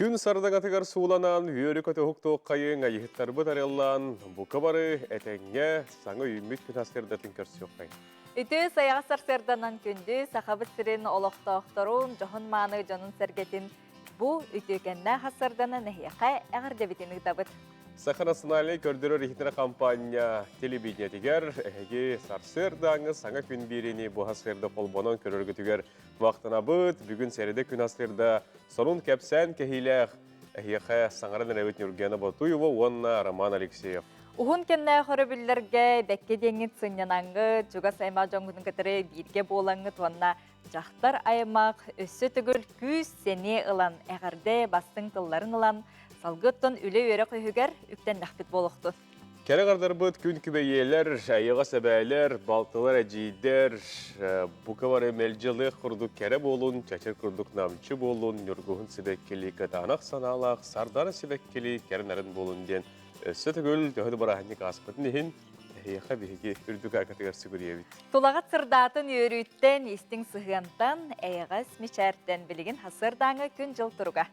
Күн сардаҥатыгар сууланан, үөрү-көтө уһуктуоххайыҥ, айыһыттарбыт арыаллаан, бука бары этэҥҥэ саҥа үүммүт күн сарсыардатын көрсүөххэйиҥ. Үтүө сайаҕас сарсыарданан күндү Сахабыт сирин олохтоохторун, дьоһун-мааны дьонун-сэргэтин бу үтүөкэннээх сарсыарданан эһиэхэ эҕэрдэбитин ыытабыт. Саха национальнай көрдөрөр-иһитинэр хампаанньа телевидениетигэр эһиги сарсыардааҥҥы саҥа күн биэриини бу сарсыарда холбонон көрөргүтүгэр Махтанабыт, бүгүн сэрэдэ күн астырда сонун кэпсээн кэһиилээх эһиэхэ саҥаран эрэбит Нюргена Ботуева уонна Роман Алексеев. Уһун кэмнээх өрөбүллэргэ бэккэ диэҥҥит сынньанаҥҥыт, чугас аймах дьоҥҥутун кытары бииргэ буолаҥҥыт уонна дьахтар аймах өссө төгүл күүс сэниэ ылан, эҕэрдэ бастыҥ тылларын ылан, салгыттан үлэ-үөрэх үһүгэр үктэннэхпит буолуохтун. Кэрэ аҥардарбыт күн күбэйиэлэр, айаҕас эбээлэр, балтылар, эдьиийдэр, бука бары мэлдьи ылыах курдук кэрэ буолун, чэчир курдук намчы буолун, ньургуһун сибэккилии кытаанах санаалаах, сардана сибэккилии кэрэ нарын буолун диэн өссө төгүл төһө да бырааһынньык ааспытын иһин, эһиэхэ биһиги үрдүк аакатыгар сүгүрүйэбит. Тулаҕыт сырдаатын үөрүүттэн, истиҥ сыһыантан, эйэҕэс мичээртэн билигин сарсыардааҥы күн-дьыл туруга.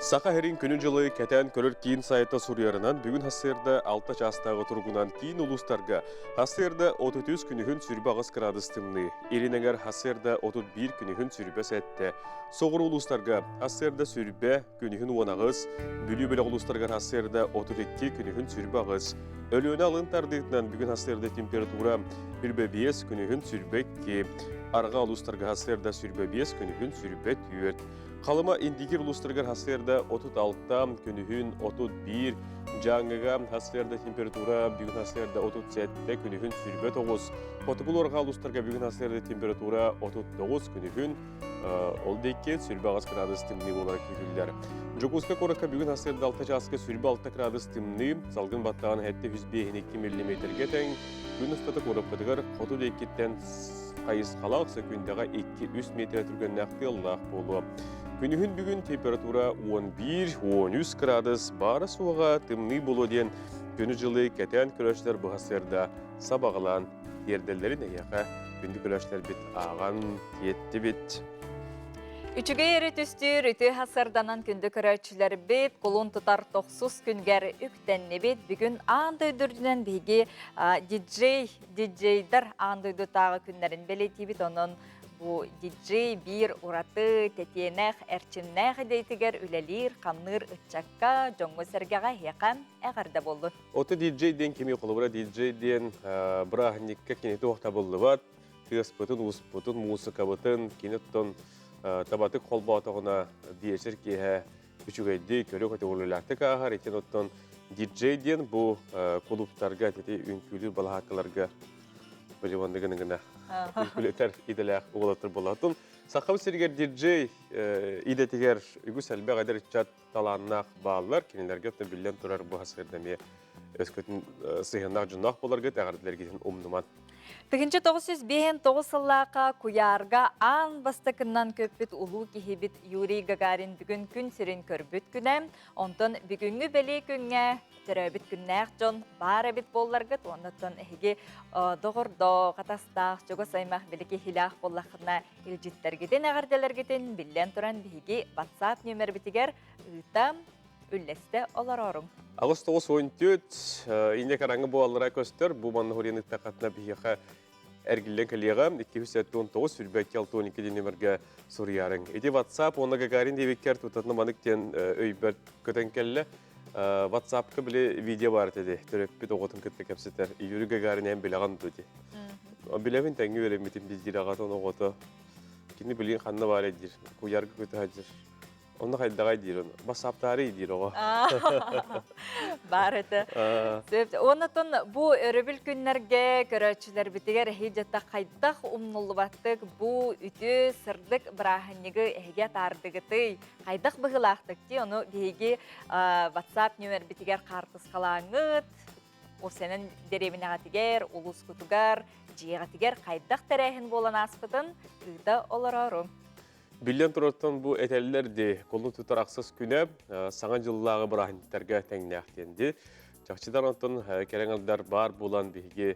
Саха сирин күнү-дьылы кэтээн көрөр киин сайта суруйарынан, бүгүн сарсыарда 6 чаастааҕы туругунан киин улуустарга сарсыарда 33 күнүһүн 28 градус тымныы, Илин эҥэр сарсыарда 31 күнүһүн 27, соҕуруу улуустарга сарсыарда 20, күнүһүн 18, Бүлүү бөлөх улуустарыгар сарсыарда 32, күнүһүн 28, Өлүөнэ алын тардыытынан бүгүн сарсыарда температура 25, күнүһүн 22, Арҕаа улуустарга сарсыарда 25, күнүһүн 24. Халыма Индигир улуустарыгар сарсыарда 36, күнүһүн 31, Дьааҥыга сарсыарда температура бүгүн сарсыарда 37, күнүһүн 29, Хотугу Арҕаа улуустарга бүгүн сарсыарда температура 39, күнүһүн Ол диэки 28 градус тымныы буолара күүтүллэр. Дьокуускай куоракка бүгүн сарсыарда 6 чааска 26 градус тымныы, салгын баттаҕын 752 миллиметргэ тэҥ, күн устата куораппытыгар хоту диэкиттэн хайысхалаах сөкүүндэҕэ 2-3 метр түргэннээх тыаллаах буолуо. Күнүһүн бүгүн температура 11-13 градус, баара-суоҕа тымныы буолуо диэн күнү-дьылы кэтээн көрөөччүлэр быһа сыарда сабаҕалаан тиэрдэллэрин эһиэхэ күндү көрөөччүлэрбит ааҕан тиэттибит. Үчүгэй эрэ түстүүр үтүө сарданан күндү көрөөччүлэрбит кулун тутар тохсус күнгэр үктэннибит. Бүгүн аан дойду үрдүнэн биһиги диджей, диджейдар аан дойдутааҕы күннэрин бэлиэтиибит. Онон бу диджей биир ураты тэтиэнэх, эрчимнээх идэтигэр үлэлиир, хамныыр ыччакка, дьоҥҥо-сэргэҕэ эһиэхэ эҕэрдэ буоллун. Ото диджей диэн кими холобура диджей диэн бырааһынньыкка кини туох табыллыбат, тыаспытын, ууспутун, муусукабытын кини оттон табатык холбоотоҕуна биэчэр киэһэ үчүгэйдик, көрү-көтөҕүлүүлээхтик ааһар. Итин оттон диджей диэн бу кулууптарга, ити үҥкүүлүүр балаһааккаларга билибонныгын гына үҥкүүлэтэр идэлээх уолаттар буолаатын. Сахам сиригэр диджей идэтигэр үгүс элбэх эдэр ыччат талааннаах бааллар. Кинилэргэ оттон биллэн турар бу сарсыарда эмиэ өскөтүн сыһыаннаах дьонноох буоларгыт эҕэрдэлэргитин умнуман. 1959 сыллаахха куйаарга аан бастакыннан көппүт улуу киһибит Юрий Гагарин бүгүн күн сирин көрбүт күнэ. Онтон бүгүҥҥү бэлиэ күҥҥэ төрөөбүт күннээх дьон баар эбит буолларгыт уоннаттан эһиги доҕордоох, атастаах, чугас аймах били киһилээх буоллаххына Илдьиттэргитин, эҕэрдэлэргитин биллэн туран биһиги WhatsApp нүөмэрбитигэр ыыта, үллэстэ олорооруҥ. 8914 инньэ караҥы буолаллара көстөр. Бу манна хуриан ыттахатына биһиэхэ эргиллэн кэлиэҕэ. 279 22 диэн нүөмэргэ суруйаарыҥ. Ити WhatsApp уонна Гагарин диэбиккэр тутатына манык диэн өйбөр көтөн кэллэ. WhatsApp-ка били видео баар этэ төрөппүт оҕотун кытта кэпсэтэр. Юрий Гагарин эн билэҕин дуо дии. Билэбин тэҥҥэ үөрэммитим диир аҕатын оҕото. Кини билигин ханна баар диир. Куйарга көтө сылдьар. Онно хайдаҕай диир ону. Бассааптаары диир оҕо. Баар этэ. Оннотон бу өрөбүл күннэргэ көрөөччүлэрбитигэр эһи дьата хайдах умнуллубаттык бу үтүө сырдык бырааһынньыгы эһигэ атаардыгытый? Хайдах быһыылаахтык дии, ону биһиги WhatsApp нүөмэрбитигэр хаартыскалааҥҥыт, Осенен дэриэбинэҕитигэр, улуускутугар, дьиэҕитигэр хайдах тэрээһин буолан ааспытын ыыта олороору. Биллэн турартан бу этэллэр дии, кулун тутар ахсыс күнэ саҥа дьыллааҕы бырааһынньыктарга тэҥнээх диэн дии. Чахчыдан онтон кэлэн ылдар баар буолан биһиги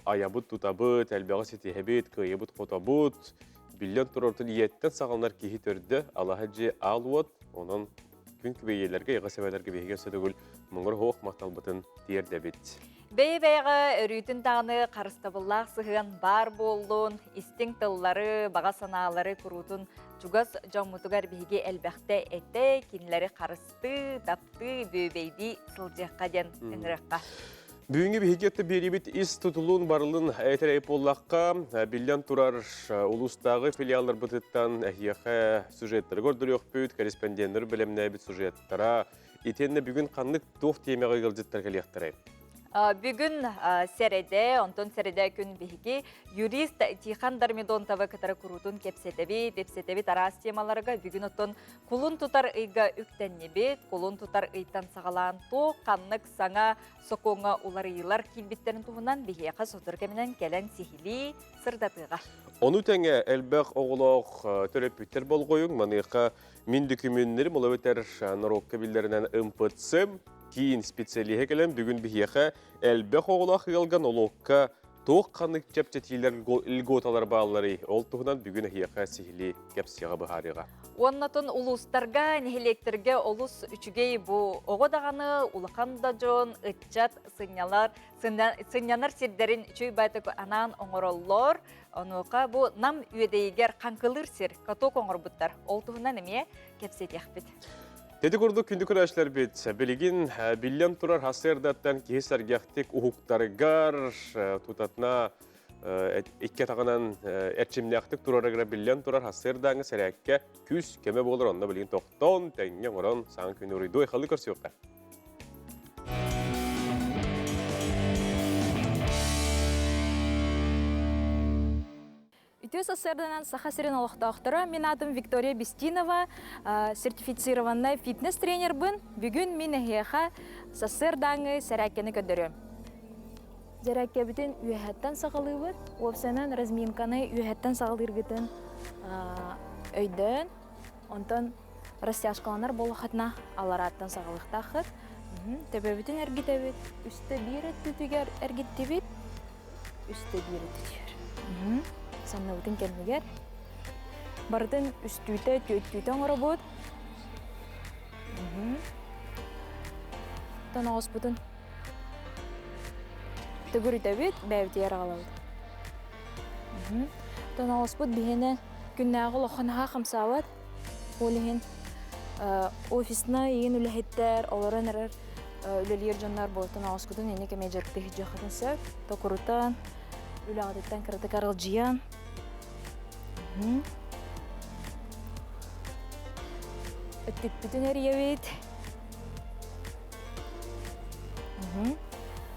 айабыт, тутабыт, элбэҕи ситиһэбит, кыайабыт, хотобут. Биллэн турартын ийэттэн саҕаланар киһи төрдө алаһа дьиэ аал уот, онон күн күбэйиэлэргэ, иҕэ сэбэлэргэ биһиги өссө төгүл муҥур оһох махталбытын тиэрдэбит. Бэйэ-бэйэҕэ өрүүтүн даҕаны харыстабыллаах сыһыан баар буоллун, истиҥ тыллары, баҕа санаалары куруутун чугас дьоммутугар биһиги элбэхтэ этэ, кинилэри харыстыы, таптыы, бүөбэйдии сылдьыахха диэн ыҥырыахха. Бүгүҥҥү биһиги өттө биэриибит ис тутулун барылын этэрэй буоллахха, биллэн турар улуустааҕы филиалларбытыттан эһиэхэ сюжеттары көрдөрүөхпүт, корреспонденнар бэлэмнээбит сюжеттара, итиэннэ бүгүн ханнык туох тиэмэҕэ ыалдьыттар кэлиэхтэрэй? Бүгүн сэрэдэ, онтон сэрэдэ күн биһиги юрист Тихон Дармидонтовы кытары куруутун кэпсэтэбит, кэпсэтэбит араас темаларга. Бүгүн оттон кулун тутар ыйга үктэннибит, кулун тутар ыйтан саҕалаан туох ханнык саҥа сокуоҥҥа уларыйыылар киирбиттэрин туһунан биһиэхэ сотору кэминэн кэлэн сиһилии сырдатыаҕа. Ону тэҥэ элбэх оҕолоох төрөппүттэр болҕойуҥ, маныаха Мин дөкүмүөннэрим ол эбэтэр норуокка биллэринэн МПЦ киин специалиһэ кэлэн бүгүн биһиэхэ элбэх оҕолоох ыалга нолуокка туох ханнык чэпчэтиилэр льготалар баалларый? Ол туһунан бүгүн эһиэхэ сиһилии кэпсиэҕэ быһаарыаҕа. Уоннатын улуустарга, нэһилиэктэргэ олус үчүгэй бу оҕо даҕаны, улахан да дьон, ыччат сынньалар, сынньанар сирдэрин үчүгэй баайтык анаан оҥороллор. Онуоха бу Нам үөдэйигэр хаҥкылыыр сир каток оҥорбуттар. Ол туһунан эмиэ кэпсэтиэхпит. Ити курдук күндү көрөөччүлэрбит, билигин биллэн турар сарсыардаттан киһи сэргэхтик уһуктарыгар, тутатына икки атаҕынан эрчимнээхтик турарыгар биллэн турар сарсыардааҥы сэрээккэ күүс көмө буолар онно билигин тохтоон, тэҥҥэ оҥорон саҥа күнү уруйдуой халы көрсүөххэ. Үтүө сарсыарданан Саха сирин олохтоохторо, мин аатым Виктория Бестинова, сертифицированнай фитнес-тренербын. Бүгүн мин эһиэхэ сарсыардааҥҥы сэрээккэни көрдөрүөм. Дьэрээккэбитин үөһэттэн саҕалыыбыт. Уопсайынан разминканы үөһэттэн саҕалыыргытын өйдөөн, онтон Растяжкаланар буоллаххытына алларааттан саҕалыахтааххыт. Төбөбүтүн эргитэбит. Үстэ биир өттүтүгэр эргиттибит. Үстэ биир өттүтүгэр. Санныбытын кэннигэр. Барытын үстүүтэ, түөттүүтэ оҥоробут. Тоноҕоспутун төгүрүтэбит, бэйэбитигэр аҕалабыт. Тоноҕоспут биһиэнэ күннээҕи олоххо наһаа хамсаабат. Ол иһин офиснай игин үлэһиттэр, олорон эрэр үлэлиир дьоннор буолтун оҕоскутун инник эмиэ дьарыктыы сылдьыаххытын сөп. Токурутан, үлэҕититтэн кыратык аралдьыйан. Өттүкпүтүн эрийэбит.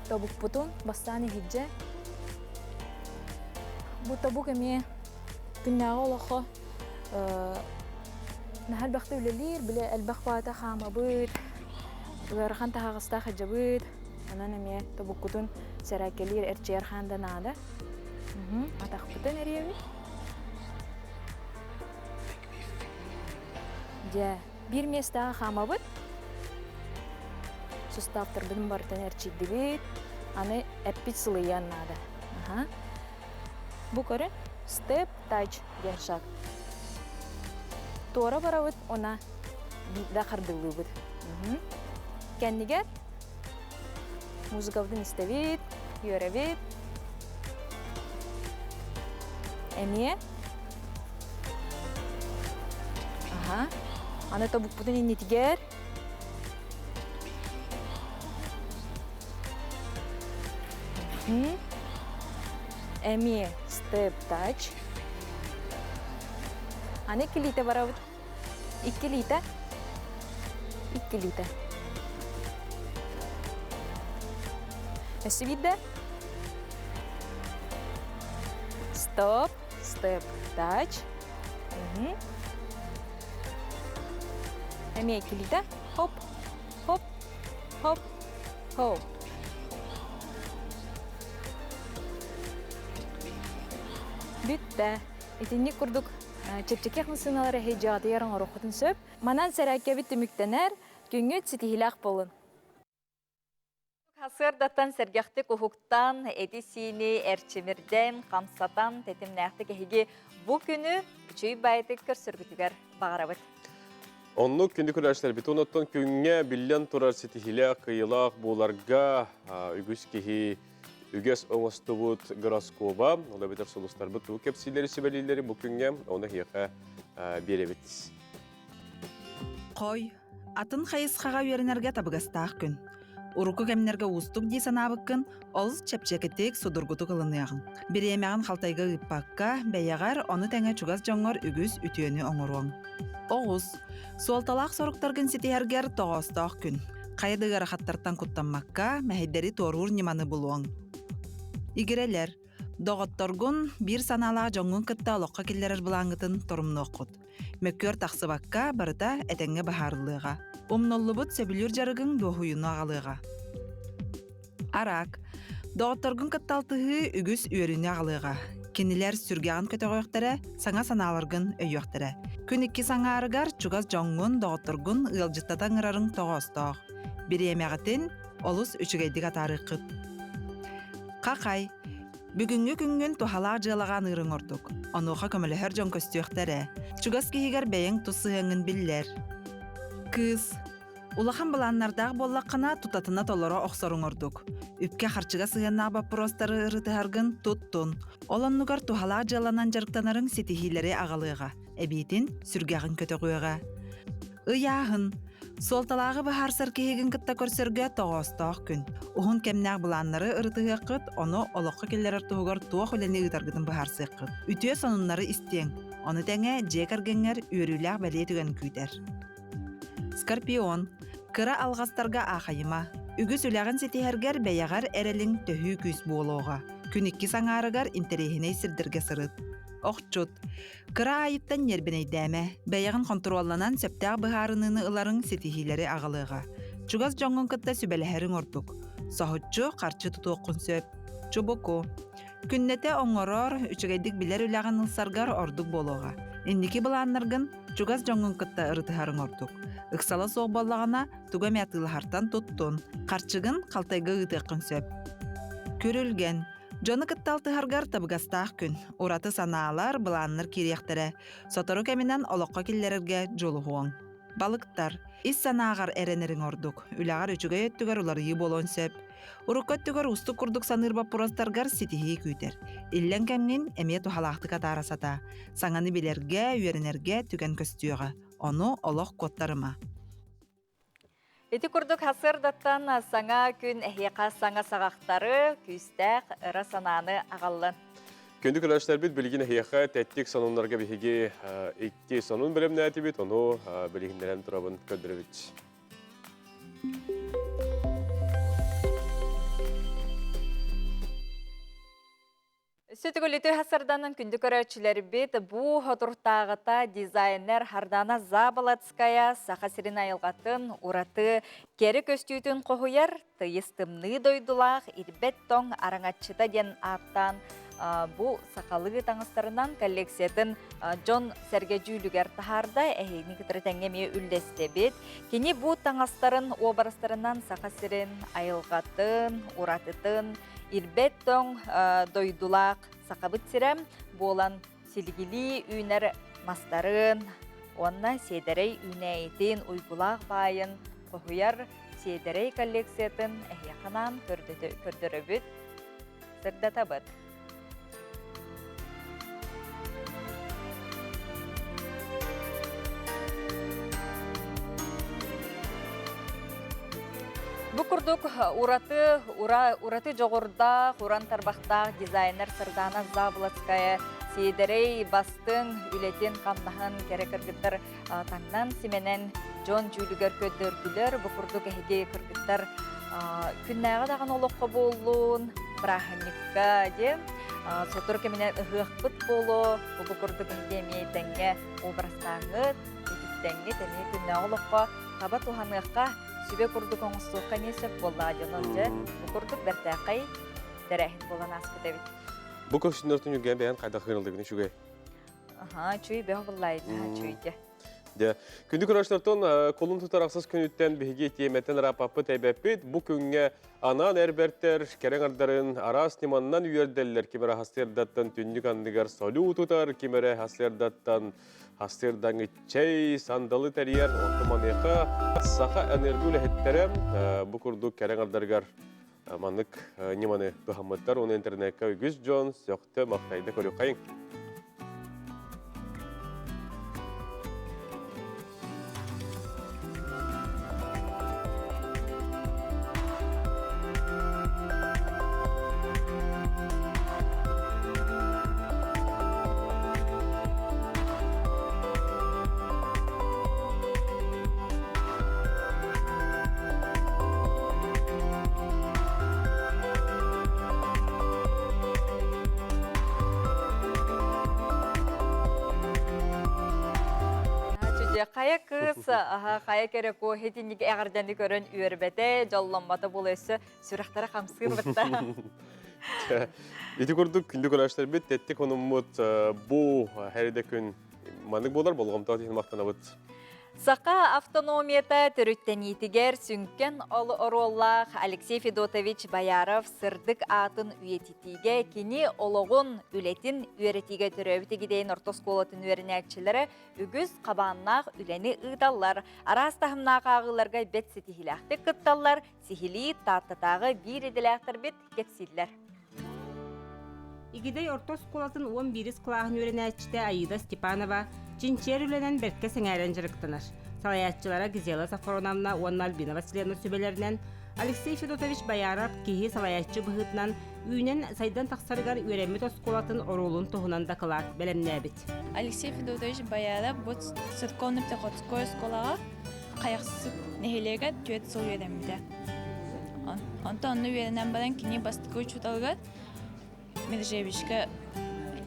Тобукпутун бастаан иһирдьэ. Бу тобук эмиэ күннээҕи олоххо Наһаа элбэхтэ үлэлиир, били элбэх баата хаамабыт, ыарахан таһаҕастаах сылдьабыт, онон эмиэ тобуккутун сэрээккэлиир, эрчийэр хаан да наада. Атахпытын эрийэбит. Дьэ, биир миэстэҕэ хаамабыт. Суставтарбытын барытын эрчийдибит. Аны эппит сылыйыан наада. Бу көрүн step touch диэн шаг. Туора барабыт уонна биирдэ хардыылыыбыт. Кэннигэр музыкабытын истэбит, үөрэбит. Эмиэ. Аха. Аны тобукпутун иннитигэр Эмиэ step touch. Аны иккилиитэ барабыт. Иккилиитэ. Иккилиитэ. Өссө биирдэ. Стоп, step touch. Эмиэ иккилиитэ. Хоп, хоп, хоп, хоп. Бүттэ. Итинник курдук чэпчэки массыыналар эһэйдьаҕытыгар оҥоруоххутун сөп. Манан сэрээккэбит түмүктэнэр, күҥҥүт ситиһиилээх буолун. Сарсыардаттан сэргэхтик уһуктан, эти-сиини эрчимирдэн, хамсатан, тэтимнээхтик эһиги бу күнү үчүй баайытык көрсөргүтүгэр баҕарабыт. Оннук күндү көрөөччүлэрбит онуттан күҥҥэ биллэн турар ситиһиилээх, кыайыылаах буоларга үгүс киһи үгэс оҥостубут гороскоба, ол эбэтэр сулустарбыт тугу кэпсиилэри сүбэлииллэри бу күҥҥэ ону эһиэхэ биэрэбит. Хой, Атын хайысхаҕа үөрэнэргэ табыгастаах күн. Урукку кэмнэргэ уустук дии санаабыккын олус чэпчэкитик, судургутук ылыныаҕыҥ. Бириэмэҕин халтайга ыыппакка, бэйэҕэр, ону тэҥэ чугас дьоҥҥор үгүс үтүөнү оҥоруоҥ. Оҕус. Суолталаах соруктаргын ситиһэргэр тоҕоостоох күн. Хайа да ыарахаттартан куттаммакка, мэһэйдэри туоруур ньыманы булуоҥ. Игирэлэр. Доҕотторгун, биир санаалаах дьоҥҥун кытта олоххо киллэрэр былааҥҥытын торумнуоххут. Мөккүөр тахсыбакка, барыта этэҥҥэ быһаарыллыаҕа. Умнуллубут сөбүлүүр дьарыгыҥ дуоһуйууну аҕалыаҕа. Араак. Доҕотторгун кытта алтыһыы үгүс үөрүүнү аҕалыаҕа. Кинилэр сүргэҕин көтөҕүөхтэрэ, саҥа санааларгын өйүөхтэрэ. Күн иккис аҥаарыгар чугас дьоҥҥун, доҕотторгун ыалдьыттата ыҥырарыҥ тоҕоостоох. Бириэмэҕитин олус үчүгэйдик атаарыаххыт. Хахай. Бүгүҥҥү күҥҥүн туһалаах дьыалаҕа аныырыҥ ордук. Онуоха көмөлөһөр дьон көстүөхтэрэ. Чугас киһигэр бэйэҥ тус сыһыаҥҥын биллэр. Кыыс. Улахан былааннардаах буоллаххына, тутатына толоро охсоруҥ ордук. Үпкэ-харчыга сыһыаннаах боппуруостары ырытыһаргын туттун. Ол оннугар туһалаах дьыаланан дьарыктанарыҥ ситиһиилэри аҕалыаҕа. Эбиитин сүргэҕин көтөҕүөҕэ. Ыйааһын. Суолталааҕы быһаарсар киһигин кытта көрсөргө тоҕоостоох күн. Уһун кэмнээх былааннары ырытыһыаххыт, ону олоххо киллэрэр туһугар туох үлэни ыытаргытын быһаарсыаххыт. Үтүө сонуннары истиэҥ. Ону тэҥэ дьиэ кэргэҥҥэр үөрүүлээх бэлиэ түгэн күүтэр. Скорпион. Кыра алҕастарга аахайыма. Үгүс үлэҕин ситиһэргэр бэйэҕэр эрэлиҥ төһүү күүс буолуоҕа. Күн иккис аҥаарыгар интэриэһинэй сирдэргэ сырыт. Охчут. Кыра аайыттан ньиэрбинэйдээмэ, бэйэҕин хонтуруолланан сөптөөх быһаарыныыны ыларыҥ ситиһиилэри аҕалыаҕа. Чугас дьоҥҥун кытта сүбэлэһэриҥ ордук. Соһуччу харчы тутуоххун сөп. Чубуку. Күннэтэ оҥорор, үчүгэйдик билэр үлэҕин ылсаргар ордук буолуоҕа. Инники былааннаргын чугас дьоҥҥун кытта ырытыһарыҥ ордук. Ыксала суох буоллаҕына, тугу эмэ атыылаһартан туттун. Харчыгын халтайга ыытыаххын сөп. Күрүлгэн. Дьону кытта алтыһаргар табыгастаах күн. Ураты санаалар, былааннар киириэхтэрэ. Сотору кэминэн олоххо киллэрэргэ дьулуһуоҥ. Балыктар. Ис санааҕар эрэнэриҥ ордук. Үлэҕэр үчүгэй өттүгэр уларыйыы буолуон сөп. Урукку өттүгэр уустук курдук саныыр боппуруостаргар ситиһии күүтэр. Иллэҥ кэмҥин эмиэ туһалаахтык атаара сатаа. Саҥаны билэргэ, үөрэнэргэ түгэн көстүөҕэ. Ону олох куоттарыма. Ити курдук сарсыардаттан саҥа күн эһиэхэ саҥа саҕахтары, күүстээх ыра санааны аҕаллын. Күндү көрөөччүлэрбит билигин эһиэхэ тэттик сонуннарга биһиги икки сонун бэлэмнээтибит, ону билиһиннэрэн турабын көрдөрөбүт. Сүтүгүлүтү хасарданан күндү көрөөччүлэрбит бу хотуртааҕыта дизайнер Хардана Заболоцкая Саха сирин айылҕатын ураты кэрэ көстүүтүн хоһуйар тыйыс тымныы дойдулаах ирбэт тоҥ араҥаччыта диэн ааттаан бу сахалыы таҥастарынан коллекциятын дьон сэргэ дьүүлүгэр таһаарда эһигини кытары тэҥҥэ эмиэ үллэстэбит. Кини бу таҥастарын уобарастарынан Саха сирин айылҕатын, уратытын Ирбэт тоҥ дойдулаах Сахабыт сирэ буолан силигилии үүнэр мастарын уонна сиэдэрэй үүнээйитин уйгулаах баайын хоһуйар сиэдэрэй коллекциятын эһиэхэ анаан көрдөрөбүт, сырдатабыт. Бу курдук ураты, ура, ураты дьоҕурдаах, уран тарбахтаах дизайнер Сардана Заболоцкая сиэдэрэй бастыҥ үлэтин хамнаһын кэрэ кыргыттар таҥнан симэнэн дьон дьүүлүгэр көрдөрдүлэр. Бу курдук эһиги кыргыттар күннээҕи даҕаны олоххо буоллун, бырааһынньыкка диэн сотору кэминэн ыһыахпыт буолуо. Бу курдук эһиги эмиэ тэҥҥэ образтааҥҥыт, үтүктэҥҥит эмиэ күннээҕи олоххо таба туһаныахха, сүбэ курдук оҥостуохха эмиэ сөп буоллаҕа дьон. Дьэ, бу курдук бэртээхэй тэрээһин буолан ааспыт эбит. Бу көстүүннэр түнүгэн бэйэн хайдах ыырылдыгын үчүгэй? Аха, үчүгэй бөҕө буллаайда, үчүгэй. Дьэ, күндү көрөөччүлэртэн кулун тутар ахсыс күнүттэн биһиги тиэмэттэн ырааппаппыт эбэппит. Бу күҥҥэ анаан эр бэртэр кэрэ аҥардарын араас ньыманнан үөрдэллэр. Ким эрэ хастыырдаттан түннүк анныгар солуу тутар, ким эрэ хастыырдаттан хастыырдаҥы чэй, сандалы тэрийэр. Оттон маныаха саха энерго үлэһиттэрэ бу курдук кэрэ аҥардарыгар маннык ньыманы туһаммыттар. Уонна интернекка үгүс дьон сөхтө, махтайда көрүөххэйиҥ. Хайа кыыс, хайа кэрэ куо итинник эҕэрдэни көрөн үөрбэтэ, дьолломмото буола өссө сүрэхтэрэ хамсыыр бытта. Ити курдук күндү көрөөччүлэрбит тэттик онуммут бу хэриде күн маннык буолар болҕомтоҕо иһин махтанабыт. Саха автономията төрүттэниитигэр сүҥкэн оруоллаах Алексей Федотович Бояров сырдык аатын үйэтитиигэ кини олоҕун, үлэтин үөрэтиигэ төрөөбүт Игидэйин орто оскуолатын үөрэнээччилэрэ үгүс хабааннаах үлэни ыыталлар. Араас таһымнаах ааҕыыларга бэрт ситиһиилээхтик кытталлар, сиһилии Тааттатааҕы биир идэлээхтэрбит кэпсииллэр. Игидэй орто оскуолатын 11 кылааһын үөрэнээччитэ Аида Степанова чинчийэр үлэнэн бэркэ сэҥээрэн дьарыктанар. Салайааччылара Гизела Сафроновна уонна Альбина Васильевна сүбэлэринэн Алексей Федотович Бояров киһи салайааччы быһыытынан үүнэн сайдан тахсарыгар үөрэммит оскуолатын оруолун туһунан дакылаат бэлэмнээбит. Алексей Федотович Бояров бу церковно-приходской оскуолаҕа Хайахсыт нэһилиэгэр түөрт сыл үөрэммитэ. Онтон онно үөрэнэн баран кини бастакы учууталыгар Межевичка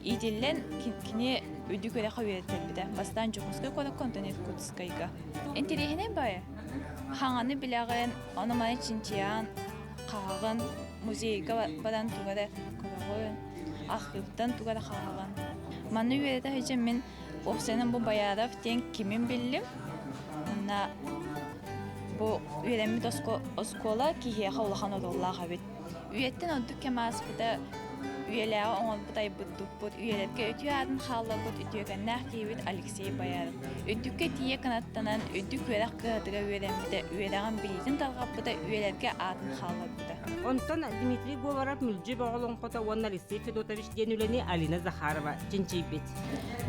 иитиллэн кини үрдүк үөрэххэ үөрэттэрбитэ. Бастаан Дьокуускай куоракка, онтон Иркутскайга. Интэриэһинэй баайы. Хаҥаны билэҕин, ону-маны чинчийэн, хаһаҕын, музейга баран тугу эрэ көрөҕүн, архыыптан тугу эрэ хаһаҕын. Манна үөрэтэ сылдьан мин Уопсайынан бу Бояров диэн кимин биллим. Уонна бу үөрэммит оскуола киһиэхэ улахан оруоллаах эбит. Үйэттэн ордук кэм ааспыта үйэлээҕи оҥорбут айбыт туппут, үйэлэргэ үтүө аатын хаалларбыт үтүөкэннээх киһибит Алексей Бояров. Үрдүккэ тиийэ кынаттанан, үрдүк үөрэх кыһатыгар үөрэммитэ, үөрэҕин билиитин тарҕаппыта, үйэлэргэ аатын хаалларбыта. Онтон Дмитрий Говоров Мүлдьү Бөҕө олоҥхото уонна Алексей Федотович диэн үлэни Алина Захарова чинчийбит.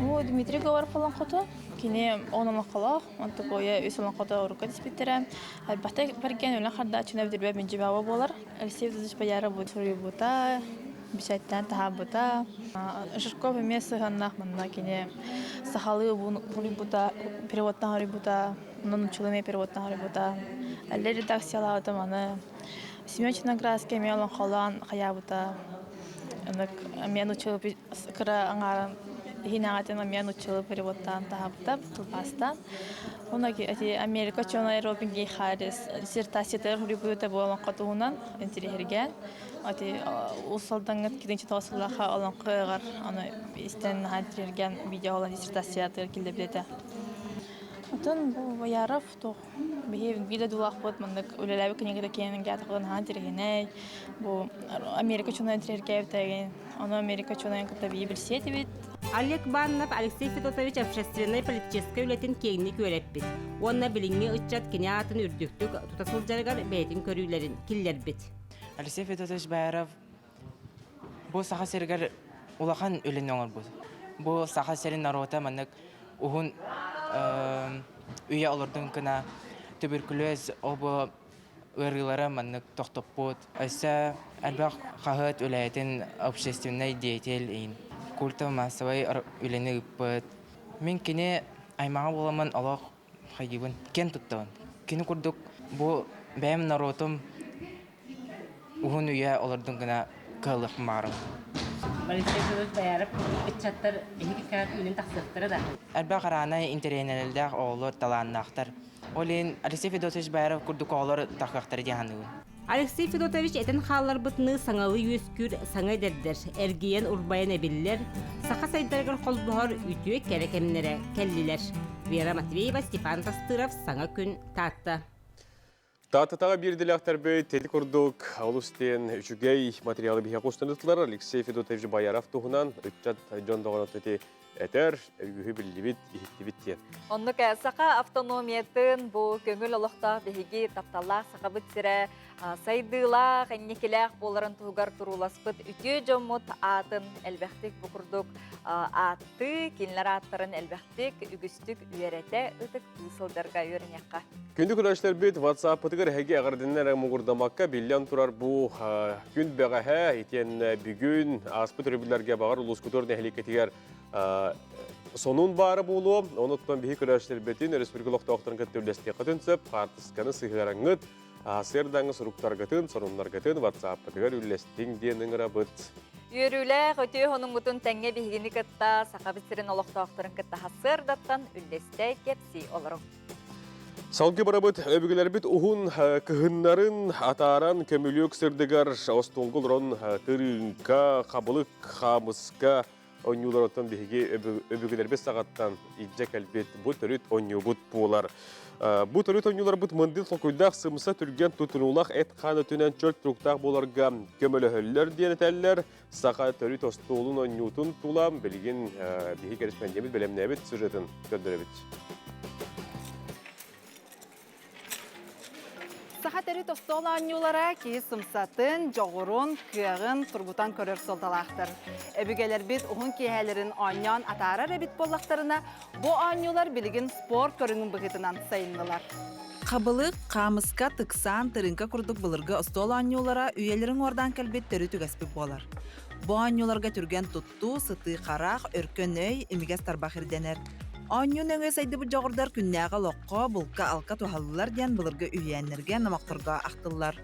Бу Дмитрий Говоров олоҥхото кини он олоҥхолоох, онтукуйа үс олоҥхото урукка түспүттэрэ. Элбэхтик бэргэн үлэ хардааччына бүдүрбэ Мүлдьүбэҕэ буолар. Алексей Федотович Бояров бу суруйбута, бичээттэн таһаарбыта. Жирков эмиэ сыһыаннаах манна кини сахалыы суруйбута, переводтан суруйбута, онон нууччалыы эмиэ переводтан суруйбута. Әллэ редакциялаабыта маны. Семен Черноградский эмиэ олоҥхолоон хайаабыта. Эмиэ нууччалыы кыра аҥаарын иһинэҕитин эмиэ нууччалыы переводтаан таһаабыта тылбаастаан. Онно ити Америка учуонай Робин Гей Харрис диссертациятыгар суруйбута бу олоҥхо туһунан интириэһиргээн ити Уус Алдаҥҥыт киринчи тоҕус сыллаахха олоҥхо ыһыаҕар аны истэн наһаа интириэһиргээн видео оҥорон диссертациятыгар киллэрбит этэ. Оттон бу Бояров туох Биһи биир дойдулаахпыт маннык үлэлээбит кинигэтэ киэнин кээтэх наһаа интэриэһинэй. Бу Америка учуонайын интэриэһиргээбитэ ону Америка учуонайын кытта биһи билсиэ этибит. Олег Баннов Алексей Федотович общественнай-политическай үлэтин киэҥник үөрэппит уонна билиҥҥи ыччат кини аатын үрдүктүк тута сылдьарыгар бэйэтин көрүүлэрин киллэрбит. Алексей Федотович Байаров бу Саха сиригэр улахан үлэни оҥорбут. Бу Саха сирин норуота маннык уһун үйэ олордун гына туберкулез обо ыарыылара маннык тохтоппут. Өссө элбэх хаһыат үлэһитин общественный деятель иин культово-массовай үлэни ыыппыт. Мин кини аймаҕа буоламмын олох хайдыыбын киэн туттабын. Кини курдук бу бэйэм норуотум уһун үйэ олордун гына кыаллыахпын баҕарабын. Алексей Федорович Бояров ыччаттар эһиги кэҕэ үүнэн тахсыахтара да? Элбэх араанай интэриэһинэлэрдээх оҕолор талааннаахтар. Ол иһин Алексей Федотович Байаров курдук оҕолор тахыахтара дии саныыбын. Алексей Федотович этэн хаалларбытыныы саҥалыы үөскүүр саҥа эдэрдэр, эргийэн-урбайан эбиллэр, саха сайдарыгар холбоһор үтүө кэрэ кэмнэрэ кэллилэр. Вера Матвеева, Степан Тастыров, Саҥа күн, Таатта. Тааттатаҕа биирдилээхтэрбит ити курдук олус диэн үчүгэй материалы биһиэхэ устанытылар Алексей Федотович Бояров туһунан ыччат дьон доҕорот ити этэр, үгүһү биллибит, иһиттибит диэн. Оннук саха автономиятын бу көҥүл олохтоох биһиги тапталлаах сахабыт сирэ сайдыылаах, инникилээх буоларын туһугар турууласпыт үтүө дьоммут аатын элбэхтик бу курдук ааттыы, кинилэр ааттарын элбэхтик, үгүстүк үөрэтэ, ытыктыы сылдьарга үөрэниэххэ. Күндү көрөөччүлэрбит WhatsApp-ытыгар эһиги эҕэрдэнэн эрэ муҥурдамакка биллэн турар бу күн бэҕэһээ итиэннэ бүгүн ааспыт өрөбүллэргэ баҕар улуускутугар нэһилиэккитигэр сонун баара буолуо. Онуттан биһи көрөөччүлэрбитин өрөспүүбүлүкэ олохтоохторун кытта үллэстиэххитин сөп. Хаартысканы сыһыараҥҥыт, сыардаҥҥы суруктаргытын, сонуннаргытын WhatsApp-ытыгар үллэстиҥ диэн ыҥырабыт. Үөрүүлээх үтүө хонуҥҥутун тэҥҥэ биһигини кытта Сахабыт сирин олохтоохторун кытта сарсыардаттан үллэстэ кэпсии олоруҥ. Салгыы барабыт өбүгэлэрбит уһун кыһыннарын атааран көмүлүөк сырдыгар остуолга олорон тырыыҥка, хабылык, хаамыска оонньуулар оттон биһиги өбүгэлэрбит саҕаттан илдьэ кэлбит бу төрүт оонньуубут буолар. Бу төрүт оонньууларбыт мындыр толкуйдаах сымса түргэн тутунуулаах эт-хаан өттүнэн чөл туруктаах буоларга көмөлөһөллөр диэн этэллэр. Саха төрүт остуолун оонньуутун тула билигин биһиги кэриспэндиэмит бэлэмнээбит сюжетын көрдөрөбүт. Саха төрүт остуол оонньуулара киһи сымсатын, дьоҕурун, кыаҕын тургутан көрөр суолталаахтар. Өбүгэлэрбит уһун киэһээлэрин оонньоон атаарар эбит буоллахтарына, бу оонньуулар билигин спорт көрүҥүн быһыытынан сайыннылар. Хабылык, хаамыска, тыксаан, тырыыҥка курдук былыргы остуол оонньуулара үйэлэрин уордаан кэлбит төрүт үгэспит буолар. Бу оонньууларга түргэн туттуу, сытыы харах, өркөн өй, имигэс тарбах ирдэнэр. Оонньуу нөҥүө сайдыбыт дьоҕурдар күннээҕи олоххо, булка-алка туһаллылар диэн былыргы үһүйээннэргэ, номохторго ахтыллар.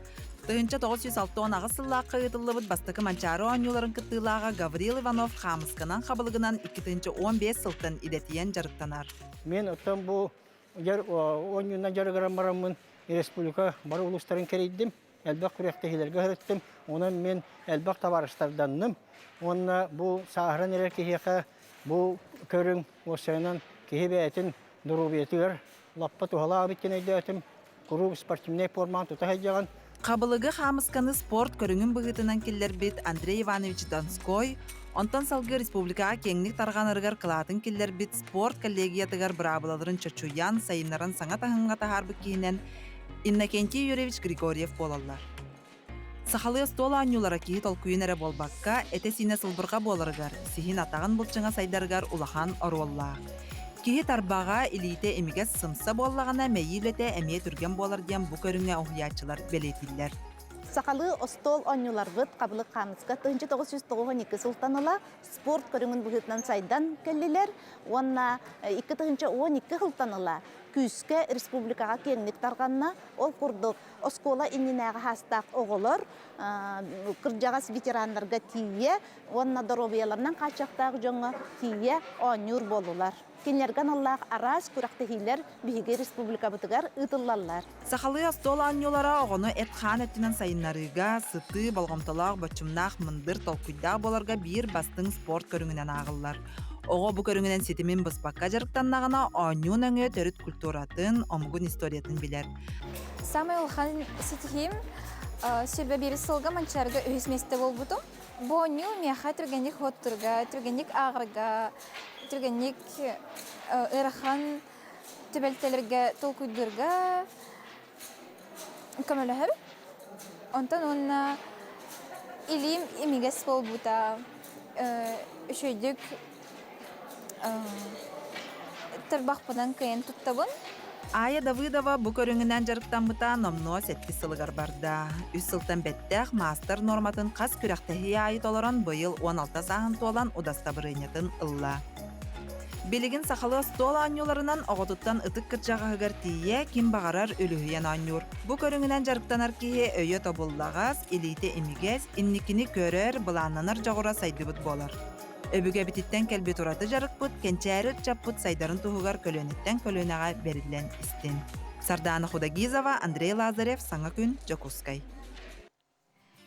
1968 сыллаахха ыытыллыбыт бастакы Манчаары оонньууларын кыттыылааҕа Гаврил Иванов хаамысканан хабылыгынан 2015 сылтан идэтийэн дьарыктанар. Мен оттон бу оонньуунан дьарыгыран бараммын республика бары улуустарын кэрийдим. Элбэх күрэхтэһиилэргэ сырыттым. Онон мин элбэх табаарыстарданным. Уонна бу сааһыран эрэр киһиэхэ бу көрүҥ уопсайынан киһи бэйэтин доруобуйатыгар лаппа туһалаах эбит диэн өйдөөтүм. Куруук спортивнай формаҕын тута сылдьаҕын. Хабылыгы хаамысканы спорт көрүҥүн быһыытынан киллэрбит Андрей Иванович Донской, онтон салгыы республикаҕа киэҥник тарҕанарыгар кылаатын киллэрбит спорт коллегиятыгар быраабылаларын чочуйан, сайыннаран саҥа таһымҥа таһаарбыт киһинэн Иннокентий Юрьевич Григорьев буолаллар. Сахалыы остуол оонньуулара киһи толкуйун эрэ буолбакка, этэ-сиинэ сылбырҕа буоларыгар, сиһин атаҕын былчыҥа сайдарыгар улахан оруоллаах. Киһи тарбаҕа, илиитэ имигэс сымса буоллаҕына, мэйии үлэтэ эмиэ түргэн буолар диэн бу көрүҥҥэ уһуйааччылар бэлиэтииллэр. Сахалыы остуол оонньууларбыт хабылык хаамыска 1992 сылтан ыла спорт көрүҥүн быһыытынан сайдан кэллилэр уонна 2012 сылтан ыла күүскэ республикаҕа киэҥник тарҕанна. Ол курдук оскуола иннинээҕи саастаах оҕолор кырдьаҕас ветераннарга тиийэ уонна доруобуйаларынан хааччахтаах дьоҥҥо тиийэ оонньуур буоллулар. Кинилэргэ аналлаах араас күрэхтэһиилэр биһиги республикабытыгар ыытыллаллар. Сахалыы остуол оонньуулара оҕону эт-хаан өттүнэн сайыннарыыга, сытыы, болҕомтолоох, боччумнаах, мындыр, толкуйдаах буоларга биир бастыҥ спорт көрүҥүнэн ааҕыллар. Оҕо бу көрүҥүнэн ситимин быспакка дьарыктаннаҕына, оонньуу нөҥүө төрүт культуратын, омугун историятын билэр. Самый улахан ситиһиим сүрбэ биир сылга Манчаарга үһүс миэстэ буолбутум. Бу оонньуу миэхэ түргэнник хоттурга, түргэнник ааҕарга, түргэнник ыарахан түбэлтэлэргэ толкуйдуурга көмөлөһөр. Онтон уонна илиим имигэс буолбута, үчүгэйдик тарбахпынан кыайан туттабын. Ая Давыдова бу көрүҥүнэн дьарыктаммыта номнуо сэттис сылыгар барда. Үс сылтан бэттэх маастар нуорматын хас күрэхтэһии аайы толорон быйыл 16 сааһын туолан удастабырыанньатын ылла. Билигин сахалыы остуол оонньууларынан оҕотуттан ытык кырдьаҕаһыгар тиийэ ким баҕарар үлүһүйэн оонньуур. Бу көрүҥүнэн дьарыктанар киһи өйө тобуллаҕас, илиитэ имигэс, инникини көрөр, былааннанар дьоҕура сайдыбыт буолар. Өбүгэбититтэн кэлбит ураты дьарыкпыт кэнчээри ыччаппыт сайдарын туһугар көлүөнэттэн көлүөнэҕэ бэриллэн истин. Сардаана Худогизова, Андрей Лазарев, Саҥа күн, Дьокуускай.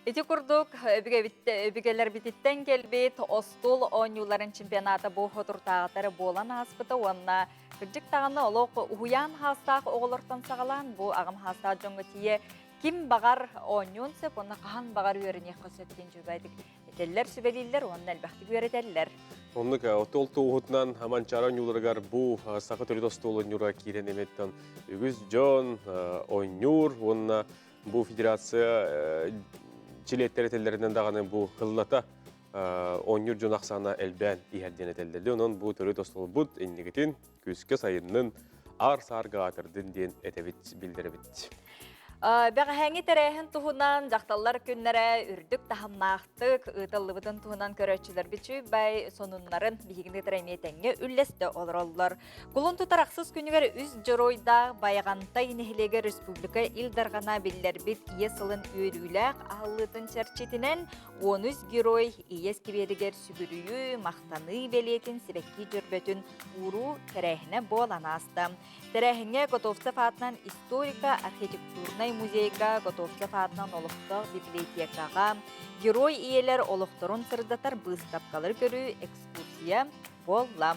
Ити курдук, өбүгэлэрбититтэн кэлбит остуол оонньууларын чемпионата бу хотуртааҕытары буолан ааспыта уонна кырдьык даҕаны олох уһуйаан хаастаах оҕолортон саҕалаан бу аҕам хаастаах дьоҥҥо тиийэ ким баҕар оонньуон сөп уонна хаһан баҕар үөрэниэххэ сөп диэн дьүбэдик этэллэр, сүбэлииллэр уонна элбэхтик үөрэтэллэр. Оннук отол туоһутунан Аманчара оонньууларыгар бу саха төрүт остуол оонньуура киирэн эмиттэн үгүс дьон оонньуур уонна Бу федерация чилиэттэр этэллэринэн даҕаны бу кыллата оонньуур дьон ахсаана элбээн иһэр диэн этэллэр. Онон бу төрүт остуолбут инникитин күүскэ сайыннын, аар-саарга аатырдын диэн этэбит, биллэрэбит. Бэҕэһээҥҥи тэрээһин туһунан дьахталлар күннэрэ үрдүк таһымнаахтык ыытыллыбытын туһунан көрөөччүлэрбит чуйбай сонуннарын биһигини кытары эмиэ тэҥҥэ үллэстэ олороллор. Кулун тутар ахсыс күнүгэр үс дьоруойдаах Байаҕантай нэһилиэгэр республика Ил Дархана биллэрбит Ийэ сылын үөрүүлээх аһыллыытын чэрчитинэн 13 герой Ийэ скверигэр сүгүрүйүү, махтаныы бэлиэтин сибэкки дьөрбөтүн ууруу тэрээһинэ буолан ааста. Тэрээһиҥҥэ Готовцев аатынан историко-архитектурнай музейга, Готовцев аатынан олохтоох библиотекаҕа герой ийэлэр олохторун сырдатар быыстапкалары көрүү, экскурсия буолла.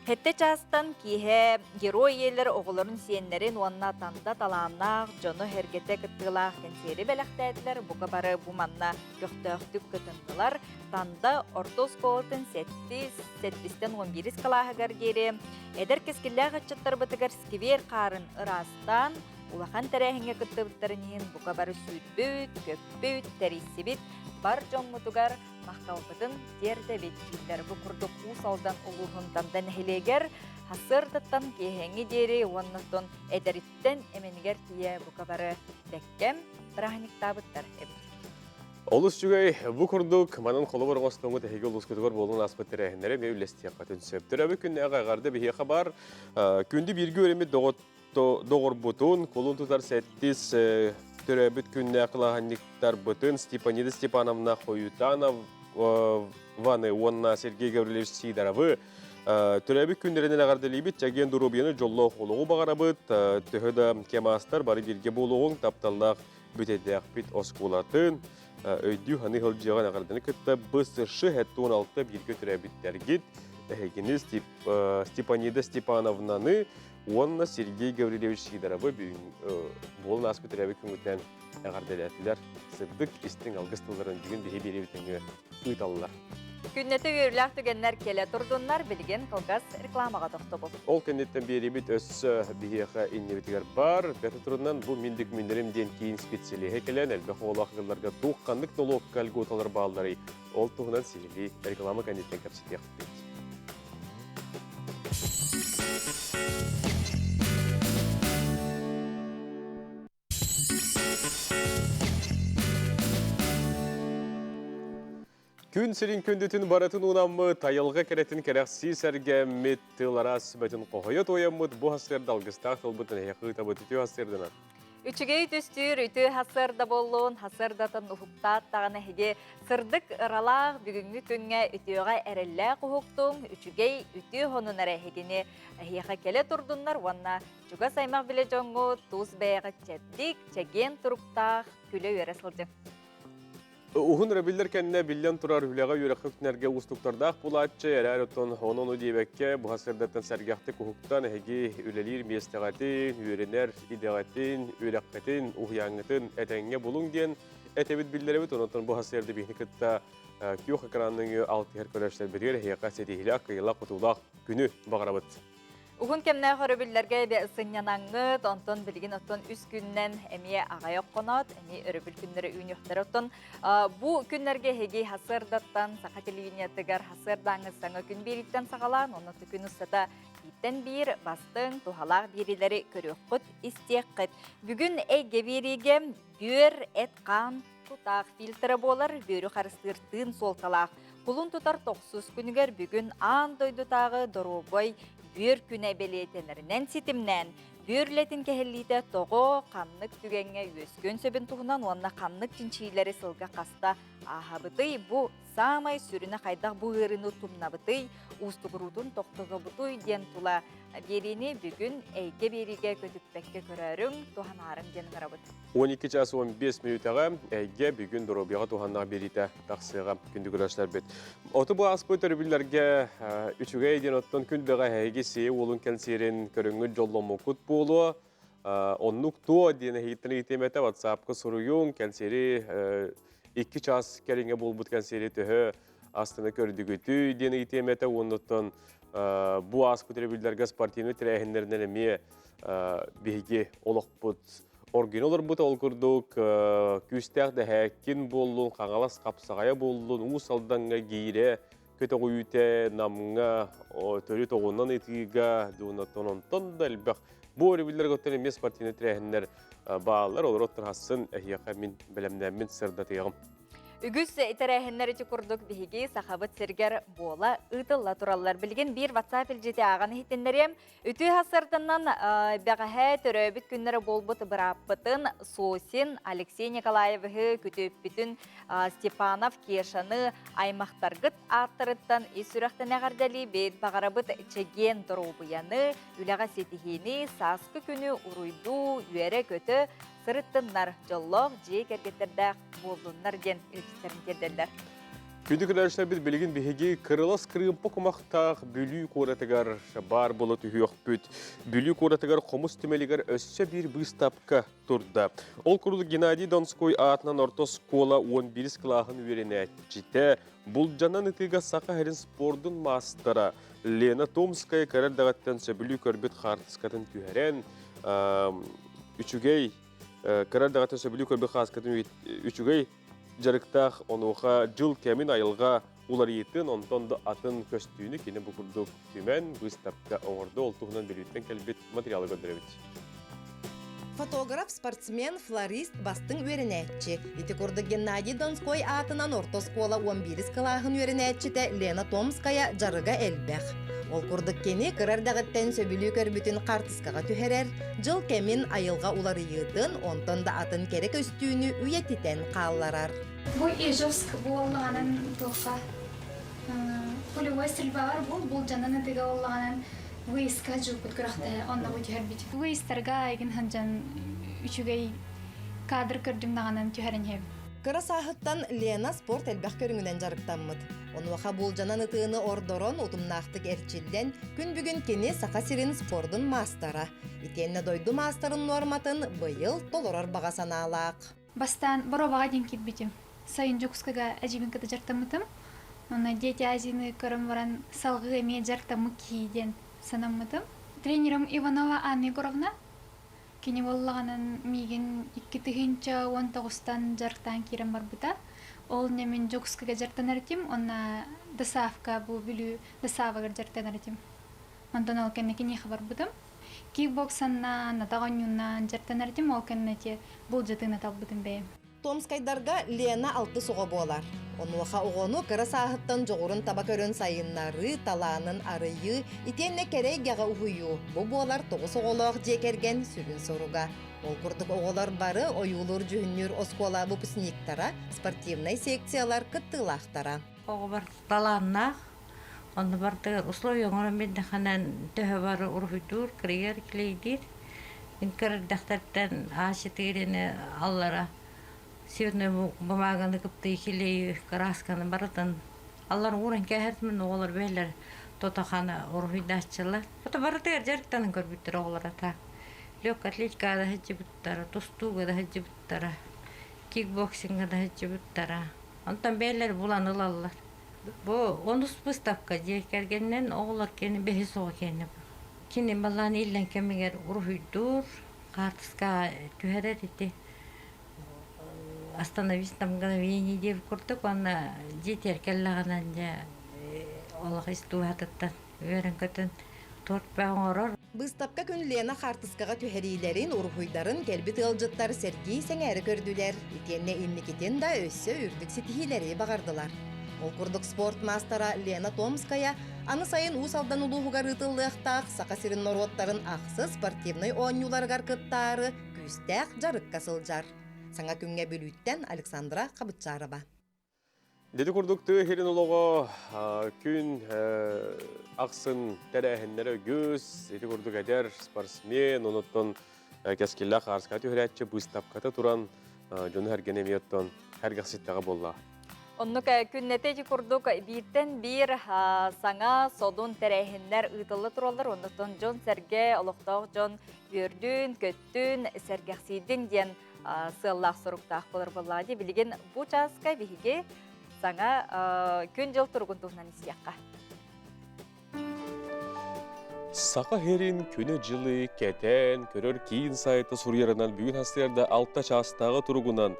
Сэттэ чаастан киэһэ герой ийэлэр оҕолорун сиэннэрин уонна танда талааннаах дьону сэргэтэ кыттыылаах кэнсиэри бэлэхтээтилэр. Бука бары бу манна көхтөөхтүк кытыннылар. Танда орто оскуолатын сэттис, сэттистэн 11 кылааһыгар диэри эдэр кэскиллээх ыччаттарбытыгар сквер хаарын ыраастаан, улахан тэрээһиҥҥэ кыттыбыттарын иһин бука бары сүүрбүт, көппүт, тэрийсибит бар дьоммутугар махталбытын тиэрдэбит дииллэр. Бу курдук Уус Алдан улууһун Танда нэһилиэгэр сарсыардаттан киэһээҥҥи диэри уонна оттон эдэриттэн эмэнигэр тиийэ бука бары бэккэм бырааһынньыктаабыттар эбит. Олус үчүгэй. Бу курдук манан холобур оҥостоҥҥут эһиги улуускутугар буолан ааспыт тэрээһиннэри эмиэ үллэстиэххитин сөп. Төрөөбүт күннээҕи эҕэрдэ биһиэхэ бар. Күндү бииргэ үөрэммит доҕорбутун, кулун тутар сэттис төрөөбүт күннээх кылааһынньыктарбытын Степанида Степановна Хоютанованы уонна Сергей Гаврильевич Сидоровы төрөөбүт күннэринэн эҕэрдэлиибит, чэгиэн доруобуйаны, дьоллоох олоҕу баҕарабыт, төһө да кэм аастар бары бииргэ буолуоҕуҥ, тапталлаах бүтэйдээхпит оскуолатын өйдүү-саныы сылдьыаҕын эҕэрдэни кытта БСШ 76 бииргэ төрөөбүттэргит эһигини Степанида Степановнаны уонна Сергей Гаврильевич Сидоровы бүгүн буолан ааспыт төрөөбүт күҥҥүтүнэн эҕэрдэлээтилэр. Сырдык, истиҥ алгыс тылларын бүгүн биһи биэриэбит нөҥүө ыыталлар. Күннэтэ үөрүүлээх түгэннэр кэлэ турдуннар, билигин кылгас рекламаҕа тохтобул. Ол кэнниттэн биэриибит өссө биһиэхэ иннибитигэр бар. Бэрт турунан бу мин дөкүмүннэрим диэн киин специалиһэ кэлэн элбэх оҕолоох ыалларга туох ханнык нолуокка льготалар баалларый? Ол туһунан сиһилии реклама кэнниттэн кэпсэтиэхпит. Күн сирин күндүтүн барытын уунаммыт, айылҕа кэрэтин кэрэхсии сэргэммит, тыл араас сүбэтин хоһуйа туойаммыт бу сарсыарда алгыстаах тылбытын эһиэхэ ыытабыт үтүө сарсыарданан. Үчүгэй түстүүр үтүө сарсыарда буоллун, сарсыардатын уһуктаат даҕаны эһиги сырдык ыралаах бүгүҥҥү күҥҥэ үтүөҕэ эрэллээх уһуктуҥ, үчүгэй үтүө хонун эрэ эһигини эһиэхэ кэлэ турдуннар уонна чугас аймах билэ дьоҥҥут тус бэйэҕит чэбдик, чэгиэн туруктаах күлэ-үөрэ сылдьыҥ. Уһун өрөбүллэр кэннэ биллэн турар үлэҕэ үөрэххэ үктэнэргэ уустуктардаах буолааччы, эрээр оттон ону-ону диэбэккэ, быһа сырдаттан сэргэхтик уһуктан эһиги үлэлиир миэстэҕитин, үөрэнэр идэҕитин, үөрэххитин, уһуйааҥҥытын этэҥҥэ булуҥ диэн этэбит биллэрэбит. Онон бу сарсыарда биһини кытта күөх экран нөҥүө алтыһар көрөөччүлэрбитигэр эһиэхэ ситиһиилээх, кыайыылаах-хотуулаах күнү баҕарабыт. Уһун кэмнээх өрөбүллэргэ сынньанаҥҥыт, онтон билигин оттон үс күннэн эмиэ аҕай окконоот, эмиэ өрөбүл күннэрэ үүнүөхтэрэ. Оттон бу күннэргэ эһиги сарсыардаттан саха телевидениетыгар сарсыардааҥҥы саҥа күн биэрииттэн саҕалаан, онно күн устата бииртэн биир бастыҥ, туһалаах биэриилэри көрүөххүт, истиэххит. Бүгүн эйгэ биэриигэ бүөр, эт-хаан тутаах фильтра буолар, бүөрү харыстыыр тыын суолталаах. Кулун тутар тохсус күнүгэр бүгүн аан дойдутааҕы доруобай бүөр күнэ бэлиэтэнэринэн ситимнээн, бүөр үлэтин кэһиллиитэ тоҕо, ханнык түгэҥҥэ үөскүөн сөбүн туһунан уонна ханнык чинчийиилэри сылга хаста ааһабытый, бу саамай сүрүнэ хайдах бу ыарыыны тумнабытый, уустугуруутун тохтотобутуй диэн тула Биэриини бүгүн эйгэ биэриигэ көтүппэккэ көрөөрүҥ, туһанаарыҥ диэн ыҥырабыт. 12 час 15 мүнүүтэҕэ эйгэ бүгүн доруобуйаҕа туһаннаах биэриитэ тахсыаҕа күндү көрөөччүлэрбит. Оту бу ааспыт өрөбүллэргэ үчүгэй диэн оттон күн бэҕэ эһиги сиэ уолун кэнсиэрин көрүҥҥүт дьолломмуккут буолуо. Оннук туо диэн эһигиттэн ыйытыам этэ WhatsApp-ка суруйуҥ кэнсиэри 2 час кэриҥэ буолбут кэнсиэри төһө астына көрдүгүтүй диэн ыйытыам этэ уоннуттан бу ааспыт өрөбүллэргэ спортивнай тэрээһиннэринэн эмиэ биһиги олохпут оргуйан олорбут ол курдук күүстээх дэһээккин буоллун хаҥалас хапсаҕайа буоллун уус алдаҥҥа гиирэ көтөҕүүтэ намҥа төрүт оҕунан ытыыга дуунаттан онтон да элбэх бу өрөбүллэргэ оттон эмиэ спортивнай тэрээһиннэр бааллар олору оттон хассын эһиэхэ мин бэлэмнээммин сырдатыаҕым. Үгүс тэрээһиннэр ити курдук биһиги Сахабыт сиригэр буола ыытылла тураллар. Билигин биир WhatsApp илдьити ааҕан иһитиннэриэм. Үтүө сарсыарданан бэҕэһээ төрөөбүт күннэрэ буолбут бырааппытын Сосин Алексей Николаевиһы күтүөппүтүн Степанов Кешаны аймахтаргыт ааттарыттан ис сүрэхтэн эҕэрдэлиибит. Баҕарабыт чэгиэн доруобуйаны, үлэҕэ ситиһиини, сааскы күнү уруйдуу, үөрэ-көтө сырыттыннар, дьоллоох дьиэ кэргэттэрдээх буоллуннар диэн илдьиттэрин тиэрдэллэр. Күндү көрөөччүлэрбит билигин биһиги кырылас кырыымпа кумахтаах Бүлүү куоратыгар баар буола түһүөхпүт. Бүлүү куоратыгар хомус түмэлигэр өссө биир быыстапка турда. Ол курдук Геннадий Донской аатынан орто оскуола 11 кылааһын үөрэнээччитэ, булдьанан ытыыга Саха сирин спордун маастара Лена Томская кыра эрдэҕиттэн сөбүлүү көрбүт хаартыскатын түһэрэн, үчүгэй кыра эрдэҕиттэн сөбүлүү көрбүт хааскатын үчүгэй дьарыктаах онуоха дьыл кэмин айылҕа уларыйыытын онтон да атын көстүүнү кини бу курдук түмэн быыстапка оҥордо ол туһунан Бүлүүттэн кэлбит материалы көрдөрөбүт. Фотограф, спортсмен, флорист, бастыҥ үөрэнээччи. Ити курдук Геннадий Донской аатынан орто оскуола 11 кылааһын үөрэнээччитэ Лена Томская дьарыга элбэх. Ол курдук кини кыра эрдэҕиттэн сөбүлүү көрбүтүн хаартыскаҕа түһэрэр, дьыл кэмин айылҕа уларыйыытын, онтон да атын кэрэ көстүүнү үйэтитэн хаалларар. Бу Ижевск буоллаҕынан туохха пулевой стрельбалар бул булдьанан ытыга буоллаҕынан выездка дьууппут күрэхтэһэ онно бу түһэрбит. Выездтарга айгын ханжан үчүгэй кадр көрдүм даҕанан түһэрэн иһэбит. Кыра сааһыттан Лена спорт элбэх көрүҥүнэн дьарыктаммыт. Онуоха буулдьанан ытыыны ордорон, утумнаахтык эрчиллэн, күн бүгүн кини Саха сирин спордун маастара. Итиэннэ дойду маастарын нуорматын быйыл толорор баҕа санаалаах. Бастаан боруобаҕа диэн киирбитим. Сайын Дьокуускайга эдьиийбин кытта дьарыктаммытым. Онно Дети Азияны көрөн баран салҕыы эмиэ дьарыктаммыт киһи диэн санаммытым. Тренерым Иванова Анна Егоровна. Кини буоллаҕынан миигин 2019-тан дьарыктаан киирэн барбыта. Ол инньэ мин Дьокуускайга дьарыктанар этим, уонна ДСАФка бу Бүлүү ДСАФыгар дьарыктанар этим. Онтон ол кэннэ киниэхэ барбытым. Кикбоксаннаан, атах оонньууннаан дьарыктанар этим, ол кэннэ ити былдьатыыны талбытым бэйэм. Томскайдарга Лена алтыс оҕо буолар. Онуоха оҕону кыра сааһыттан дьоҕурун таба көрөн сайыннарыы, талаанын арыйыы, итиэннэ кэрэ эйгэҕэ уһуйуу бу буолар тоҕус оҕолоох дьиэ кэргэн сүрүн соруга. Ол курдук оҕолор бары ойуулуур-дьүһүннүүр оскуола выпускниктара, спортивнай секциялар кыттыылаахтара. Оҕобор талааннаах, онно бардыгар условия оҥорон биэрдэххинэ төһө бары уруһуйдуур, кырыйар, килийдиир. Мин кырырдахтартан А4-ни аллара северный бумаганы кыптыы килийи красканы барытын аллар ууран кээһэртим оҕолор бэйэлэр тотохана уруһуйдааччылар. Ото барытыгар дьарыктанан көрбүттэр оҕолор ата. Легкая атлетикаҕа да сылдьыбыттара, тустууга да сылдьыбыттара, кикбоксиҥҥа да сылдьыбыттара. Онтон бэйэлэр булан ылаллар. Бу онус выставка дьиэ кэргэнинэн оҕолор кини бэһис оҕо киэнэ бу. Кини балаан иллэҥ кэмигэр уруһуйдуур, хаартыскаҕа түһэрэр ити остановись на мгновение диэбит курдук уонна дьиэтигэр кэллэҕинэ дьэ олох ис дууһатыттан үөрэн-көтөн торт бөҕө оҥорор. Быыстапка күн Лена хаартыскаҕа түһэриилэрин, уруһуйдарын кэлбит ыалдьыттар сэргии сэҥээрэ көрдүлэр, итиэннэ инникитин да өссө үрдүк ситиһиилэри баҕардылар. Ол курдук спорт маастара Лена Томская аны сайын Уус Алдан улууһугар ыытыллыахтаах Саха сирин норуоттарын ахсыс спортивнай оонньууларыгар кыттаары күүстээх дьарыкка сылдьар. Саҥа күҥҥэ Бүлүүттэн Александра Хабытчарова. Дети курдук тыа сирин олоҕо күн ахсын тэрээһиннэрэ үгүс. Ити курдук эдэр спортсмен, онуттан кэскиллээх хаарыска түһэрээччи быыстапката туран дьону сэргэни эмиэ оттон сэргэхситтэҕэ буолла. Оннук күннэтэ ити курдук бииртэн биир саҥа содун тэрээһиннэр ыытылла тураллар. Оннуттан дьон-сэргэ, олохтоох дьон үөрдүн, көттүн, сэргэхсийдин диэн сыаллаах соруктаах болар буоллаҕа дии. Билигин бу чааска биһиги саҥа күн-дьыл туругун туһунан истиэххэ. Саха сирин күнү-дьылы кэтээн көрөр киин сайта суруйарынан бүгүн сарсыарда 6 чаастааҕы туругунан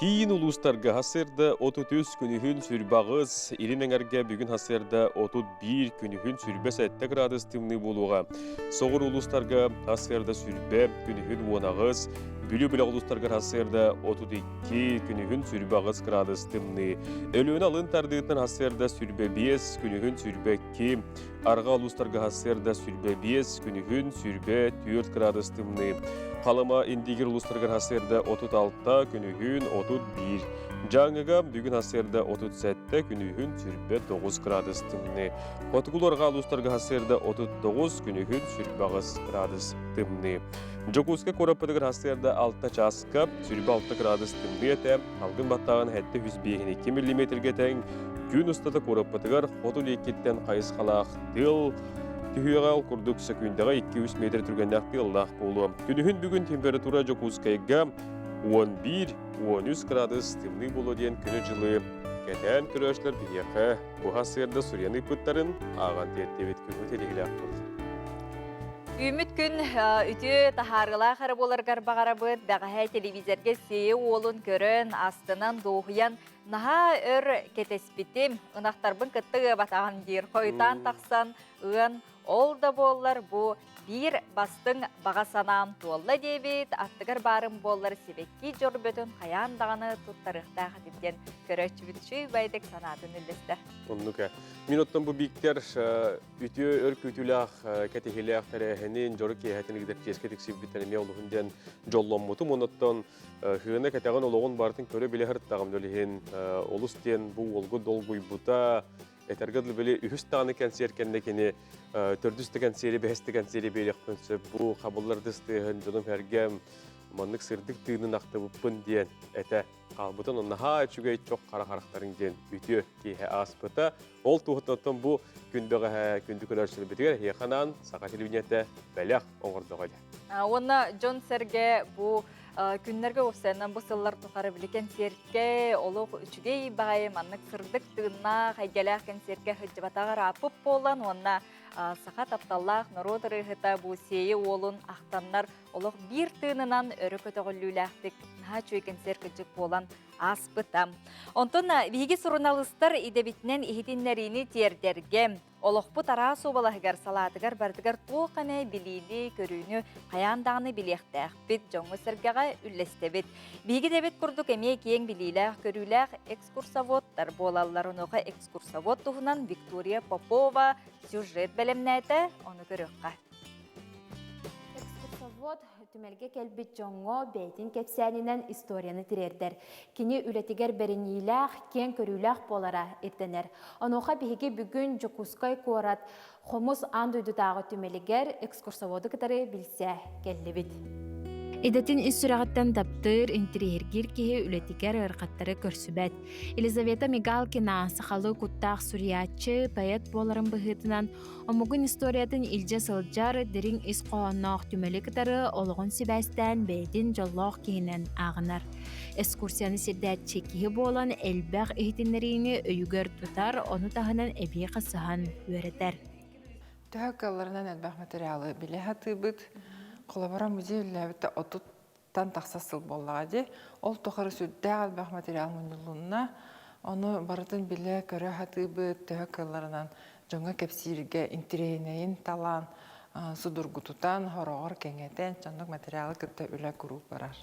киин улуустарга сарсыарда 33 күнүһүн сүрбаҕыс, илин эҥэргэ бүгүн сарсыарда 31 күнүһүн сүрбэ 7 градус тымныы буолуоҕа. Соҕуруу улуустарга сарсыарда сүрбэ, күнүһүн 18, Бүлүү бөлөх улуустарыгар сарсыарда 32, күнүһүн сүрбэ 8 градус тымныы. Өлүөнэ алын тардыытынан сарсыарда сүрбэ 5, күнүһүн сүрбэ 2, арҕаа улуустарга сарсыарда сүрбэ 5, күнүһүн сүрбэ 4 градус тымныы. Халыма Индигир улуустарыгар сарсыарда 36, күнүһүн 31. Дьааҥыга бүгүн сарсыарда 37, күнүһүн сүрбэ 9 градус тымныы. Хотугу арҕаа улуустарга сарсыарда 39, күнүһүн сүрбэ 8 градус тымныы. Дьокуускай куораппытыгар сарсыарда 6 чааска сүрбэ 6 градус тымныы этэ, алгын баттааҕын 752 миллиметргэ тэҥ күн устата куораппытыгар хоту диэкиттэн хайысхалаах тыал түһүөҕэ ол курдук сөкүүндэҕэ 2-3 метр түргэннээх тыаллаах буолуо. Күнүһүн бүгүн температура Дьокуускайга 11-13 градус тымныы буолуо диэн күнү-дьылы кэтээн көрөөччүлэр биһиэхэ быһа сыарда суруйан ыыппыттарын ааҕан тиэртибит күҥҥүт илиһилээх буолла. Үүммүт күн үтүө таһаарыылаах эрэ буоларыгар баҕарабыт. Бэҕэһээ телевизорга Сиэйэ уолун көрөн, астынан, дуоһуйан наһаа өр кэтэспитим. Ынахтарбын кытта ыабатаҕым диир. Хойутаан тахсан ыан, ол да буоллар бу биир бастыҥ баҕа санаам туолла диэбит. Аттыгар баарым буоллар сибэкки дьорбөтүн хайаан даҕаны туттарыахтаах этим диэн көрөөччүбүт үчүгэй байдык санаатын үллэстэр. Оннук ээ. Мин оттон бу Бииктэр үтүө өр күүтүүлээх кэтэһиилээх тэрээһинин, дьоро киэһэтин ыытар чиэскэ тиксибиттэн эмиэ олуһун диэн дьолломмутум. Онуттан хыына кэтэҕин олоҕун барытын көрө-билэ сырыттаҕым дьол иһин олус диэн бу уолгу долгуйбута, этэргэ дылы били үһүс даҕаны кэнсиэр кэннэ кини төрдүс да кэнсиэри, бэһис да кэнсиэри биэриэхпин сөп. Бу хабыллар тыаһын дьонум-сэргэм маннык сырдык тыынын ахтыбыппын диэн этэ хаалбытын наһаа үчүгэй чох хара харахтарыҥ диэн үтүө киэһэ ааспыта. Ол туһуттан бу күн бөҕөһө күндү көрөөччүлэрбитигэр эһиэхэ анаан саха телевидениетэ бэлэх оҥордоҕо этэ. Уонна дьон-сэргэ бу күннэргэ уопсайынан бу сыллар тухары били кэнсиэркэ олох үчүгэй баҕайы маннык сырдык тыыннаах эйгэлээх кэнсиэркэ сылдьыбатаҕар ааппыт буолан уонна саха тапталлаах норуот ырыаһыта бу Сиэйэ уолун ахтаннар олох биир тыынынан өрө көтөҕүллүүлээхтик наһаа үчүгэй кэнсиэр кырдьык буолан ааспыта. Онтон биһиги суруналыыстар идэбитинэн иһитиннэриини тиэрдэргэ, олохпут араас уобалаһыгар, салаатыгар барытыгар туох эмэ билиини, көрүүнү хайаан даҕаны билиэхтээхпит, дьоҥҥо-сэргэҕэ үллэстэбит. Биһиги идэбит курдук эмиэ киэҥ билиилээх-көрүүлээх экскурсоводтар буолаллар. Онуоха экскурсовод туһунан Виктория Попова сюжет бэлэмнээтэ, ону көрүөххэ. Экскурсовод түмэлгэ кэлбит дьоҥҥо бэйэтин кэпсээнинэн историяны тириэрдэр. Кини үлэтигэр бэриниилээх, киэҥ көрүүлээх буолара ирдэнэр. Онуоха биһиги бүгүн Дьокуускай куорат Хомус аан дойдутааҕы түмэлигэр экскурсоводу кытары билсэ кэллибит. Идэтин ис сүрэҕиттэн таптыыр, интириэһиргиир киһи үлэтигэр ыарахаттары көрсүбэт. Елизавета Мигалкина сахалыы куттаах суруйааччы, поэт буоларын быһыытынан Омугун историятын илдьэ сылдьар дириҥ ис хоһоонноох түмэли кытары олоҕун сибээстээн бэйэтин дьоллоох киһинэн ааҕынар. Экскурсияны сирдээччи киһи буолан элбэх иһитиннэриини өйүгэр тутар, ону таһынан эбии хасыһан үөрэтэр. Төһө кыалларынан элбэх материалы билэ сатыыбыт. Холобура, музей үлэлээбитэ 30-тан тахса сыл буоллаҕа дии. Ол тухары сүрдээх элбэх материал мунньулунна. Ону барытын билэ-көрө сатыыбыт, төһө кыалларынан дьоҥҥо кэпсииргэ интэриэһинэйин талан, судургутутан, хороҕор кэҥэтэн, дьоннук материалы кытта үлэ куруук барар.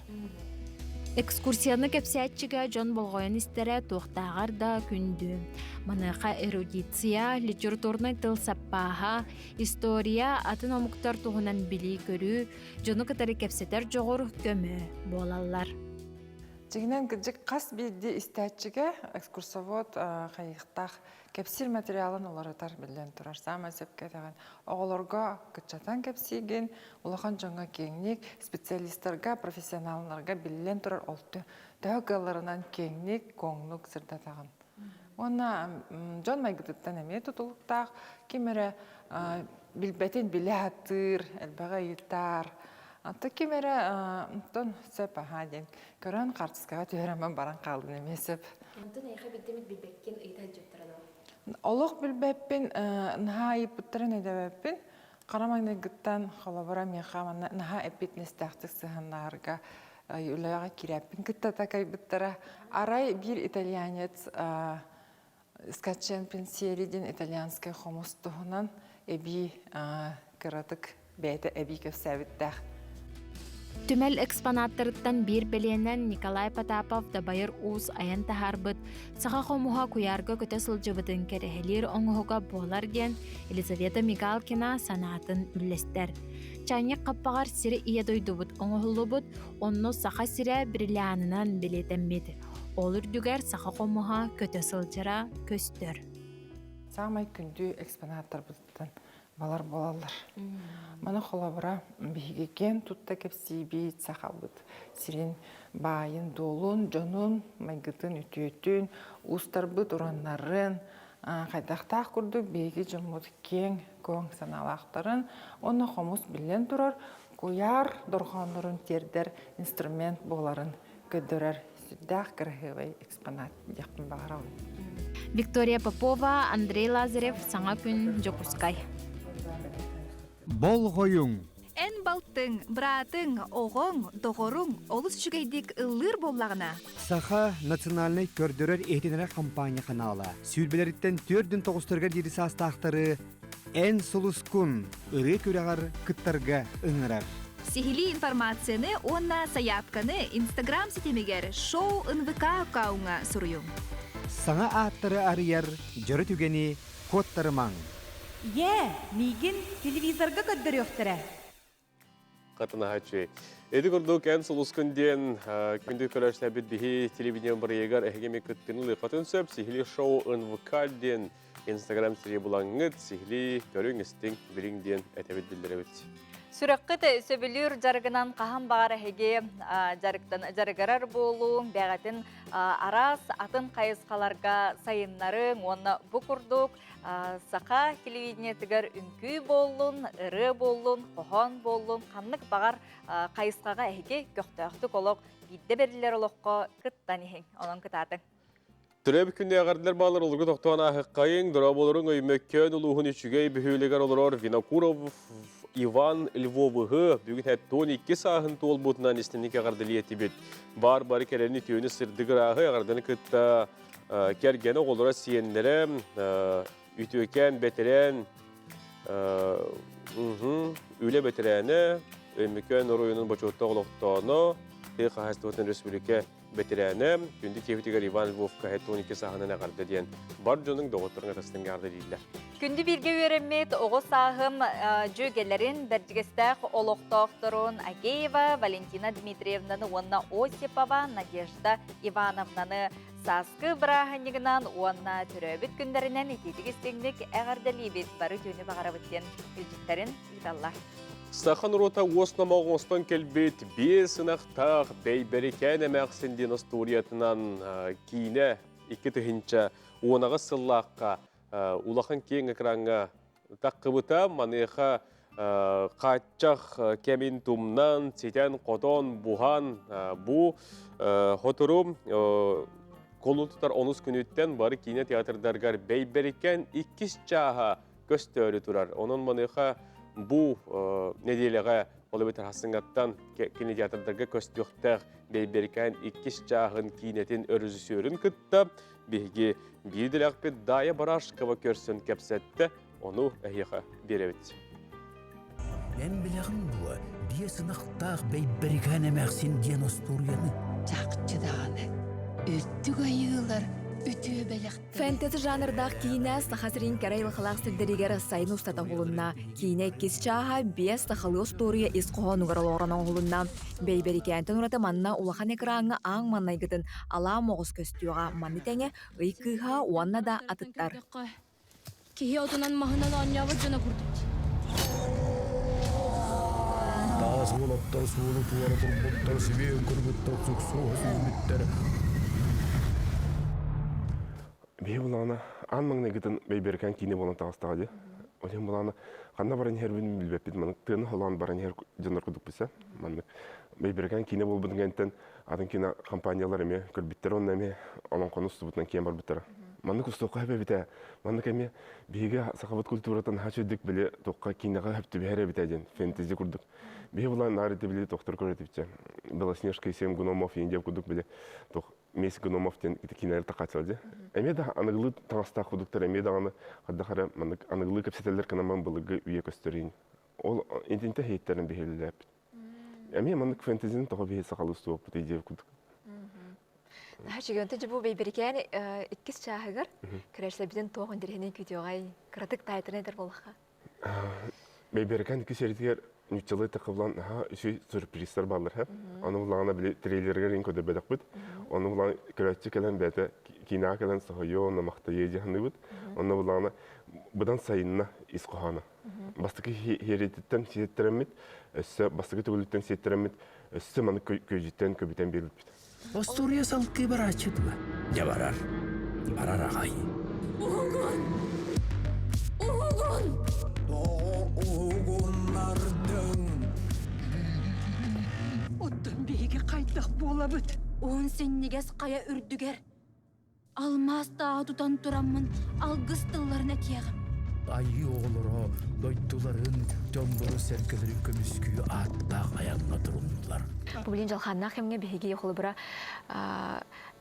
Экскурсияны кэпсээччигэ дьон болҕойон истэрэ туохтааҕар да күндү. Маныаха эрудиция, литературнай тыл саппааһа, история, атын омуктар туһунан билии-көрүү, дьону кытары кэпсэтэр дьоҕур көмө буолаллар. Дьиҥинэн кырдьык хас биирдии истээччигэ экскурсовод хайыахтаах кэпсиир материалын уларытар биллэн турар. Саамай сөпкө этэҕин. Оҕолорго кыччатан кэпсиигин, улахан дьоҥҥо киэҥник, специалистарга, профессионалларга биллэн турар ол төһө кыалларынан киэҥник, куоҥнук сырдатаҕын. Уонна дьон майгытыттан эмиэ тутулуктаах, ким эрэ билбэтин билэ сатыыр, элбэҕи ыйытар. Антон ким эрэ онтон сөп аһаа диэн көрөн хаартыскаҕа түһэрэммин баран хаалдын эмиэ сөп. Онтон эйиэхэ билдимит билбэккин ыйыта сылдьыбыттара дуо? Олох билбэппин, наһаа ыйыппыттарын өйдөөбөппүн. Хара маҥнайгыттан холобура миэхэ манна наһаа эппиэтинэстээхтик сыһыаннаһарга үлэҕэ киирээппин кытта такайбыттара. Арай биир итальянец Скачен Пенсиери диэн итальянскай хомус туһунан эбии кыратык бэйэтэ эбии кэпсээбиттээх. Түмэл экспонаттарыттан биир бэлиэнэн Николай Потапов Дабайыр Уус айан таһаарбыт саха хомуһа куйаарга көтө сылдьыбытын кэрэһэлиир оҥоһуга буолар диэн Елизавета Мигалкина санаатын үллэстэр. Чайник хаппаҕар сири ийэ дойдубут оҥоһуллубут, онно Саха сирэ бриллианынан бэлиэтэммит. Ол үрдүгэр саха хомуһа көтө сылдьара көстөр. Саамай күндү экспонаттарбытыттан балар буолаллар. Маны холобура биһиги киэн тутта кэпсиибит сахабыт сирин баайын дуолун, дьонун, майгытын, үтүөтүн, уустарбыт ураннарын хайдахтаах курдук биһиги дьоммут киэҥ куоҥ санаалаахтарын уонна хомус биллэн турар куйаар дорҕооннорун тиэрдэр инструмент буоларын көрдөрөр сүрдээх кыраһыабай экспонат диэхпин баҕарабын. Виктория Попова, Андрей Лазарев, Саҥа күн, Дьокуускай. Болҕойуҥ! Эн балтыҥ, быраатыҥ, оҕоҥ, доҕоруҥ олус үчүгэйдик ыллыыр буоллаҕына. Саха национальнай көрдөрөр-иһитиннэрэр хампаанньа ханаала сүүрбэлэриттэн түөрдүн тоҕустарыгар диэри саастаахтары Эн сулускун ырыа күрэҕэр кыттарга ыҥырар. Сиһилии информацияны уонна сайаапканы Инстаграм ситимигэр шоу НВК аккауҥҥа суруйуҥ. Саҥа ааттары арыйар дьоро түгэни куоттарымаҥ. Ийээ, миигин телевизорга көрдөрүөхтэрэ. Хатынаһаччы. Эти курдук эн сулускун диэн күндү көрөөччүлэрбит биһи телевидение бырайыгар эһиги кыттыны лыхатын сөп сиһили шоу НВК диэн Инстаграм сири булаҥҥыт сиһили көрүҥ истиҥ билиҥ диэн этэбит биллэрэбит. Сүрэххит сөбүлүүр дьарыгынан хаһан баҕар эһиги дьарыгырар буолуҥ, бэҕэтин араас атын хайысхаларга сайыннарыҥ уонна бу курдук саха телевидениетыгар үҥкүү буоллун, ырыа буоллун, хоһоон буоллун, ханнык баҕар хайысхаҕа эһиги көхтөөхтүк олох биирдэ бэриллэр олоххо кыттан иһиҥ. Онон кытаатыҥ. Төрөөбүт күннээҕэрдэр баалар олорго тохтоон ааһыккайыҥ, дорооболоруҥ Өймөкөөн улууһун үчүгэй бөһүөлэгэр олорор Винокуров Иван Львовыһы бүгүн 72 сааһын туолбутунан истинник эҕэрдэлии этибит. Баар бары кэрэни түүнү сырдык ырааһы эҕэрдэни кытта кэргэнэ оҕолоро сиэннэрэ үтүөкээн бэтэрээн үлэ бэтэрээнэ Өймөкөөн оройуонун бочуоттаах олохтооно тыа хаһаайыстыбатын республика бэтэрээнэ күндү киһибитигэр Иван Львовка 72 сааһынан эҕэрдэ диэн бар дьонуҥ доҕотторуҥ атастыҥ эҕэрдэлииллэр. Күндү бииргэ үөрэммит оҕо сааһым дьүөгэлэрин, Бэрдьигэстээх олохтоохторун Агеева Валентина Дмитриевнаны уонна Осипова Надежда Ивановнаны сааскы бырааһынньыгынан уонна төрөөбүт күннэринэн итиитик-истиҥник эҕэрдэлиибит, бары үтүөнү баҕарабыт диэн илдьиттэрин ыыталлар. Саха норуота уос номоҕу оҥостон кэлбит биэс ынахтаах Бэйбэрикээн эмээхсин диэн остуоруйатынан киинэ 2018 сыллаахха улахан киэҥ экраҥҥа таххыбыта. Маныаха хааччах кэмин тумнан, ситэн-хотон, буһан бу хотору кулун тутар онус күнүттэн бары киинэ театрдарыгар Бэйбэрикээн иккис чааһа көстөөрү турар. Онон маныаха бу нэдиэлэҕэ ол эбэтэр хасыҥаттан кинотеатрдарга көстүөхтээх Бэйбэрикээн иккис чааһын киинэтин өрөжиссерын кытта биһиги биир дэлэхпит Дая Барашкова көрсөн кэпсэттэ, ону эһиэхэ биэрэбит. Эн билэҕин дуо, биэс ынахтаах Бэйбэрикээн эмээхсин диэн остуоруйаны? Чахчы даҕаны, үрдүк айыылар. Үтүө бэлэх. Фэнтези жанрдаах киинэ Саха сирин кэрэ айылҕалаах сирдэригэр сайын устата уһулунна. Киинэ иккис чааһа биэс сахалыы остуоруйа ис хоһоонугар олоҕуран оҥоһулунна. Бэйбэрикээнтэн ураты манна улахан экраҥҥа ааҥ маннайгытын алаа моҕус көстүөҕэ. Маны тэҥэ Ый кыыһа уонна да атыттар. Киһи отунан маһынан оонньообут дьоно курдук. Таас уолаттар суолу туора турбуттар, сибиэн кыргыттар суксуруһа сүүрбүттэр. Биһи булаана аан маҥнайгытын Бэйбэрикээн киинэ буолан таҕыстаҕа дии. Ол иһин булаана ханна баран иһэрбин билбэппит. Маннык тыаны холоон баран иһэр дьоннор курдук билсэ. Маннык Бэйбэрикээн киинэ буолбутун кэнниттэн атын кино компаниялар эмиэ көрбүттэр уонна эмиэ олоҥхону устубутунан киэн барбыттара. Маннык устуохха сөп эбитэ. Маннык эмиэ биһиги сахабыт культуратын наһаа үчүгдүк били туохха киинэҕэ сөп түбэһэр эбитэ диэн фэнтези курдук. Биһи булан наар ити били тохтор көрөтүпчэ. Белоснежка и семь гномов индия курдук били туох Месть гномов диэн ити киинэлэр тахааччылар дии. Эмиэ да аныгылыы таҥастаах курдуктар эмиэ даҕаны хайдах эрэ маннык аныгылыы кэпсэтэллэр гынан былыргы үйэ көстөрүн. Ол интинтэ иһиттэрин биһилилээппит. Эмиэ маннык фэнтезини тоҕо биһи сахалыы устубаппыт идея курдук. Наһаа үчүгэй. Онтон бу Бэйбэрикээн иккис чааһыгар көрөөччүлэрбитин туох интэриэһинэй күүтүөҕэй? Кыратык таайтаран этэр буоллахха. Бэйбэрикээн иккис сериятыгар ньуччалыы тахыбылан наһаа үчүгэй сюрпризтар бааллар һэ. Ону булаҕына били трейлеригэр иҥ көрдөрбөтөхпүт. Ону булаҕына көрөөччү кэлэн бэйэтэ киинэҕэ кэлэн соһуйуо, онно махтайыа дии саныыбыт. Онно булаҕына быдан сайынна ис хоһооно. Бастакы хиэрититтэн сиэттэрэммит, өссө бастакы төгүлүттэн сиэттэрэммит, өссө маны күөдьүттэн көбүтэн биэрбиппит. Остуоруйа салгыы барааччы дуо? Дьэ барар. Барар аҕай. Уһугун! Уһугун! Тоҕо уһугуннардыҥ? Оттон биһиги хайдах буолабыт? Уһун синньигэс хайа үрдүгэр Алмаас тааһы тутан тураммын алгыс тылларын этиэҕим. Айыы оҕолоро дойдуларын, дьоннору-сэргэлэрин көмүскүү ааттаах айаҥҥа туруннулар. Бу билин дьалхааннаах кэмҥэ биһиги холобура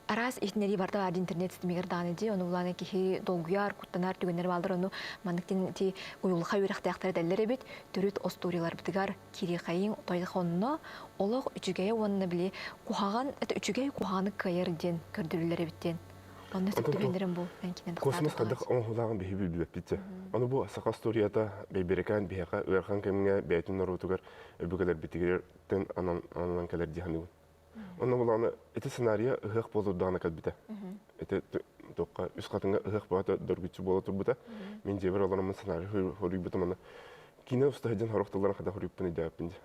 араас иһитиннэрии барыта баар интернет ситимигэр даҕаны дии ону булааны киһи долгуйар куттанар түгэннэр бааллар ону маннык ти уйулҕа үөрэхтээхтэрэ этэллэр эбит төрүт остуоруйаларбытыгар кириэхэйиҥ тойхонно олох үчүгэйэ уонна били куһаҕан это үчүгэй куһаҕаны кыайар диэн көрдөрүллэр эбит диэн онно сөп түбэһиннэрин бу эн Космос хайдах оҥоһуулааҕын биһи билбэппит Ону бу саха историята бэйбэрикээн биһиэхэ ыарахан кэмҥэ бэйэтин норуотугар өбүгэлэрбитигэртэн ананан кэлэр дии саныыбын. Онно булааны ити сценарийа ыһыах буолурдаҕына кэлбитэ. Ити туохха үс хатыҥҥа ыһыах баата дөргүччү буола турбута. Мин дьиэбэр олороммун сценарий хоруйбутум аны киинэ уста сылдьан сорох тылларын хата хоруйуппун өйдөөбүппүн дии.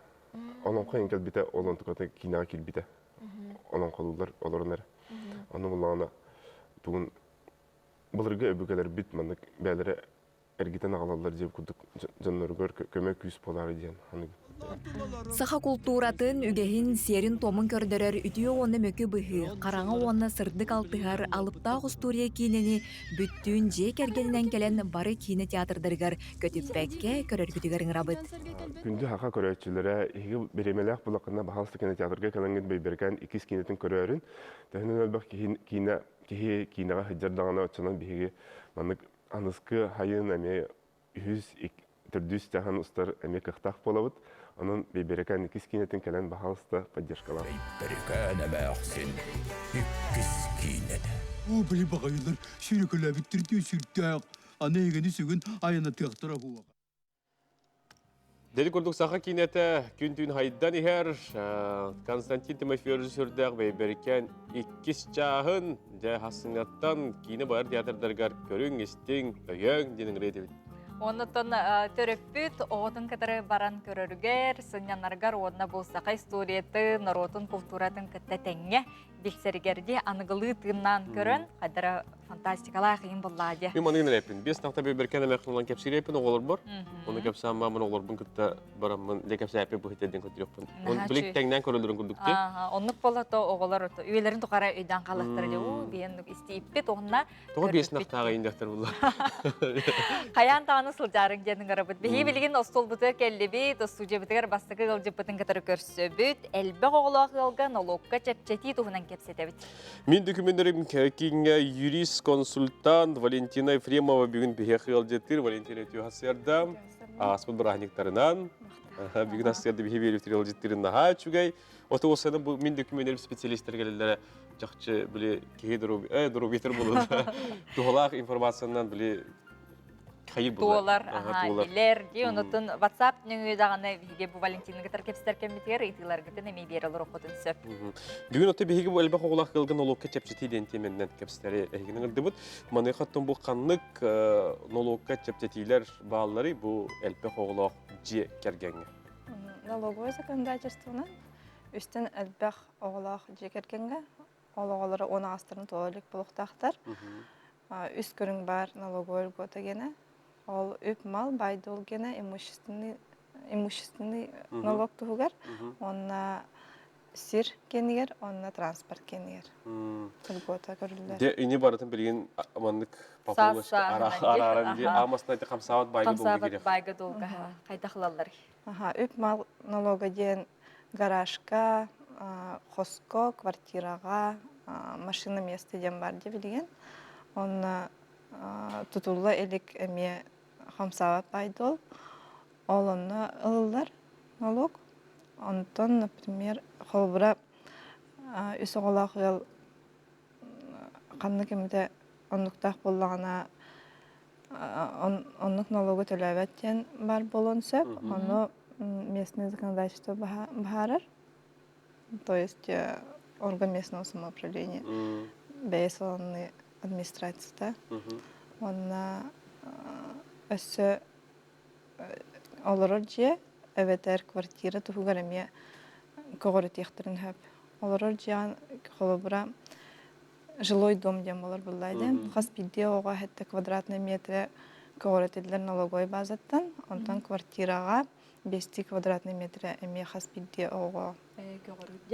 Олоҥхо иҥ кэлбитэ, ол онтуката киинэҕэ киирбитэ. Олоҥхолууллар олорон эрэ. Ону буллаҕына тугун былыргы өбүгэлэрбит маннык бэйэлэрэ эргитэн аҕалаллар диэн курдук дьонноругар көмө күүс буолаары диэн Саха култууратын, үгэһин, сиэрин-туомун көрдөрөр үтүө уонна мөкү быһыы, хараҥа уонна сырдык алтыһар алыптаах устуоруйа киинэни бүттүүн дьиэ кэргэнинэн кэлэн бары киинэ театрдарыгар көтүппэккэ көрөргүтүгэр ыҥырабыт. Күндү саха көрөөччүлэрэ, эһиги бириэмэлээх булаххына баһаалыста кинотеатрга кэлэҥҥит Бэйбэрикээн иккис киинэтин көрөөрүн. Төһөнөн элбэх киһи киинэ киһи киинэҕэ сылдьар даҕаны оччонон биһиги маннык аныскы хайын эмиэ үһүс, төрдүс чаһын устар эмиэ кыахтаах буолабыт. Онон Бэйбэрикээн иккис киинэтин кэлэн баһаалыста поддержкалаах. Бэйбэрикээн эмээхсин иккис киинэтэ. Оо, били баҕайылар сүүрэкэлээбиттэрдии сүрдээх. Аны эһигини сүгүн айанатыахтара буоҕа. Дели курдук саха киинэтэ күн-түүн хайдан иһэр. Константин Тимофеевич сүрдээх Бэйбэрикээн иккис чааһын дьэ хассыҥаттан киинэ бар театрдарыгар көрүҥ, истиҥ, өйөөҥ диэн ыҥырыа этибит. Оннуттан төрөппүт оҕотун кытары баран көрөрүгэр, сынньанарыгар уонна бу саха историятын, норуотун култууратын кытта тэҥҥэ билсэригэр дии аныгылыы тыыннаан көрөн хайдара фантастикалаах иһин буллаа дии. Мин маныгын элэппин. Биэс тахта бэркэн эмэхтэн кэпсиирэппин оҕолорбор. Оны кэпсээн баамын оҕолорбун кытта бараммын дьэ кэпсээппин быһыт дэн көтүөхпүн. Он билик тэҥнээн көрөлөрүн курдук ти. Оннук болото оҕолор үйэлэрин тухары өйдөөн хаалыахтара дии. Уу биэн истииппит уонна Тоҕо биэс нахтааҕа индехтер булла. Хайаан даҕаны сылдьаарыҥ диэн ыҥырабыт. Биһиги билигин остуолбутугар кэллибит, студиябытыгар бастакы ыалдьыппытын кытары көрсөбүт. Элбэх оҕолоох ыалга нолуокка чэпчэтии туһунан кэпсэтэбит. Мин дөкүмүннэрим кииҥҥэ юрист-консультант Валентина Ефремова бүгүн биһиэхэ ыалдьыттыыр. Валентина үтүө сарсыарда. Ааспыт бырааһынньыктарынан бүгүн ассыарда биһи биэрибит ыалдьыттырын наһаа үчүгэй. Ото осана бу мин дөкүмүөннэрим специалистер келеллere чахчы били киһи дорубиятыр булуда. Туһалаах информациянан били хайы Туолар, аха, билэр. Ди онутун WhatsApp нөҥүө даҕаны биһиги бу Валентина кытар кэпсэтэр кэммитигэр ыйытыыларгытын эмиэ биэрэ олоруоххутун сөп. Бүгүн отто биһиги бу элбэх оҕолоох ыалга нолуокка чэпчэтии диэн тиэмэннэн кэпсэтэри эһигини ыҥырдыбыт. Маныаха оттон бу ханнык нолуокка чэпчэтиилэр баалларый бу элбэх оҕолоох дьиэ кэргэҥҥэ? Налоговое законодательствонан үстэн элбэх оҕолоох дьиэ кэргэҥҥэ ол оҕолоро уон аҕастарын туола илик буолуохтаахтар. Үс көрүҥ баар налоговой льгота гиэнэ. Ол үп-мал, баай-дуол гиэнэ имущественный, имущественный налог туһугар уонна сир киэнигэр уонна транспорт киэнигэр льгота көрүллэр. Дьэ, ини барытын билигин маннык популочка арааран дии аамасына хамсаабат байга долга Хамсаабат байга долга хайдах ылаллар? Аха, үп-мал налога диэн гаражка, хоско, квартираҕа машина место диэн бар дии билигин. Онно тутулла илик эмиэ хамсаабат баайдол. Ол онно ылыллар налог. Онтон, например, холобура үс оҕолоох ыал ханнык эмитэ оннуктаах буоллаҕына оннук налогу төлөөбөт диэн баар буолуон сөп. Ону местное законодательство баһаарар. То есть орган местного самоуправления бэйэ салонный администрацията. Уонна өссө олорор дьиэ эбэтэр квартира туһугар эмиэ көҕүрэтиэхтэрин сөп. Олорор дьиэҕин холобура жилой дом диэн буолар буоллаа дии. Хас биирдии оҕоҕо сэттэ квадратный метрэ көҕүрэтиллэр налоговай базаттан, онтон квартираҕа биэстии квадратный метрэ эмиэ хас биирдии оҕоҕо.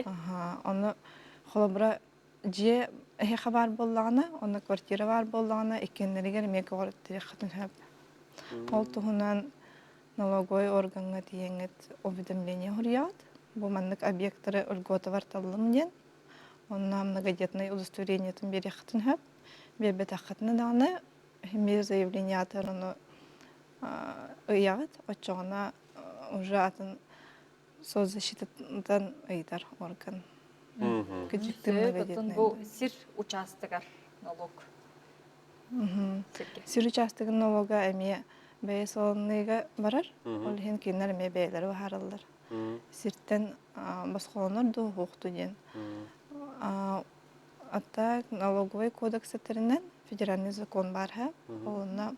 Аха, ону холобура дьиэ эһиэхэ баар буоллаҕына, онно квартира баар буоллаҕына, иккиэннэригэр эмиэ көҕүрэтиэххитин сөп. Ол туһунан налоговай органҥа тиийэҥҥит уведомление суруйаҕыт. Бу маннык объектары льготабар таллым диэн. Онно многодетнай удостоверениетын биэриэххитин сөп. Биэрбэтэххитинэ даҕаны эмиэ заявление аатыгар ону ыйаҕыт. Оччоҕуна уже атын соцзащитаттан ыйытар орган. Оттон бу сир учаастагар налог. Сир учаастагын налога эмиэ бэйэ салалыныыга барар. Ол иһин кинилэр эмиэ бэйэлэрэ быһаараллар. Сиртэн босхолонор дуу, суохтуу диэн. А так налоговый кодекс этэринэн федеральный закон баар һэ. Онно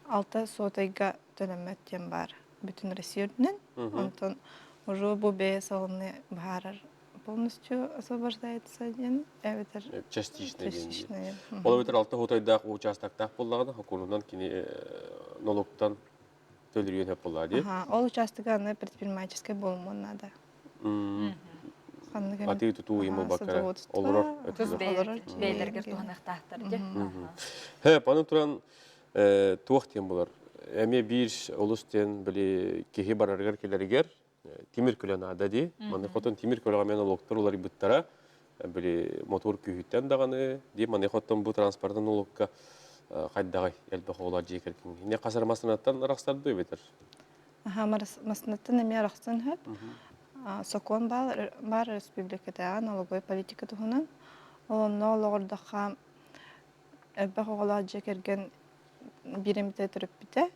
алта сотайга төлөммөт диэн баар бүтүн Россия үрдүнэн. Онтон уже бу бэйэ салонны быһаарар полностью освобождается диэн эбэтэр частичный диэн. Ол эбэтэр алта хотойдаах участоктаах буоллаҕына хокуонунан кини налогтан төлөрүөн сөп буоллаҕа дии. Ол участога аны предпринимательскай буолумуон наада. Атыы тутуу ыйым буолбакка олорор Тус бэйэлэригэр туһаныахтаахтар дии. Хэ, аны туран туох диэн булар? Эмиэ биир олус диэн били киһи барарыгар кэлэригэр тимир көлө наада дии. Маны хотон тимир көлөҕө мен олоктор уларыйбыттара. Били мотор күүһүттэн даҕаны дии маны хотон бу транспортын олукка хайдаҕай элбэх оҕолор дьиэ кэргэн. Инне хасар массыынаттан арахсарды эбэтэр? Аха, массыынаттан эмиэ арахсан сөп. Сокуон баар, баар республикатааҕы налоговай политика туһунан. Ол онно олоҕурдахха элбэх оҕолоох дьиэ кэргэн биир эмитэ төрөппүтэ,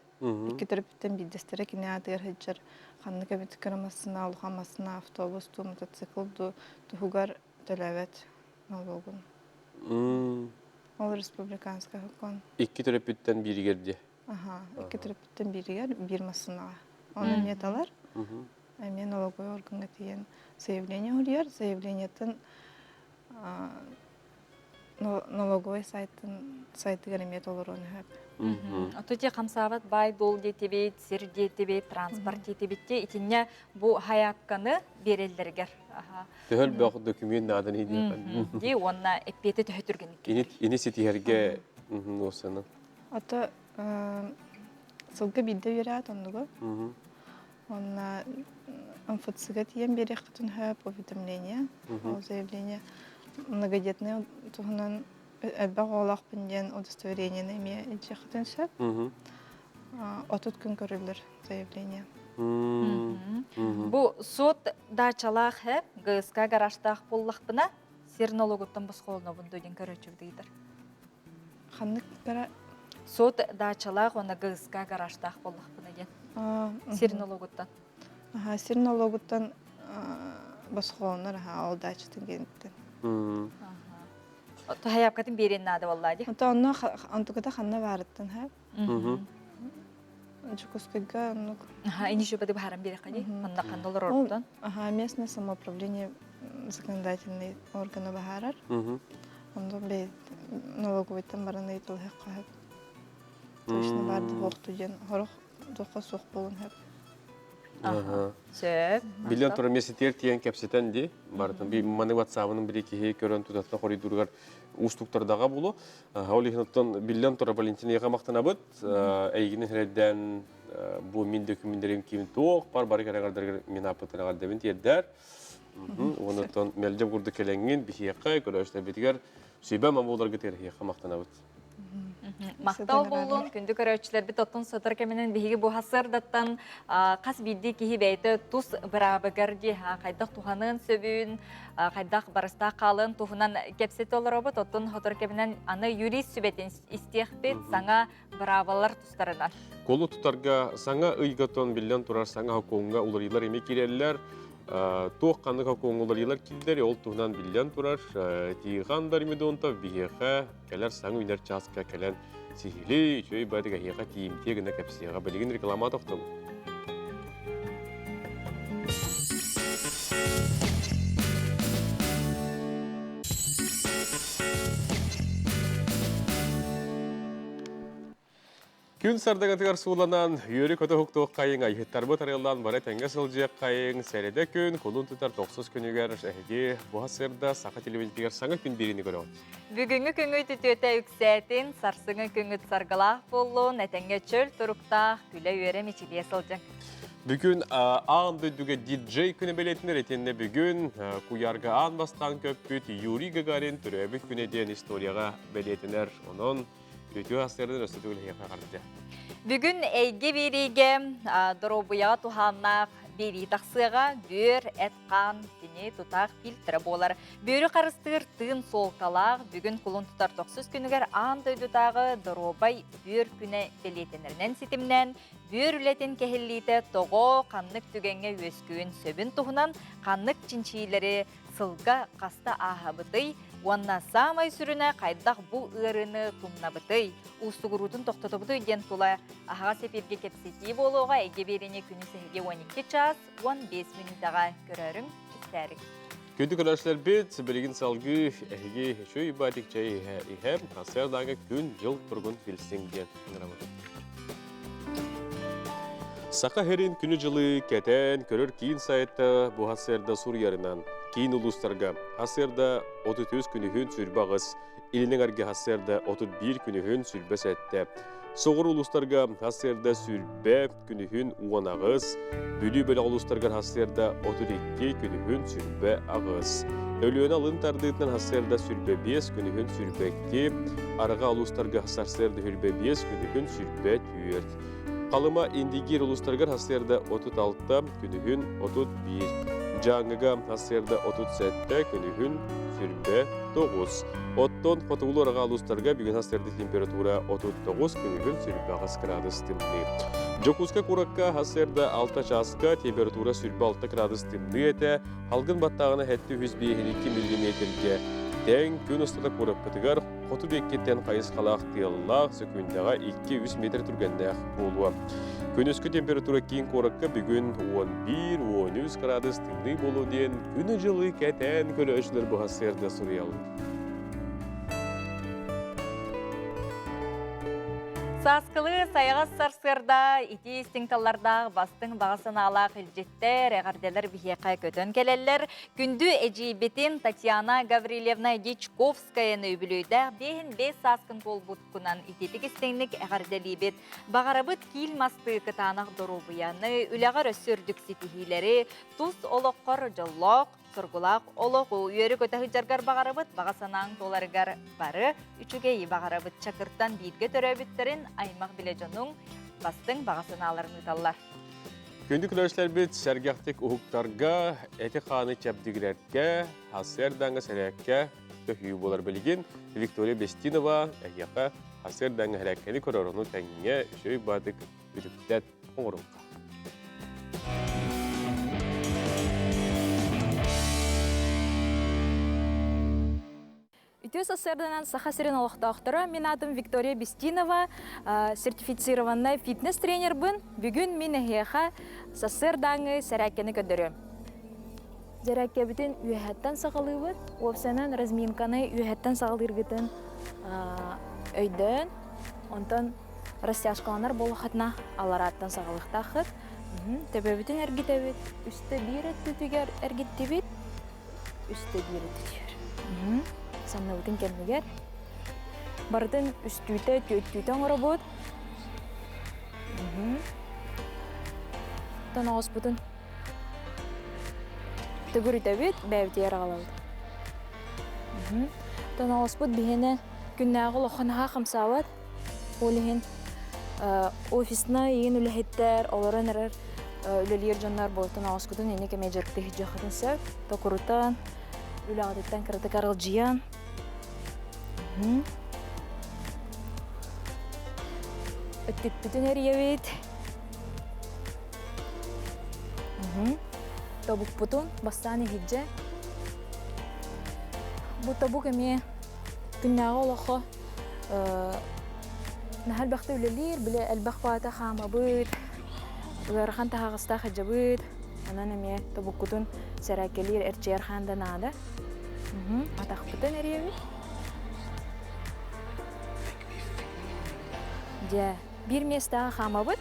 икки төрөппүттэн биирдэстэрэ кини аатыгар сылдьар ханнык эбит кыра массыына, улахан массыына, автобус дуу, мотоцикл дуу туһугар төлөөбөт налогун. Ол республиканскай сокуон. Икки төрөппүттэн бииригэр дии. Аха, икки төрөппүттэн бииригэр биир массыынаҕа. Оны эмиэ талар. Эмиэ налоговой органҥа тиийэн заявление суруйар. Заявлениетын налоговай сайтын сайтыгар эмиэ толоруон сөп. Ото те хамсаабат баай-дуол диэтибит, сир диэтибит, транспорт диэтибит те итиннэ бу хаякканы биэрэллэригэр. Төһө элбэх документ нааданы диэххэ. Ди уонна эппиэти төһө түргэнник Ини ини ситиһэргэ уосана. Ото сылга биирдэ үөрээт оннугу. Уонна МФЦ-га тиийэн биэриэххитин сөп уведомление, ол заявление многодетный туһунан элбэх оҕолоохпун диэн удостоверениены эмиэ илдьиэххитин сөп. 30 күн көрүллэр заявление. Бу суот даачалаах э ГСК гаражтаах буоллахпына сир налогуттан босхолонобун дойдун көрөөччүбүт ыйытар. Ханнык гара Суот даачалаах уонна ГСК гаражтаах буоллахпына диэн. Сир налогуттан. Аха, сир налогуттан босхолонор аха ол даачатын кэнниттэн. Хайаапкатын биэриэн наада буоллаа дии. Ото онно онтуката ханна баарыттан ха? Дьокуускайга оннук. Аха, ини шөбөтү баһаран биэрэххэ дии. Ханна ханна олорорбутун. Аха, местное самоуправление законодательный органа баһаарар. Онно бэйэ налоговыйтан баран ыйыталаһыахха сөп. Точно баар да диэн сорох туохха суох буолуон сөп. Сөп. Билэн турар месситиэр тиийэн кэпсэтэн дии. Барытын би маны ватсабының бири киһи көрөн тутатына хоруйдууругар уустуктардаға булу. Ол иһин оттон биллэн турар Валентина мактанабыт. Эйигин хирэйдэн бу мин дөкүмүннэрим ким туох бар бары кэрэгэрдэргэр мин аппытыраҕар дэбин тиэрдэр. Онуттан мэлдьэ курдук кэлэҥҥин биһиэхэ көрөөччүлэрбитигэр сүбэ мамууларга тиэрһиэхэ махтанабыт. Махтал буоллун, күндү көрөөччүлэрбит оттон сотор кэминэн биһиги бу сырдаттан хас биирдии киһи бэйэтэ тус быраабыгар дии хайдах туһаныан сөбүн, хайдах барыстаах хаалыан туһунан кэпсэтэ олоробут. Оттон хотор кэминэн аны юрист сүбэтин истиэхпит, саҥа быраабалар тустарынан. Колу тутарга саҥа ыйгатон биллэн турар саҥа хокуоҥҥа уларыйылар эмиэ киирэллэр. Туох ханнык хокуоҥҥа уларыйылар киирдэр, ол туһунан биллэн турар. Тихан Дармидонтов биһиэхэ кэлэр саҥа үүнэр чааска кэлэн сиһилии, үчүгэй баатык эһиэхэ тиийимтиэ гына кэпсиэҕэ. Билигин реклама тохтобут. Күн сардаҥатыгар сууланан, үөрү-көтө уһуктуоххайыҥ, айыһыттарбыт арыаллаан бары тэҥҥэ сылдьыаххайыҥ, сэрэдэ күн, кулун тутар тохсус күнүгэр эһиги бу сырда саха телевидениетигэр саҥа күн биэриини көрөҕүт. Бүгүҥҥү күҥҥүт үтүөтэ үксээтин, сарсыҥҥы күҥҥүт саргылаах буоллун, этэҥҥэ чөл туруктаах, күлэ-үөрэ мичилийэ сылдьыҥ. Бүгүн аан дойдуга диджей күнэ бэлиэтинэр итиэннэ бүгүн куйаарга аан бастаан көппүт Юрий Гагарин төрөөбүт күнэ диэн историяҕа бэлиэтинэр. Онон Үтүө астарынан өссө төгүл эһиэхэ эҕэрдэ. Бүгүн эйгэ биэриигэ доруобуйаҕа туһааннаах биэрии тахсыаҕа бүөр, эт-хаан кини тутаах фильтрэ буолар. Бүөрү харыстыыр тыын суолталаах бүгүн кулун тутар тохсус күнүгэр аан дойдутааҕы доруобай бүөр күнэ бэлиэтэнэринэн ситимнээн бүөр үлэтин кэһиллиитэ тоҕо, ханнык түгэҥҥэ үөскүүн сөбүн туһунан ханнык чинчийиилэри сылга хаста ааһабытый уонна саамай сүрүнэ хайдах бу ыарыыны тумнабытый, уустугуруутун тохтотобутуй диэн тула аһаҕас эфиргэ кэпсэтии буолуоҕа эйгэ биэриини күнүс эһиги 12 час 15 мүнүүтэҕэ көрөөрүҥ, истээриҥ. Күндү көрөөччүлэрбит, билигин салгыы эһиги үчүгэй батик чэй иһэ иһэ, сарсыардааҥы күн-дьыл туругун билсиҥ диэн ыҥырабыт. Саха сирин күнү-дьылы кэтээн көрөр киин сайта бу сарсыарда суруйарынан, киин улуустарга сарсыарда 33 күнүһүн 28, илин эҥэргэ сарсыарда 31 күнүһүн 27, соҕуруу улуустарга сарсыарда 20 күнүһүн 18, Бүлүү бөлөх улуустарыгар сарсыарда 32 күнүһүн 28, Өлүөнэ алын тардыытынан сарсыарда 25 күнүһүн 22, Арҕаа улуустарга сарсыарда 25 күнүһүн 24. Халыма Индигиир улуустарыгар сарсыарда 36, күнүһүн 31. Дьааҥыга сарсыарда 37, күнүһүн 29. Оттон хотугулуу арҕаа улуустарга бүгүн сарсыарда температура 39, күнүһүн 28 градус тымныы. Дьокуускай куоракка сарсыарда 6 чааска температура 26 градус тымныы этэ, Алгын баттааҕына 752 миллиметргэ тэҥ күн устата куораппытыгар хоту диэкиттэн хайысхалаах тыаллаах сөкүүндэҕэ 2-3 метр түргэннээх буолуо. Күнүскү температура киин куоракка бүгүн 11-13 градус тымныы буолуо диэн күнү-дьылы кэтээн көрөөччүлэр быһа сыарда суруйаллар. Сааскылыы сайаҕас сарсыарда итии истиҥ таллардаах бастыҥ баҕа санаалаах илдьиттэр, эҕэрдэлэр биһиэхэ көтөн кэлэллэр. Күндү эдьиийбитин Татьяна Гаврильевна Дьячковскаяны үбүлүөйдээх биэһин биэс сааскын туолбуккунан итиитик истиҥник эҕэрдэлиибит. Баҕарабыт киил мастыы кытаанах доруобуйаны, үлэҕэр өссө үрдүк ситиһиилэри, тус олоххор дьоллоох, соргулаах олох үөрү-көтө сылдьаргар баҕарабыт, баҕа санааҥ туоларыгар бары үчүгэйи баҕарабыт. Чакыртан бииргэ төрөөбүттэрин аймах билэ дьонуҥ. бастыҥ баҕа санааларын ыыталлар. Күндү көрөөччүлэрбит сэргэхтик уһуктарга, эти-хааны чэбдигирэргэ, сарсыардааҥҥы сэрээккэ төһүү буолар билигин Виктория Бестинова эһиэхэ сарсыардааҥҥы сэрээккэни көрөр, ону тэҥҥэ үчүгэй баатык үтүктэн оҥоруохха. Үтүө сарсыарданан Саха сирин олохтоохторо, мин аатым Виктория Бестинова, сертифицированнай фитнес-тренербын. Бүгүн мин эһиэхэ сарсыардааҥҥы сэрээккэни көрдөрүөм. Дьэрээккэбитин үөһэттэн саҕалыыбыт. Уопсайынан разминканы үөһэттэн саҕалыыргытын өйдөөн, онтон растяжкаланар буоллаххытына алларааттан саҕалыахтааххыт. Төбөбүтүн эргитэбит, үстэ биир өттүтүгэр эргиттибит, үстэ биир өттүтүгэр. Санныбытын кэннигэр. Барытын үстүүтэ, түөттүүтэ оҥоробут. Тоноҕоспутун төгүрүтэбит, бэйэбитигэр аҕалабыт. Тоноҕоспут биһиэнэ күннээҕи олоххо наһаа хамсаабат. Ол иһин офиснай игин үлэһиттэр, олорон эрэр үлэлиир дьоннор буолтун оҕоскутун инник эмиэ дьарыктыы сылдьыаххытын сөп. Токурутан, үлэҕититтэн кыратык аралдьыйан. Өттүкпүтүн эрийэбит. Тобукпутун бастаан иһирдьэ. Бу тобук эмиэ күннээҕи олоххо наһаа элбэхтэ үлэлиир, бile элбэх баата хаамабыт, ыарахан таһаҕастаах сылдьабыт. Онон эмиэ тобуккутун сэрээккэлиир, эрчийэр хаан да наада. Атахпытын эрийэбит. Дьэ, биир миэстэҕэ хаамабыт.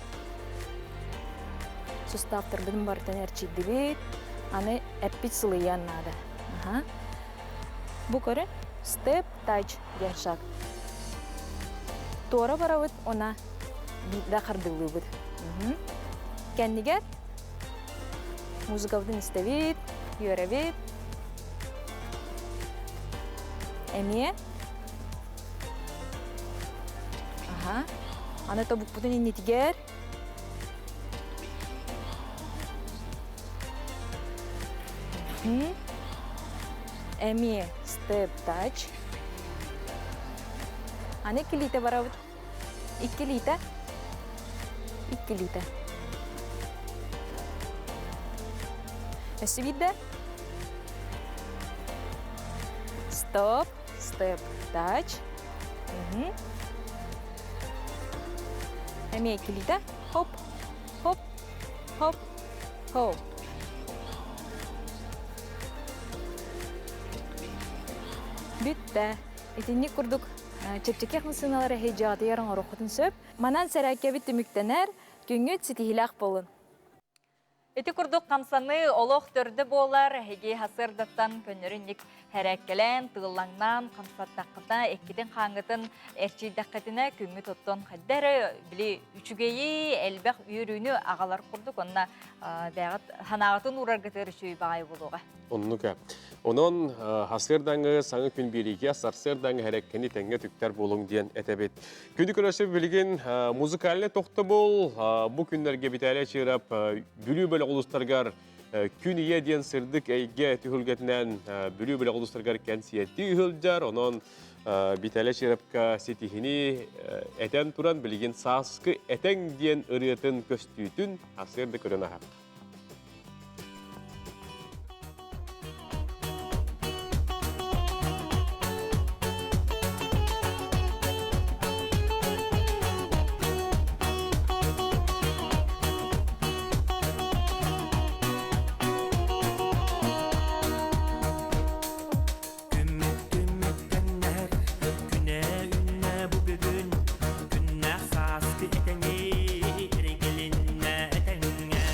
Суставтарбытын барытын эрчийдибит. Аны эппит сылыйыан наада. Аха. Бу көрүн степ тач диэн шаг. Туора барабыт, она биирдэ хардыылыыбыт. Кэннигэр музыкабытын истэбит, үөрэбит. Эмиэ Аха. Аны тобукпутун иннитигэр Эмиэ step touch. Аны иккилиитэ барабыт. Иккилиитэ. Иккилиитэ. Өссө биирдэ. Стоп. Step touch. Эмиэ иккилиитэ. Хоп, хоп, хоп, хоп. Бүттэ. Итинник курдук чэпчэки массыыналар эһэйдьаҕытыгар оҥоруоххутун сөп. Манан сэрээккэбит түмүктэнэр, күҥҥүт ситиһиилээх буолун. Ити курдук хамсаныы олох төрдө буолар, эһиги сарсыардаттан көннөрүннүк хэрээккэлээн, тыыллаҥнаан хамсаттаххытына, эккитин хааҥҥытын эрчийдэххитинэ күҥҥүт оттон хайда эрэ били үчүгэйи, элбэх үөрүүнү аҕалар курдук уонна бэйэҕит санааҕытын уураргытыгар үчүгэй баҕайы буолуоҕа. Оннук. Онон сарсыардааҥы саҥа күн биэриигэ сарсыардааҥы хэрэккэни тэҥҥэ түктэр буолуҥ диэн этэбит. Күндү көрөөччү билигин музыкальный тохтобул бу күннэргэ Виталий Чирап Бүлүү бөлөх улуустарыгар Күн Ийэ диэн сырдык эйгэ түһүлгэтинэн Бүлүү бөлөх улуустарыгар кэнсиэртии ыһылдьар. Онон Виталий Чирапка ситиһини этэн туран билигин сааскы этэҥ диэн ырыатын көстүүтүн сарсыарда көрөн аһар. Күммүт түмүктэннэр, күнэ үүннэ бу бүгүн, күннээх сааскы этэҥи, эргилиннэ этэҥҥэ.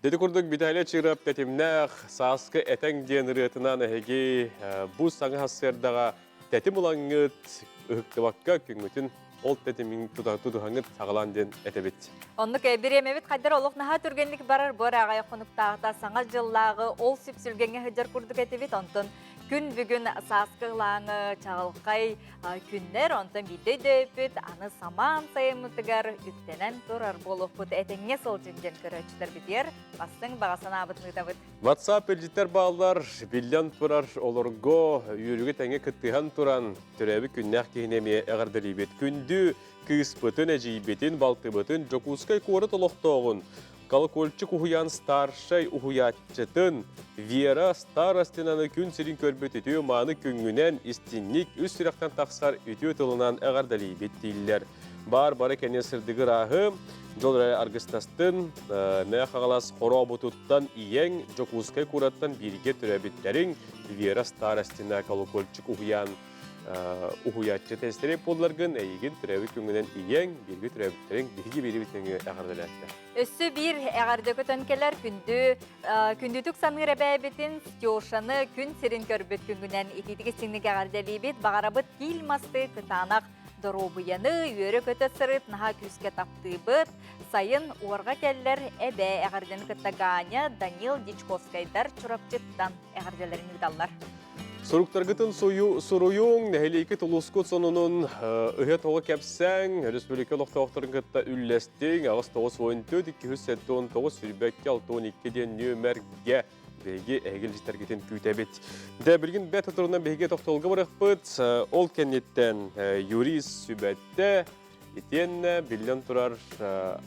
Дети курдук Виталий Чырап тэтимнээх сааскы этэҥ диэн ырыатынан эһиги бу саҥа сарсыардаҕа тэтим ылаҥҥыт, ыһыктыбакка күҥҥүтүн ол тэтимин тутуһаҥҥыт саҕалаан диэн этэбит. Оннук бириэмэбит хайдар олох наһаа түргэнник барар бу эрэ хонуктааҕыта саҥа дьыллааҕы ол сүпсүлгэҥҥэ сылдьар курдук этибит. Онтон күн бүгүн сааскы ылааҥы чаҕылхай күннэр, онтон биирдэ өйдөөппүт, аны самаан сайыммытыгар үктэнэн турар буолуохпут этэҥҥэ сылдьын диэн көрөөччүлэрбитигэр бастыҥ баҕа санаабытын ыытабыт. WhatsApp илдьиттэр бааллар, биллэн турар олорго үөрүүгэ тэҥҥэ кыттыһан туран төрөөбүт күннээх киһини эмиэ эҕэрдэлиибит. Күндү кыыспытын, эдьиийбитин, балтыбытын Дьокуускай куорат олохтооҕун Колокольчик уһуйаан старшай уһуйааччытын Вера Старостинаны күн сирин көрбүт үтүө мааны күҥҥүнэн истинник үс сүрэхтэн тахсар үтүө тылынан эҕэрдэлиибит дииллэр. Баар бары кэннэ сырдыгы ырааһы, дьол эрэ аргыстастын, Мэҥэ Хаҥалас хорообутуттан ийэҥ, Дьокуускай куораттан бииргэ төрөөбүттэриҥ Вера Старостина Колокольчик уһуйаан уһуйааччы тестэри буолларгын эйигин төрөөбүт күҥҥүнэн ийэҥ, бииргэ төрөөбүттэриҥ биһиги биирибит нөҥүө эҕэрдэлээтилэр. Өссө биир эҕэрдэ көтөн кэлэр күндү күндүтүк саныыр эбээбитин Стешаны күн сирин көрбүт күҥҥүнэн итиитик истиҥник эҕэрдэлиибит. Баҕарабыт киил масты кытаанах доруобуйаны, үөрэ-көтө сырыт, наһаа күүскэ таптыыбыт. Сайын уорҕа кэллэр эбээ эҕэрдэни кытта Ганя, Данил Дичковскайдар Чурапчыттан эҕэрдэлэрин ыыталлар. Суруктаргытын суруйуҥ, нэһилиэккит улуускут сонунун ыһа-тоҕо кэпсээҥ, өрөспүүбүлүкэ олохтоохторун кытта үллэстиҥ, 894 279 22 62 диэн нүөмэргэ биһиги эһиги илдьиттэргитин күүтэбит. Дэ, билигин бэт турунан биһиги тохтолго барыахпыт. Ол кэнниттэн юрист сүбэтэ Итиэннэ, биллэн турар,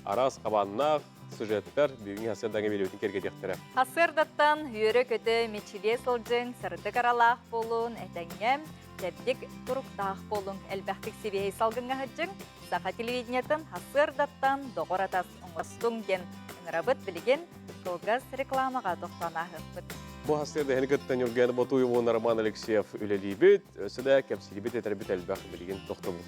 араас хабааннаах сюжеттар бүгүҥҥү сарсыардаҥҥа биэриибитин киэргэтиэхтэрэ. Сарсыардаттан үөрэ-көтө мичилиэ сылдьыҥ, сырдык аралаах буолун, этэҥҥэ, чэбдик туруктаах буолуҥ, элбэхтик сибиэһэй салгыҥҥа сылдьыҥ, саха телевидениетын сарсыардаттан доҕор-атас оҥостуҥ диэн ыҥырабыт билигин кылгас рекламаҕа тохтоон ааһыахпыт. Бу сарсыарда эһини кытта Ньургуяна Ботуева уонна Роман Алексеев үлэлиибит. Өссө да кэпсиирбит этэрбит элбэх билигин тохтобул.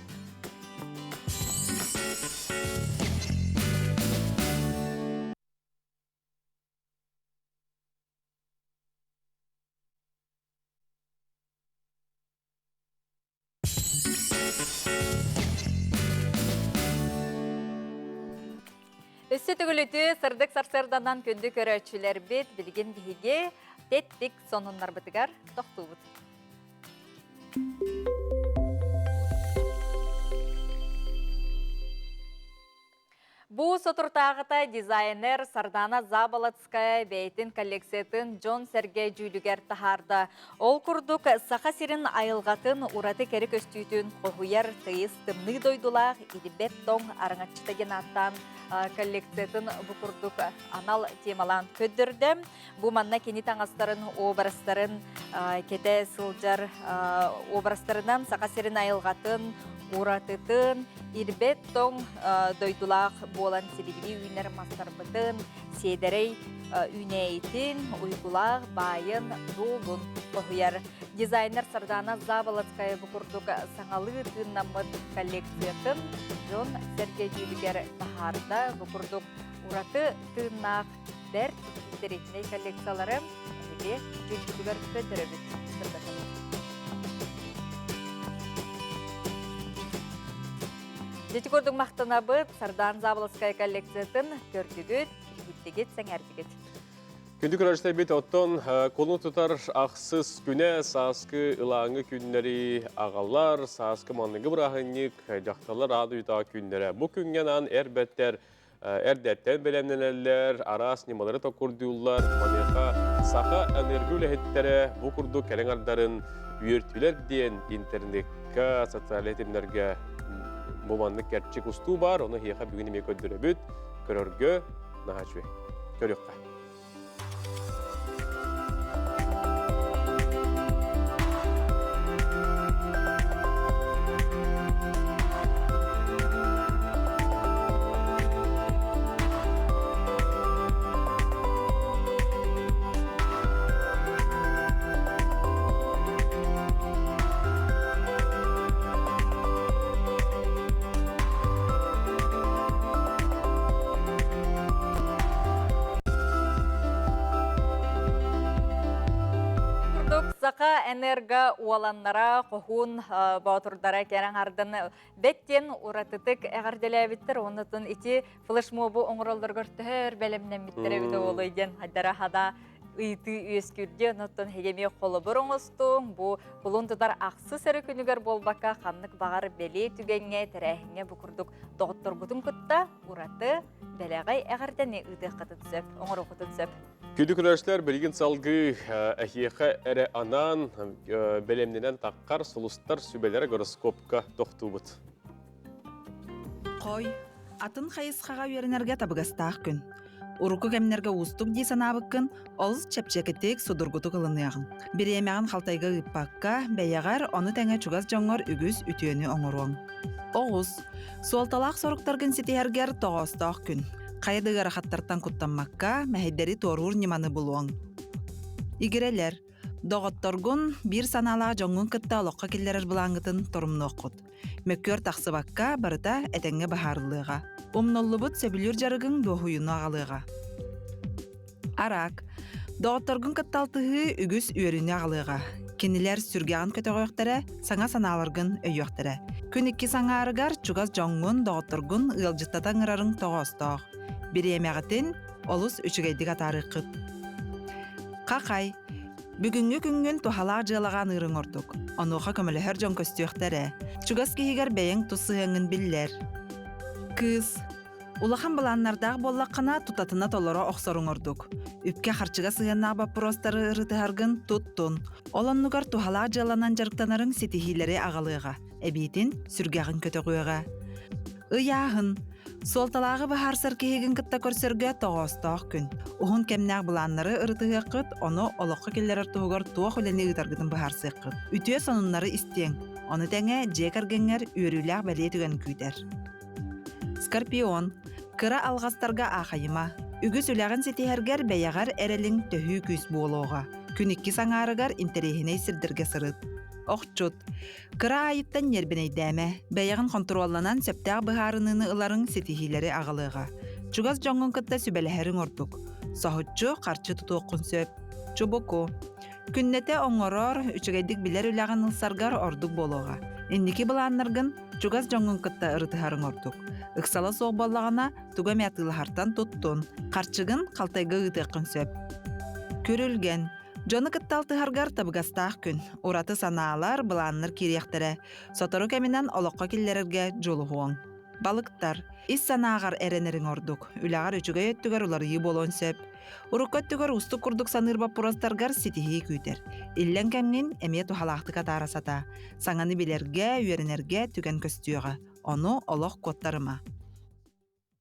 Өссө төгүлүтү сырдык сарсыарданан күндү көрөөччүлэрбит билигин биһиги тэттик сонуннарбытыгар тохтуубут. Бу соторутааҕыта дизайнер Сардана Заболоцкая бэйэтин коллекциятын дьон-сэргэ дьүүлүгэр таһаарда. Ол курдук, Саха сирин айылҕатын ураты кэрэ көстүүтүн хоһуйар тыйыс тымныы дойдулаах Ирбэт тоҥ араҥаччыта диэн ааттаан коллекциятын бу курдук анал темалаан көрдөрдө. Бу манна кини таҥастарын, образтарын кэтэ сылдьар образтарынан Саха сирин айылҕатын, уратытын, ирбэт тоҥ дойдулаах буолан силигилии үүнэр мастарбытын, сиэдэрэй үүнээйитин, уйгулаах баайын, дуолун хоһуйар. Дизайнер Сардана Заболоцкая бу курдук саҥалыы тыыннаммыт коллекциятын дьон сэргэ дьүүлүгэр таһаарда. Бу курдук ураты тыыннаах бэрт интэриэһинэй коллекциялары эһиги дьүүлгүтүгэр көрдөрөбүт, сырдатабыт. Дьити курдук махтанабыт Сардаан Заболоцкая коллекциятын көрдүгүт, иһиттигит, сэҥээрдигит. Күндү көрөөччүлэрбит, оттон кулун тутар ахсыс күнэ сааскы ылааҥы күннэри аҕалар, сааскы манныгы бырааһынньык, дьахталлар аан уйутаҕа күннэрэ. Бу күҥҥэ анаан эр бэртэр эрдэттэн бэлэмнэнэллэр, араас ньымалары токурдууллар. Маныаха саха энерго үлэһиттэрэ бу курдук кэлин ардарын үөртүлэр диэн интернекка, социальнай ситимнэргэ бу маннык кэрчик устуу баар, ону эһиэхэ бүгүн эмиэ көрдөрөбүт, көрөргө наһаа үчүгэй. Көрүөххэ. Саха энерго уоланнара хоһуун боотурдара кэрэн ардын бэттен уратытык эҕэрдэлээбиттэр оннотун ити флешмобу оҥороллоргор төһөр бэлэмнэммиттэр эбит оҕолой диэн хайдара хада ыйытыы үөскүүрдү оннотун хегеми холобур оҥостуҥ бу кулун тутар ахсыс эрэ күнүгэр буолбакка ханнык баҕар бэлиэ түгэҥҥэ тэрээһиҥҥэ бу курдук доҕотторгутун кытта ураты бэлэҕэй эҕэрдэни ыытыаххытын сөп оҥоруоххутун сөп. Күндү көрөөччүлэр, билигин салгыы эһиэхэ эрэ анаан бэлэмнэнэн таххар сулустар сүбэлэрэ гороскопка тохтуубут. Хой, атын хайысхаҕа үөрэнэргэ табыгастаах күн. Урукку кэмнэргэ уустук дии санаабыккын олус чэпчэкитик, судургутук ылыныаҕыҥ. Бириэмэҕин халтайга ыыппакка, бэйэҕэр, ону тэҥэ чугас дьоҥҥор үгүс үтүөнү оҥоруоҥ. Оҕус, суолталаах соруктаргын ситиһэргэр тоҕоостоох күн. Хайа да ыарахаттартан куттаммакка, мэһэйдэри туоруур ньыманы булуоҥ. Игирэлэр, доҕотторгун, биир санаалаах дьоҥҥун кытта олоххо киллэрэр былааҥҥытын торумнуоххут. Мөккүөр тахсыбакка, барыта этэҥҥэ быһаарыллыаҕа. Умнуллубут сөбүлүүр дьарыгыҥ дуоһуйууну аҕалыаҕа. Араак. Доҕотторгун кытта алтыһыы үгүс үөрүүнү аҕалыаҕа. Кинилэр сүргэҕин көтөҕүөхтэрэ, саҥа санааларгын өйүөхтэрэ. Күн иккис аҥаарыгар чугас дьоҥҥун, доҕотторгун ыалдьыттата ыҥырарыҥ тоҕоостоох. Бириэмэҕитин олус үчүгэйдик атаарыаххыт. Хахай. Бүгүҥҥү күҥҥүн туһалаах дьыалаҕа аныырыҥ ордук. Онуоха көмөлөһөр дьон көстүөхтэрэ. Чугас киһигэр бэйэҥ тус сыһыаҥҥын биллэр. Кыыс. Улахан былааннардаах буоллаххына, тутатына толоро охсоруҥ ордук. Үпкэ-харчыга сыһыаннаах боппуруостары ырытыһаргын туттун. Ол оннугар туһалаах дьыаланан дьарыктанарыҥ ситиһиилэри аҕалыаҕа, эбиитин сүргэҕин көтөҕүөҕэ. Ыйааһын. Суолталааҕы быһаарсар киһигин кытта көрсөргө тоҕоостоох күн. Уһун кэмнээх былааннары ырытыһыаххыт, ону олоххо киллэрэр туһугар туох үлэни ыытаргытын быһаарсыаххыт. Үтүө сонуннары истиэҥ. Ону тэҥэ дьиэ кэргэҥҥэр үөрүүлээх бэлиэ түгэн күүтэр. Скорпион. Кыра алҕастарга аахайыма. Үгүс үлэҕин ситиһэргэр бэйэҕэр эрэлиҥ төһүү күүс буолуоҕа. Күн иккис аҥаарыгар интэриэһинэй сирдэргэ сырыт. Охчут. Кыра аайыттан ньиэрбинэйдээмэ. Бэйэҕин хонтуруолланан сөптөөх быһаарыныыны ыларыҥ ситиһиилэри аҕалыаҕа. Чугас дьоҥҥун кытта сүбэлэһэриҥ ордук. Соһуччу харчы тутуоххун сөп. Чубуку. Күннэтэ оҥорор, үчүгэйдик билэр үлэҕин ылсаргар ордук буолуоҕа. Инники былааннаргын чугас дьоҥҥун кытта ырытыһарыҥ ордук. Ыксала суох буоллаҕына, тугу эмэ атыылаһартан туттун. Харчыгын халтайга ыытыаххын сөп. Күрүлгэн. Дьону кытта алтыһаргар табыгастаах күн. Ураты санаалар, былааннар киириэхтэрэ. Сотору кэминэн олоххо киллэрэргэ дьулуһуоҥ. Балыктар. Ис санааҕар эрэнэриҥ ордук. Үлэҕэр үчүгэй өттүгэр уларыйыы буолуон сөп. Урукку өттүгэр уустук курдук саныыр боппуруостаргар ситиһии күүтэр. Иллэҥ кэмҥин эмиэ туһалаахтык атаара сатаа. Саҥаны билэргэ, үөрэнэргэ түгэн көстүөҕэ. Ону олох куоттарыма.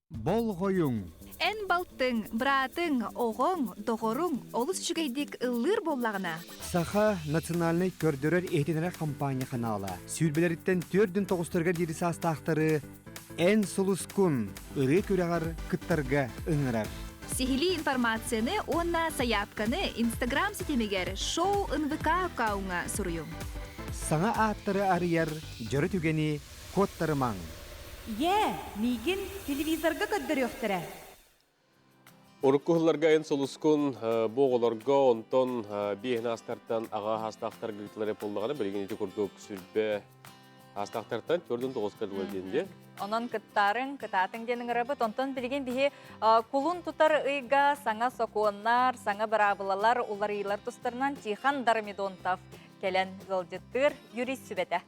Болҕойуҥ! Эн балтыҥ, быраатыҥ, оҕоҥ, доҕоруҥ олус үчүгэйдик ыллыыр буоллаҕына. Саха национальнай көрдөрөр-иһитиннэрэр хампаанньа ханаала сүүрбэлэриттэн төрдүн тоҕустарыгар диэри саастаахтары Эн сулускун ырыа күрэҕэр кыттарга ыҥырар. Сиһилии информацияны уонна сайаапканы Инстаграм ситимигэр шоу НВК аккауҥҥа суруйуҥ. Саҥа ааттары арыйар дьоро түгэни куоттарымаҥ. Ийээ, миигин телевизорга көрдөрүөхтэрэ. Урукку сылларга эн сулускун бу оҕолорго онтон биэһин аастартан аҕа аастаахтар ыытылар буоллаҕына билигин ити курдук сүрбэ аастаахтартан төрдүн тоҕуска дылы диэн дии. Онон кыттаарыҥ, кытаатыҥ диэн ыҥырабыт. Онтон билигин биһи кулун тутар ыйга саҥа сокуоннар, саҥа быраабылалар, уларыйыылар тустарынан Тихон Дармидонтов кэлэн ыалдьыттыыр юрист сүбэтэ.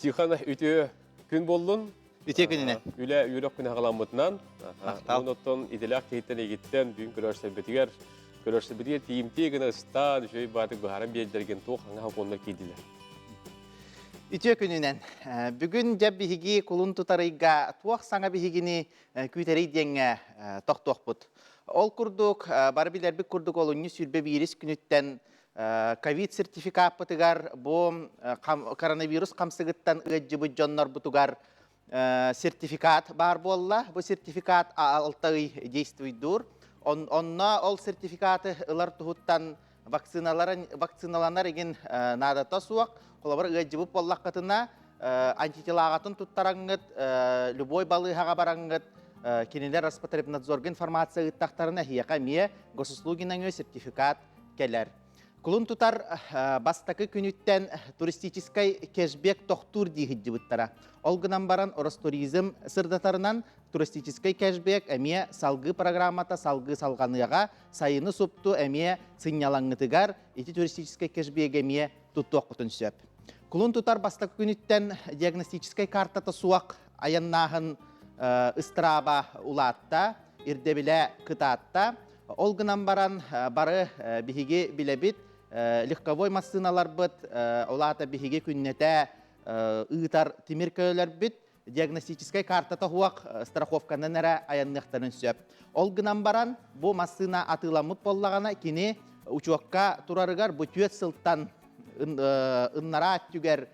Тихон үтүө күн буоллун. Үтүө күнүнэн. Үлэ үөрэх күнэ халаммытынан. Махтал. Онтон идэлээх киһиттэн эгиттэн бүгүн көрөрсөрбүтүгэр көрөрсөрбүтүгэр тиийимтиэ гына ыстаан үчүгэй баатык быһааран биэрдэргин туох хаҥа хокуоннар киирдилэр. Үтүө күнүнэн. Бүгүн дьэ биһиги кулун тутарыйга туох саҥа биһигини күүтэрий диэҥҥэ тохтуохпут. Ол курдук, бары билэрбит курдук олунньу 21 күнүттэн ковид сертификаппытыгар бу коронавирус хамсыгыттан ыалдьыбыт дьоннорбутугар сертификат баар буолла. Бу сертификат алта ый действуйдуур. Онно ол сертификаты ылар туһуттан вакциналанар игин наадата суох. Холобур, ыалдьыбыт буоллаххытына, антителаҕатын туттараңҥыт, любой балыыһаҕа бараҥҥыт, кинилэр Роспотребнадзорга информация ыыттахтарына эһиэхэ эмиэ госуслуги нөҥүө сертификат кэлэр. Кулун тутар бастакы күнүттэн туристическай кэшбек тохтуур дии сылдьыбыттара. Ол гынан баран Ростуризм сырдатарынан туристическай кэшбек эмиэ салгыы программата салгыы салҕаныаҕа, сайыны супту эмиэ сынньалаҥҥытыгар ити туристическай кэшбеги эмиэ туттуоххутун сөп. Кулун тутар бастакы күнүттэн диагностическай картата суох айаннааһын ыстырааба улаатта, ирдэбилэ кытаатта. Ол гынан баран бары биһиги билэбит, легковой массыыналарбыт, ол аата биһиги күннэтэ ыытар тимир көлөлөрбүт диагностическай картата суох страховканан эрэ айанныахтарын сөп. Ол гынан баран бу массыына атыыламмыт буоллаҕына кини учуокка турарыгар бу түөрт сылтан ыннараа өттүгэр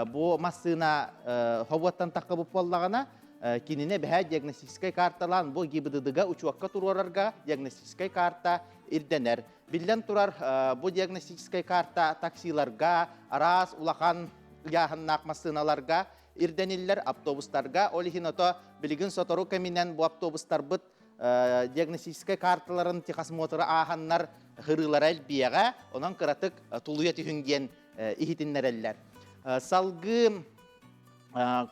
бу массыына хобуоттан таххыбыт буоллаҕына кинини бэһэ диагностическай карталаан бу ГИБДД-га учуокка туруорарга диагностическай карта ирдэнэр. Биллэн турар, бу диагностическай карта таксиларга, араас улахан ыйааһыннаах массыыналарга ирдэниллэр автобустарга. Ол иһин ото билигин сотору кэминэн бу автобустарбыт диагностическай карталарын техосмотры ааһаннар хырыылара элбиэҕэ, онон кыратык тулуйа түһүҥ диэн иһитиннэрэллэр. Салгыы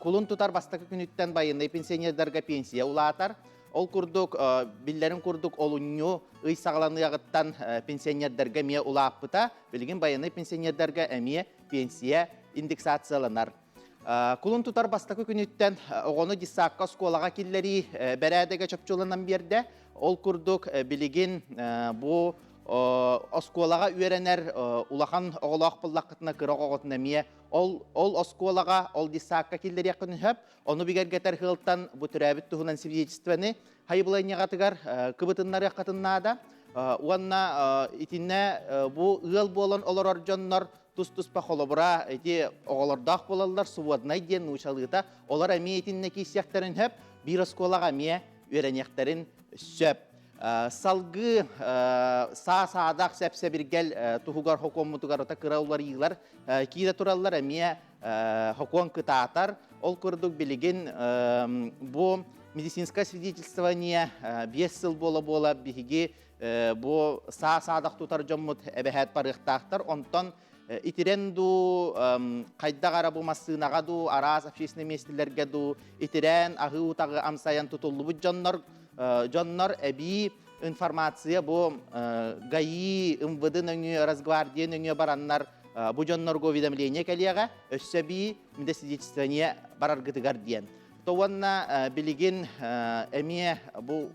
кулун тутар бастакы күнүттэн байыннай пенсионердарга пенсия улаатар. Ол курдук, биллэрин курдук, олунньу ый саҕаланыаҕыттан пенсионердарга эмиэ улааппыта. Билигин байыннай пенсионердарга эмиэ пенсия индексацияланар. Кулун тутар бастакы күнүттэн оҕону детсадка оскуолаҕа киллэрии бэрээдэгэ чопчуланан биэрдэ. Ол курдук билигин бу оскуолаҕа үөрэнэр улахан оҕолоох буоллаххытына кыра оҕоҕутун эмиэ ол ол оскуолаҕа ол детсадка киллэриэххин сөп. Ону бигэргэтэр сыалтан бу төрөөбүт туһунан свидетельствоны хайыбыланньаҕатыгар кыбытыннарыаххытын наада. Уонна итиннэ бу ыал буолан олорор дьоннор тус-туспа холобура ити оҕолордоох буолаллар своднай диэн нуучалыыта олор эмиэ итиннэ киирсиэхтэрин сөп биир оскуолаҕа эмиэ үөрэниэхтэрин сөп салгыы саа-саадах сэп-сэбиргэл туһугар хокуоммутугар ота кыра уларыйыылар киирэ тураллар эмиэ хокуон кытаатар ол курдук билигин бу медицинское свидетельствование 5 сыл буола-буола биһиги Бу саа-саадах тутар дьоммут эбэһээт барыахтаахтар. Онтон итирэн дуу, хайдах ара бу массыынаҕа дуу, араас общественный миэстэлэргэ дуу итирээн, аһыы утаҕы амсайан тутуллубут дьоннор, дьоннор эбии информация бу ГАИ, МВД нөҥүө, Росгвардия нөҥүө бараннар бу дьоннорго уведомление кэлиэҕэ, өссө эбии медосвидетельствование бараргытыгар диэн. То уонна билигин эмиэ бу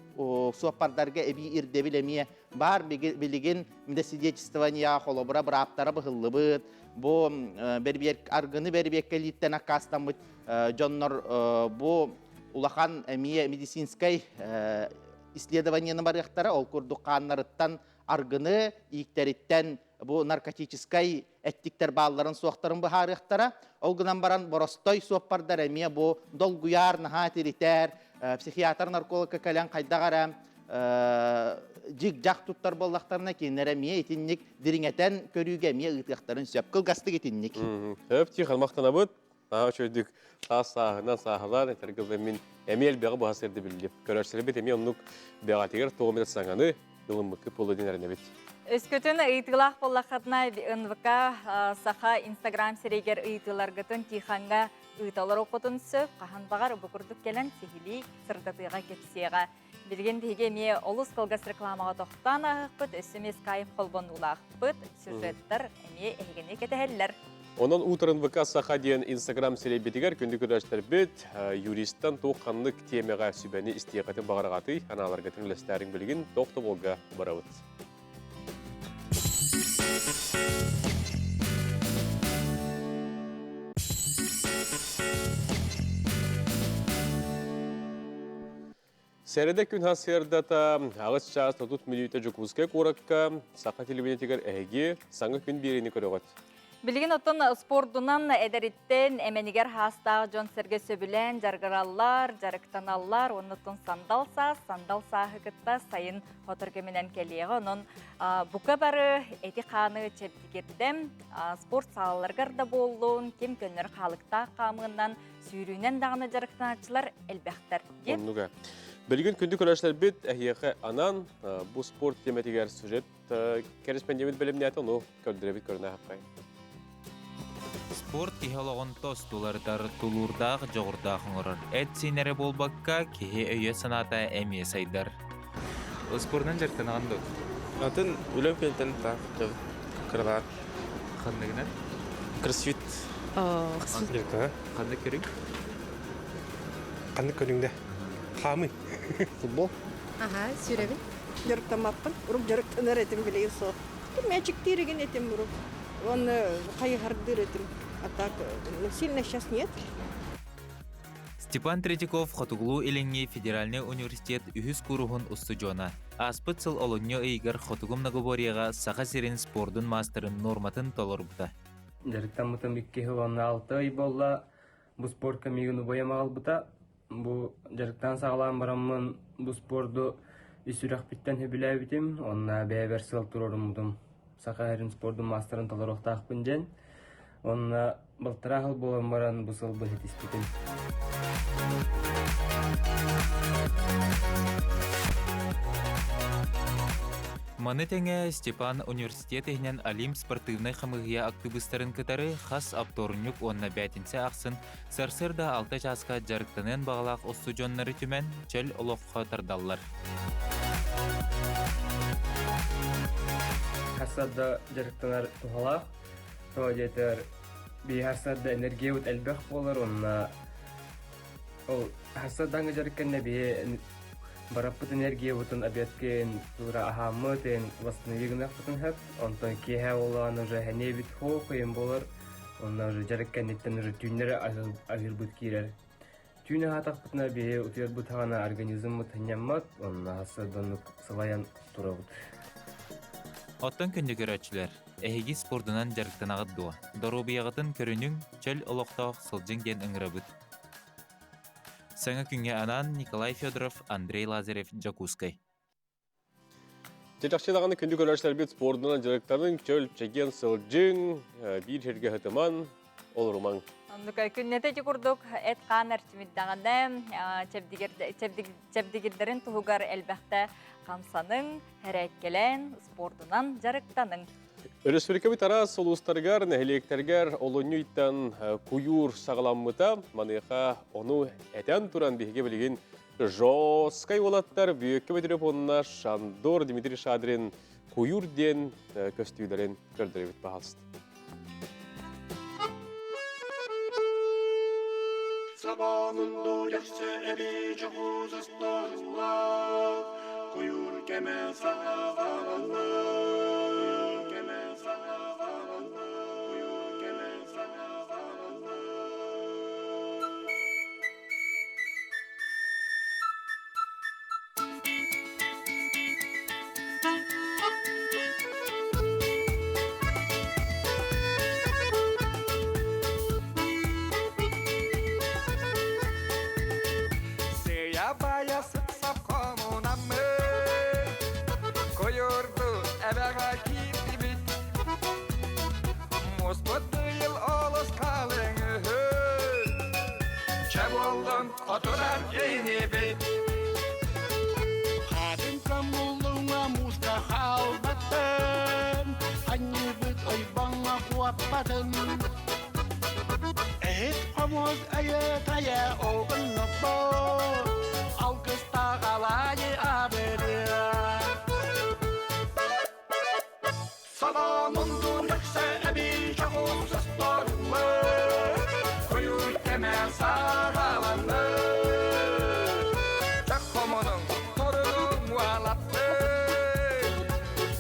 суоппардарга эбии ирдэбил эмиэ баар билигин медосвидетельствование холобура бырааптара быһыллыбыт бу аргыны бэрибиэккэлииттэн аккаастаммыт дьоннор бу улахан эмиэ медицинскэй исследованиены барыахтара ол курдук хааннарыттан аргыны ииктэриттэн бу наркотическай эттиктэр баалларын-суохтарын быһаарыахтара. Ол гынан баран боростой суоппардар эмиэ бу долгуйар, наһаа тиритэр, психиатр-наркологка кэлэн хайдах эрэ дьик-дьах туттар буоллахтарына кинилэр эмиэ итинник дириҥэтэн көрүүгэ эмиэ ыытыахтарын сөп. Кылгастык итинник. Сөп, Тихон, махтанабыт. Наһаа үчүгэйдик саас сааһынан сааһылаан этэргэ мин эмиэ элбэҕи быһа сирди биллим. Көрөөччүлэрбит эмиэ оннук бэҕэтигэр туох эмит саҥаны ылыммыккыт буолуо диэн эрэнэбит. Өскөтүн ыйытыылаах буоллаххытына НВК Саха Инстаграм сирэйигэр ыйытыыларгытын Тихоҥҥа ыыталар оккутун сөп. Хаһан баҕар бу курдук кэлэн сиһилии сырдатыаҕа кэпсиэҕэ. Билигин биһиги эмиэ олус кылгас рекламаҕа тохтоон ааһыахпыт, өссө эмиэ скайп холбонуулаахпыт, сюжеттар эмиэ эһигини кэтэһэллэр. Онон Утром ВК Саха диэн Инстаграм сирэйбитигэр күндү көрөөччүлэрбит юристтан туох ханнык тиэмэҕэ сүбэни истиэххитин баҕараҕатый, анааларгытын үлэстээриҥ билигин тохтобулга барабыт. Сэрэдэ күн сарсыардата аҕыс чаас 30 мүнүүтэ Дьокуускай куоракка Саха телевидениетигэр эһиги саҥа күн биэриини көрөҕүт. Билигин оттон спордунан эдэриттэн эмэнигэр хаастаах дьон-сэргэ сөбүлээн дьарыгыраллар, дьарыктаналлар. Оннуттан сандал саас, сандал сааһы кытта сайын хотор кэминэн кэлиэҕэ. Онон бука бары эти-хааны чэбдигирдэм, спорт саалаларыгар да буоллун, ким көннөрү хаалыктаах хаамыынан, сүүрүүнэн даҕаны дьарыктанааччылар элбэхтэр. Оннуга. Билигин күндү көрөөччүлэрбит эһиэхэ анан бу спорт тематигэр сюжет Кэрэспэндиэмит бэлэмнээтэ, ону көрдөрөбүт көрүнэ аһаппай. Спорт киһи олоҕун тосту уларытар, тулуурдаах, дьоҕурдаах оҥорор. Эт-сиин эрэ буолбакка, киһи өйө-санаата эмиэ сайдар. Спорунан дьарыктанаҕын дуо? Атын үлэм кэнниттэн таах кыралаан. Ханныгынан? Кроссфит. Кроссфит. Ханнык көрүҥ? Ханнык көрүҥдэ? Хаамыы. Футбол. Аха, сүүрэбин. Дьарыктаммаппын. Урук дьарыктанар этим билигин суох. Мячиктиир игин этим урук. Он хайыһардыыр этим. А так сильно сейчас нет. Степан Третьяков Хотугулуу-Илиҥҥи федеральнай университет үһүс кууруһун устудьуона. Ааспыт сыл олунньу ыйыгар Хотугу многоборьеҕа Саха сирин спордун маастарын нуорматын толорбута. Дьарыктаммытым икки сыл уонна алта ый буолла. Бу спортка миигин убайым аҕалбыта. Бу дьарыктаан саҕалаан бараммын бу спорду ис сүрэхпиттэн сөбүлээбитим уонна бэйэбэр сыал туруоруммутум. Саха сирин спордун маастарын толоруохтаахпын диэн. Уонна балтараа сыл буолан баран бу сылбы ситиспитим. Маны тэҥэ Степан университет иһинэн Олимп спортивнай хамыыһыйа актыбыыстарын кытары хас оптуорунньук уонна бээтинсэ ахсын Сарсыарда алта чааска дьарыктаныан баҕалаах устудьуоннары түмэн, чөл олоххо тардаллар. Сарсыарда дьарыктанар туһалаах. Тоҕо диэтэр, биһи сарсыарда энергиябыт элбэх буолар уонна ол сарсыардааҥҥы дьарык кэннэ биһи бараппыт энергиябытын обедкин тура аһааммыт восстанови гыныахпытын сөп. Онтон киэһэ буоллаҕына уже сэниэбит суох ыйым буолар. Онно уже дьарык кэнниттэн уже түүннэри аһыырбыт киирэр. Түүн аһаатахпытына биһи утуйарбыт хаҕана организммыт сынньаммат, онно сырдыннык сылайан турабыт. Оттон күндү көрөөччүлэр, эһиги спордунан дьарыктанаҕыт дуо? Доруобуйаҕытын көрүнүҥ, чөл олохтоох сылдьыҥ диэн ыҥырабыт. Саҥа күҥҥэ анаан Николай Федоров, Андрей Лазарев, Дьокуускай. Чачахчы даҕаны күндү көрөөччүлэрбит спордунан дьарыктаныҥ, чөл, чэгиэн сылдьыҥ, биир сиргэ сытыман, олорумаҥ. Оннук күннэтэ ити курдук эт-хаан эрчимирдэҕинэ, чэбдигирдэрин туһугар элбэхтэ хамсаныҥ, хэрээккэлээн, спордунан дьарыктаныҥ. Өрөспүүбүлүкэбит араас улуустарыгар, нэһилиэктэригэр олунньу ыйтан куйуур саҕаламмыта. Маныаха ону этэн туран биһиги билигин Жесткай уолаттар Бүөккэ Бөтүрүөп уонна Шандор Дмитрий Шадрин куйуур диэн көстүүлэрин көрдөрөбүт пожалуйста. Сабаанын дэхсе эби чохузастарылла, куйуур кэмэ саҕаланна. Куйуур кэмэ саҕаланна. Куйуур кэмэ саҕаланна. Сыйа-бая сып-сап хомунаммыт, Куйуурду эбэҕэ киирдибит. Муспут быйыл олус халыҥ үһү. Чэ буоллун, хотунар инибит. Хаатыҥка муллуҥа мууска хаалбатын, Анньыыбыт ойбоҥҥо куоппатын. Эһит хомус айы-тайа оҕунноппо, Алгыстаах алаайы абырыа. Соломунду лексе эби чоҕусасторуллы, Куйуур кэмэ саҕаланны. Чах хомонуҥ торунуҥ уолатты,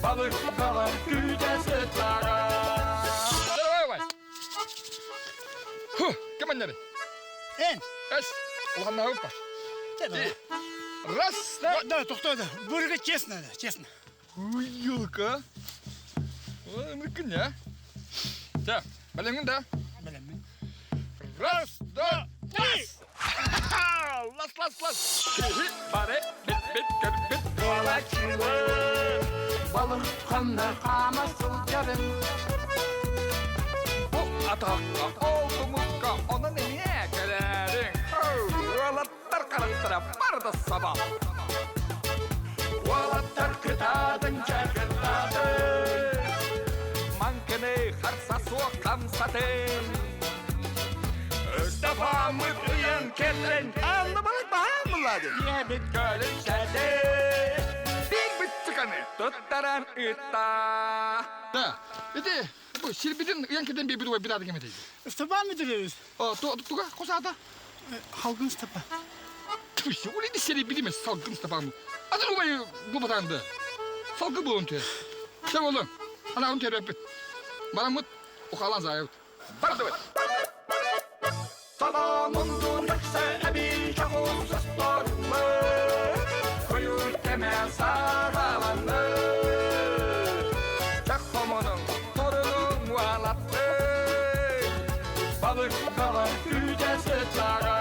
Балык балар күүтэ сыттара. Давай! Ху, ким аннары? Эн! Эс, улаханнаһы уппар. Раз, да! Да, тохтоо, да. Бурга честно, да, честно. Елка. Мыкын, а? Чэ, бэлэмҥин да? Бэлэммин. Раз, два, три! Лас, лас, лас! Киһи бары бит-бит көрбүт буолаччылар. Балык ханна хаама сылдьарын. Бу атахха, ол тумукка онон эмиэ кэлээриҥ. Уолаттар харахтара бар да саба. Уолаттар кытаатын чакыттаатын. Маҥкыны харса суох хамсатын. Ыстапааммыт ыйан кэллэн. Анна балык баһаан буллады. Ийэбит көлүн сэтэ. Биир быччыканы туттаран ыытта. Да, ити бу сирбитин ыйан кэтэн биэрбит убай бит ааты ким этэй? Степан Дмитриевич. Туга хос аата? Халгын Степан. Түсе, ол енді сири билимес салгын Степан. Атын убай бу батанды. Салгын буолун түе. Сен олың. Анағын тереппит. Барамыт ухалан зайыбыт. Бардыбыт. Соломунду нөксө эби чоҕус осторулы. Куйуур кэмэ саҕаланны. Чаххомонуҥ торунуҥ уолатты. Балык бала күүтэ сытара.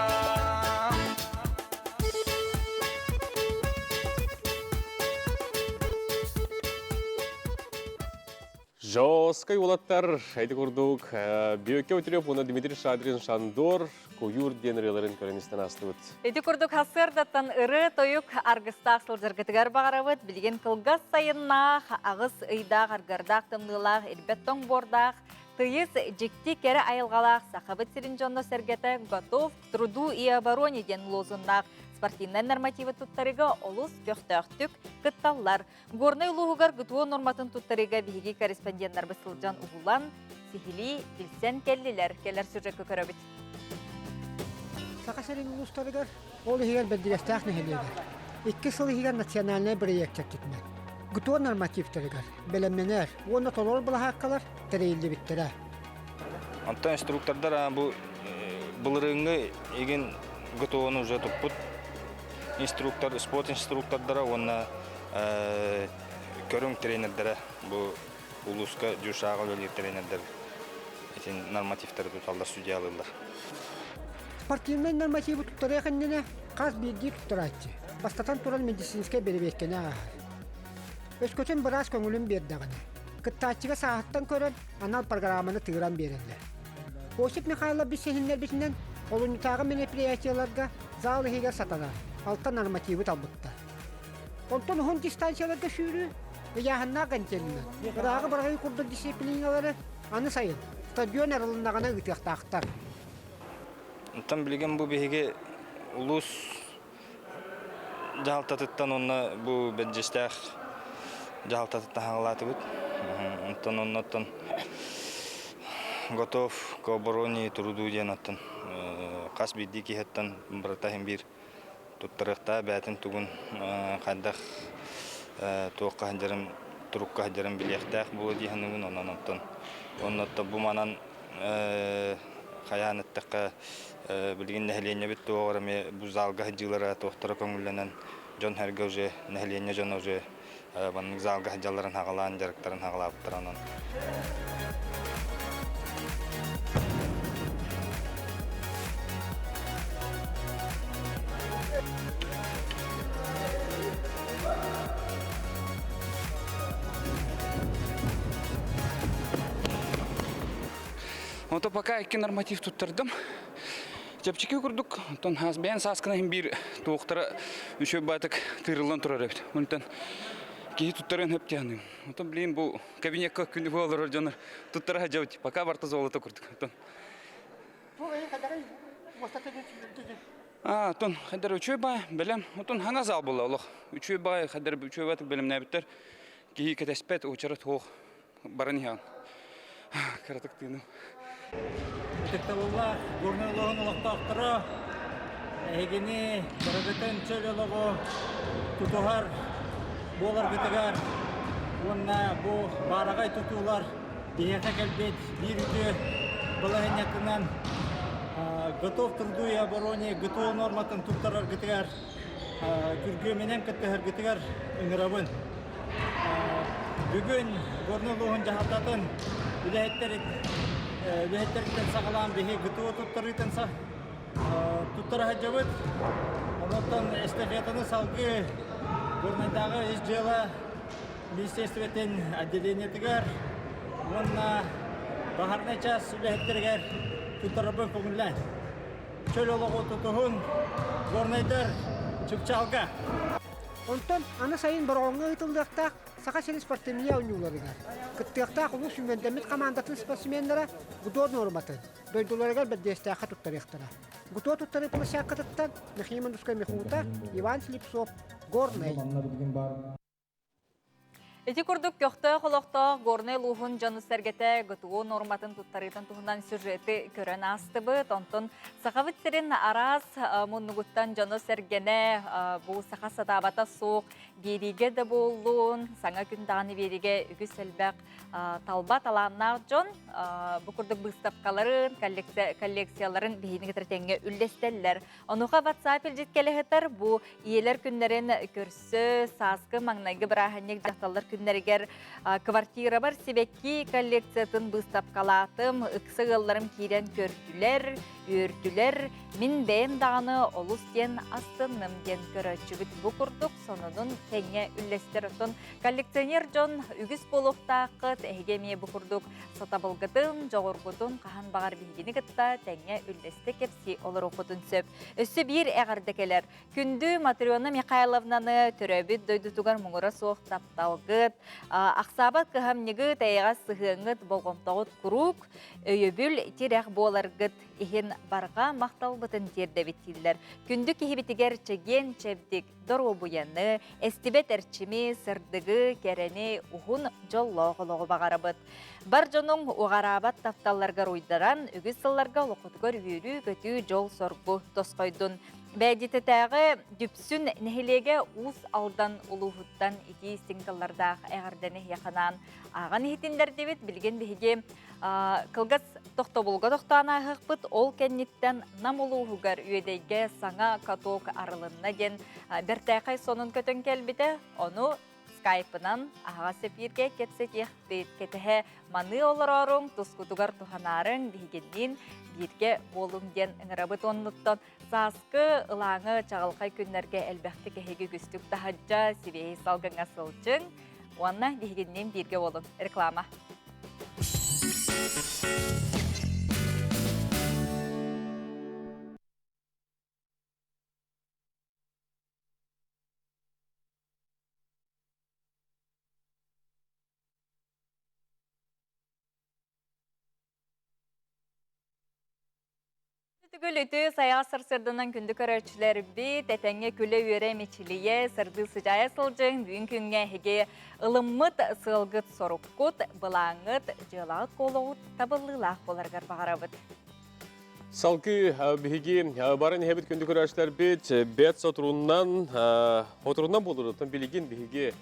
Жоскай уолаттар, эти курдук, Бүөккэ Өтүрөп уонна Дмитрий Шадрин Шандор Куйуур диэн ырыаларын көрөн истэн аастыбыт. Ити курдук сарсыардаттан ырыа-тойук аргыстаах сылдьаргытыгар баҕарабыт. Билигин кылгас сайыннаах, аҕыс ыйдаах, аргыардаах тымныылаах, ирбэт тоҥ буордаах, тыйыс, дьикти кэрэ айылҕалаах Сахабыт сирин дьоно-сэргэтэ «Готов к труду и обороне» диэн лозуннаах спортивнай нормативы туттарыыга олус көхтөөхтүк кытталлар. Горнай улууһугар ГТО норматын туттарыыга биһиги корреспонденнарбыт сылдьан уһулан, сиһилии билсэн кэллилэр. Кэлэр сюжекка көрөбүт. Саха сирин улуустарыгар, ол иһигэр Бэрдигэстээх нэһилиэгэр, икки сыл иһигэр национальнай бырайыак чэрчитинэн ГТО нормативтарыгар бэлэмнэнэр уонна толорор былаһааккалар тэрийиллибиттэрэ. Онтон инструктордар бу былырыыҥҥы игин ГТО-ну уже туппут инструктор, спорт инструктордара уонна көрүҥ тренердэрэ бу улууска дюшаҕа үлэлиир тренердэр итин нормативтары туталлар, судьялыыллар. Спортивнай нормативы туттарыах иннинэ хас биирдии туттарааччы бастатан туран медицинскэй бэрэбиэркэни ааһар. Өскөтүн быраас көҥүлүн биэрдэҕинэ, кыттааччыга сааһыттан көрөн анал программаны тыыран биэрэллэр. Осип Михайлов билсиһиннэрбитинэн, олунньутааҕы мероприятиеларга зал иһигэр сатанар алта нормативы талбыттар. Онтон уһун дистанцияларга сүүрүү ыйааһыннаах гантелинэн, ырааҕы быраҕыы курдук дисциплиналары аны сайын стадион арылыннаҕына ыытыахтаахтар. Онтон билигин бу биһиги улуус дьаһалтатыттан уонна бу Бэрдьиэстээх дьаһалтатыттан хаҥалаатыбыт. Онтон оннуттан готов к обороне и труду диэн оттон хас биирдии киһиттэн барыта иһин биир туттарыахтаах бэйэтин тугун хайдах туохха сылдьарын турукка сылдьарын билиэхтээх буолуо дии саныыбын онон оттон оннуттан бу манан хайаан эттэххэ билигин нэһилиэнньэбит туоҕар эмиэ бу залга сылдьыылара туохтара көҥүллэнэн дьон-сэргэ уже нэһилиэнньэ дьоно уже маннык залга сылдьалларын хаҕалаан дьарыктарын хаҕалаабыттар онон Ото пока икки норматив туттардым. Чэпчэки курдук, онтон бэйэн сааскына иһин биир туохтара үчүгэй баатык тыырыллан турар эбит. Онтон киһи туттарыан сөп диэн. Онтон блин бу кабинекка күнү бу олорор дьоннор туттара сылдьабыт. Пока барта золото курдук. Онтон А, тон хаддар үчүгэй баай бэлэм. Отон хаҥа зал буолла олох. Үчүгэй баай хаддар үчүгэй баатык бэлэмнээбиттэр. Киһи кэтэспэт уочарат суох баран иһэҕин. Кыратык тыыным. Ытыктабыллаах Горнай улууһун олохтоохторо, эһигини барыгытын чөл олоҕу тутуһар буоларгытыгар уонна бу баараҕай тутуулар биһиэхэ кэлбит биир үтүө балаһыанньатынан готов труду и обороне ГТО норматын туттараргытыгар күргүөмүнэн кыттыһаргытыгар ыҥырабын. Бүгүн Горнай улууһун дьаһалтатын үлэһиттэрин үлэһиттэриттэн саҕалаан биһи ГТО туттарыытын туттара сылдьабыт. Онтон эстафетаны салгыы Горнайдааҕы ис дьыала министерствотын отделениетыгар уонна баһарнай чаас үлэһиттэригэр туттарарбын көҥүллээн. Чөл олоҕу тутуһун, горнайдар чыпчаалга! Онтон аны сайын Бороҕоҥҥо ыытыллыахтаах Саха сирин спортивнай оонньууларыгар кыттыахтаах улуус сүүмэрдэммит хамаандатын спортсменнара ГУТО нуорматын дойдуларыгар Бэрдиэстээххэ туттарыахтара. ГУТО туттарыы площадкатыттан Михаил Мандускай Михута, Иван Слепцов, Горнай. Ити курдук көхтөөх олохтоох Горнай улууһун дьону-сэргэтэ ГТО нуорматын туттарыытын туһунан сюжеты көрөн аастыбыт. Онтон Сахабыт сирин араас муннугуттан дьоно-сэргэнэ бу саха сатаабата суох биэриигэ да буоллун, саҥа күн даҕаны биэриигэ үгүс элбэх талба талааннаах дьон бу курдук быыстапкаларын, коллекцияларын биһиги кытары тэҥҥэ үллэстэллэр. Онуоха WhatsApp илдьит кэлэ сытар бу ийэлэр күннэрин көрсө сааскы маҥнайгы бырааһынньык дьахталлар күннэригэр квартирабар сибэкки коллекциятын быыстапкалаатым, ыкса ыалларым киирэн көрдүлэр, үөрдүлэр, мин бэйэм даҕаны олус диэн астынным диэн көрөөччүбүт бу курдук сонунун тэҥҥэ үллэстэр. Оттон коллекционер дьон үгүс буолуохтааххыт, эһиги эмиэ бу курдук сатабылгытын, дьоҕургутун хаһан баҕар биһигини кытта тэҥҥэ үллэстэ кэпсии олоруоххутун сөп. Өссө биир эҕэрдэ кэлэр. Күндү Матрена Михайловнаны төрөөбүт дойдутугар муҥура суох тапталгыт, ахсаабат кыһамньыгыт, эйэҕэс сыһыаҥҥыт, болҕомтоҕут куруук өйөбүл, тирэх буоларгыт иһин барҕа махталбытын тиэрдэбит дииллэр. Күндү киһибитигэр чэгиэн-чэбдик доруобуйаны, эстибэт эрчими, сырдыгы, кэрэни, уһун дьоллоох олоҕу баҕарабыт. Бар дьонуҥ уҕараабат тапталларгар уйдаран, үгүс сылларга олоххутугар үөрүү-көтүү, дьол-соргу тосхойдун. Бээдитэтээҕи Дүпсүн нэһилиэгэ Уус Алдан улууһуттан итии истиҥ тыллардаах эҕэрдэни эһиэхэ ааҕан иһитиннэрдибит. Билигин биһиги кылгас тохтобулга тохтоон ааһыахпыт. Ол кэнниттэн Нам улууһугар Үөдэйгэ саҥа каток арылынна диэн бэртээхэй сонун көтөн кэлбитэ. Ону скайпынан аһаҕас эпииргэ кэпсэтиэхпит. Кэтэһэ маныы олорооруҥ, тускутугар туһанаарыҥ, биһигинниин бииргэ буолуҥ диэн ыҥырабыт оннуттан сааскы ылааҥы чаҕылхай күннэргэ элбэхтик эһиги үгүстүк таһырдьа сибиэһэй салгыҥҥа сылдьыҥ уонна биһигинниин бииргэ буолуҥ. Реклама. Түгүл үтүө сайаҕас сарсыарданан күндү көрөөччүлэрбит, этэҥҥэ күлэ-үөрэ мичилийэ, сырдыы сыдьаайа сылдьыҥ, бүгүн күҥҥэ эһиги ылыммыт сыалгыт соруккут, былааҥҥыт, дьыалаҕыт куолугут табыллыылаах буоларыгар баҕарабыт. Салгыы биһиги барын иһэбит күндү көрөөччүлэрбит бэт соторунан соторунан буолуруттан билигин биһиги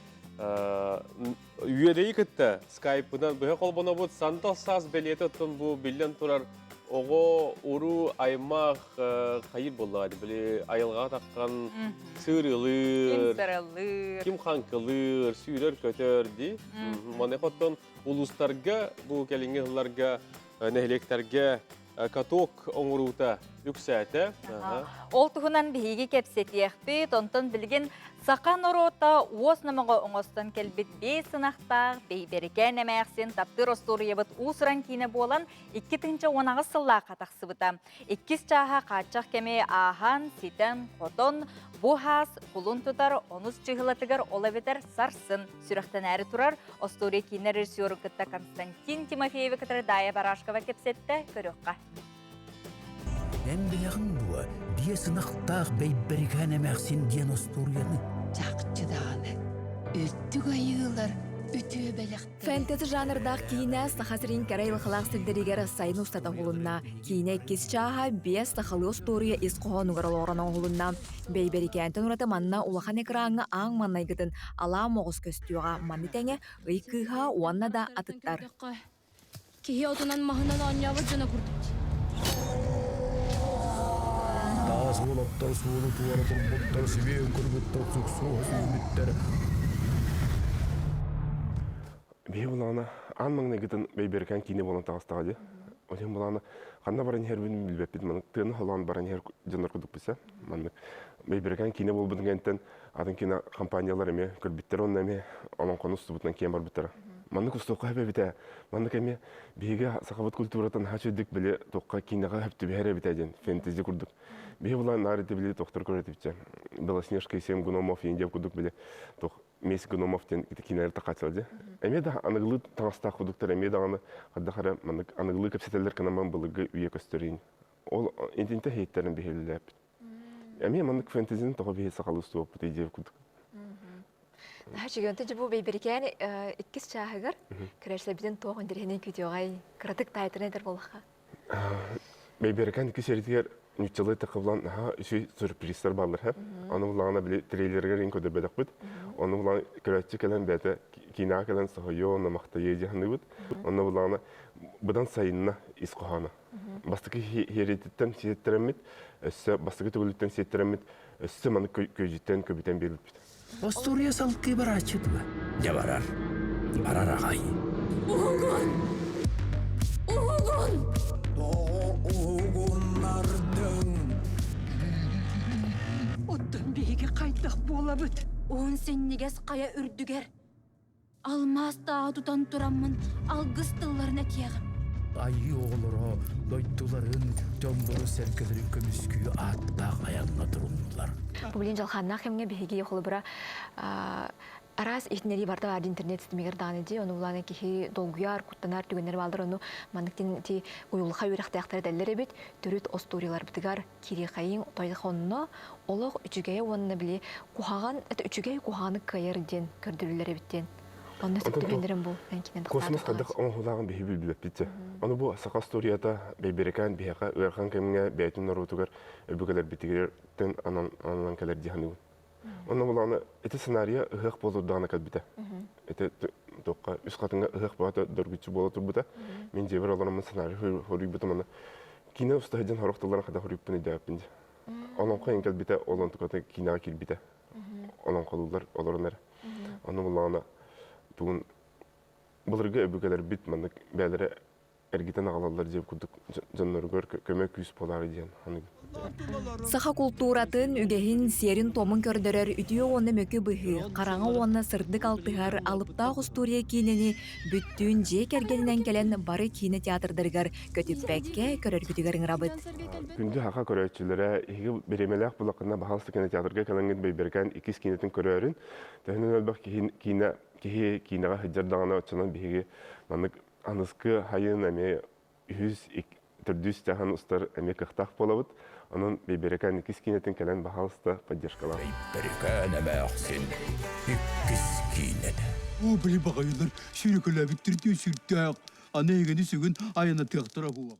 үөдэйи кытта скайпынан быһа холбонобут сандал саас бэлиэтэ оттон бу биллэн турар оҕо уруу аймах хайыр буоллаҕа били айылҕаҕа таххан сыырылыыр ким сыралыыр ким хаҥкылыыр сүүрэр көтөр ди маныаха оттон улуустарга бу кэлиҥҥи сылларга нэһилиэктэргэ каток оҥоруута үксээтэ. Ол туһунан биһиги кэпсэтиэхпит. Онтон билигин саха норуота уос номоҕо оҥостон кэлбит биэс сынахтаах Бэйбэрикээн эмээхсин таптыыр остуоруйабыт уус-уран киинэ буолан 2018 сыллаахха тахсыбыта. Иккис чааһа хааччах кэми ааһан, ситэн, хотон, бу хаас кулун тутар онус чыһылатыгар ол эбэтэр сарсын сүрэхтэнээри турар остуоруйа киинэ режиссеру кытта Константин Тимофеевы кытары Дая Барашкова кэпсэттэ, көрүөххэ. Эн билэҕин дуо, биэс ынахтаах Бэйбэрикээн эмээхсин диэн остуоруйаны? Чахчы даҕаны, өттүк айыылар үтүө бэлэхтэр Фэнтези жанрдаах киинэ Саха сирин кэрэ айылҕалаах сирдэригэр сайын устата уһулунна. Киинэ иккис чааһа биэс сахалыы остуоруйа ис хоһоонугар олоҕуран оҥоһулунна. Бэйбэрикээнтэн ураты манна улахан экраҥҥа ааҥ маннайгытын алаа моҕус көстүөҕэ, маны тэҥэ Ый кыыһа уонна да атыттар. Киһи отунан маһынан оонньообут дьоно курдук. Таас уолаттар суолу туора турбуттар, сибиэн кыргыттар суксуоһа сүүрбүттэр. Биһи булаҕына аан маҥнайгытын Бэйбэрикээн киинэ буолан таҕыстаҕа дии. Ол булаана ханна баран иһэрбин билбэппит маннык тыаны холоон баран иһэр дьоннор курдук билсэ. Маннык Бэйбэрикээн киинэ буолбутун кэнниттэн атын кино компаниялар эмиэ көрбүттэр уонна эмиэ олоҥхону устубутунан киэн барбыттара. Маннык устуохха сөп эбитэ. Маннык эмиэ биһиги сахабыт культуратын наһаа үчүгдүк били туохха киинэҕэ сөп түбэһэр эбитэ диэн фэнтези курдук. Биһи булан наар ити били тохтор көрөр этибитчэ. Белоснежка и семь гномов индия курдук били туох Мисс Гномов диэн ити кинилэри тахааччылар дии. Эмиэ да аныгылыы таҥастаах курдуктар, эмиэ даҕаны хайдах эрэ маннык аныгылыы кэпсэтэллэр гынан былыргы үйэ көстөрүн. Ол интинтэ иһиттэрин биһилилээппит. Эмиэ маннык фэнтезини тоҕо биһи сахалыы устуоппут идея курдук. Наһаа үчүгэй. Онтон бу Бэйбэрикээн иккис чааһыгар көрөөччүлэрбитин туох интэриэһинэй күүтүөҕэй, кыратык таайтаран этэр буоллахха. Бэйбэрикээн иккис эритигэр ньуччалыы тахыбылан наһаа үчүгэй сюрпризтар бааллар һэ. Ону буллаҕына били трейлеригэр иҥ көрдөрбөтөхпүт. Ону буллаҕына көрөөччү кэлэн бэйэтэ киинэҕэ кэлэн соһуйуо, онно махтайыа дии саныыбыт. Онно буллаҕына быдан сайынна ис хоһооно. Бастакы хиэрититтэн сиэттэрэммит, өссө бастакы төгүлүттэн сиэттэрэммит, өссө маны күөдьүттэн көбүтэн биэрбиппит. Остуоруйа салгыы барааччы дуо? Дьэ барар. Барар аҕай. Уһугун! Уһугун! Тоҕо уһугуннардыҥ? Оттон биһиги хайдах буолабыт? Уһун синньигэс хайа үрдүгэр алмаас тааһы тутан тураммын алгыс тылларын этиэҕим. Айыы оҕолоро дойдуларын, дьоннору-сэргэлэрин көмүскүү ааттаах айаҥҥа туруннулар. Бу билин дьалхааннаах кэмҥэ биһиги холобура араас иһитиннэрии барыта баар интернет ситимигэр даҕаны дии ону булааны киһи долгуйар куттанар түгэннэр бааллар ону маннык ти уйулҕа үөрэхтээхтэрэ этэллэр эбит төрүт остуоруйаларбытыгар кириэхэйиҥ тойхонно олох үчүгэйэ уонна били куһаҕан это үчүгэй куһаҕаны кыайар диэн көрдөрүллэр эбит диэн онно сөп түбэһиннэрин бу Космос хайдах оҥоһуулааҕын биһи билбэппит Ону бу саха историята бэйбэрикээн биһиэхэ ыарахан кэмҥэ бэйэтин норуотугар өбүгэлэрбитигэртэн ананан кэлэр дии саныыбын. Онно булааны ити сценарийа ыһыах буолурдаҕына кэлбитэ. Ити туохха үс хатыҥҥа ыһыах баата дөргүччү буола турбута. Мин дьиэбэр олороммун сценарий хоруйбутум аны киинэ уста сылдьан сорох тылларын хайдах хоруйбуппун өйдөөбөппүн дии. Олоҥхо иҥ кэлбитэ, ол онтуката киинэҕэ киирбитэ. Олоҥхолууллар олорон эрэ. Ону буллаҕына тугун былыргы өбүгэлэрбит маннык бэйэлэрэ эргитэн аҕалаллар диэн курдук дьонноругар көмө күүс буолаары диэн аныгы. Саха култууратын, үгэһин, сиэрин-туомун көрдөрөр үтүө уонна мөкү быһыы, хараҥа уонна сырдык алтыһар алыптаах устуоруйа киинэни бүттүүн дьиэ кэргэнинэн кэлэн бары киинэ театрдарыгар көтүппэккэ көрөргүтүгэр ыҥырабыт. Күндү саха көрөөччүлэрэ, эһиги бириэмэлээх булаккына баһаалыста кинотеатрга кэлэҥҥит Бэйбэрикээн иккис киинэтин көрөөрүн. Төһөнөн элбэх киһи киинэ киһи киинэҕэ сылдьар даҕаны оччонон биһиги маннык аныскы хайын эмиэ үһүс, төрдүс чаһын устар эмиэ кыахтаах буолабыт. Онон Бэйбэрикээн иккис киинэтин кэлэн баһаалыста поддержкалаах. Бэйбэрикээн эмээхсин иккис киинэтэ. Оо, били баҕайылар сүүрэкэлээбиттэрдии сүрдээх. Аны эһигини сүгүн айанатыахтара буоҕа.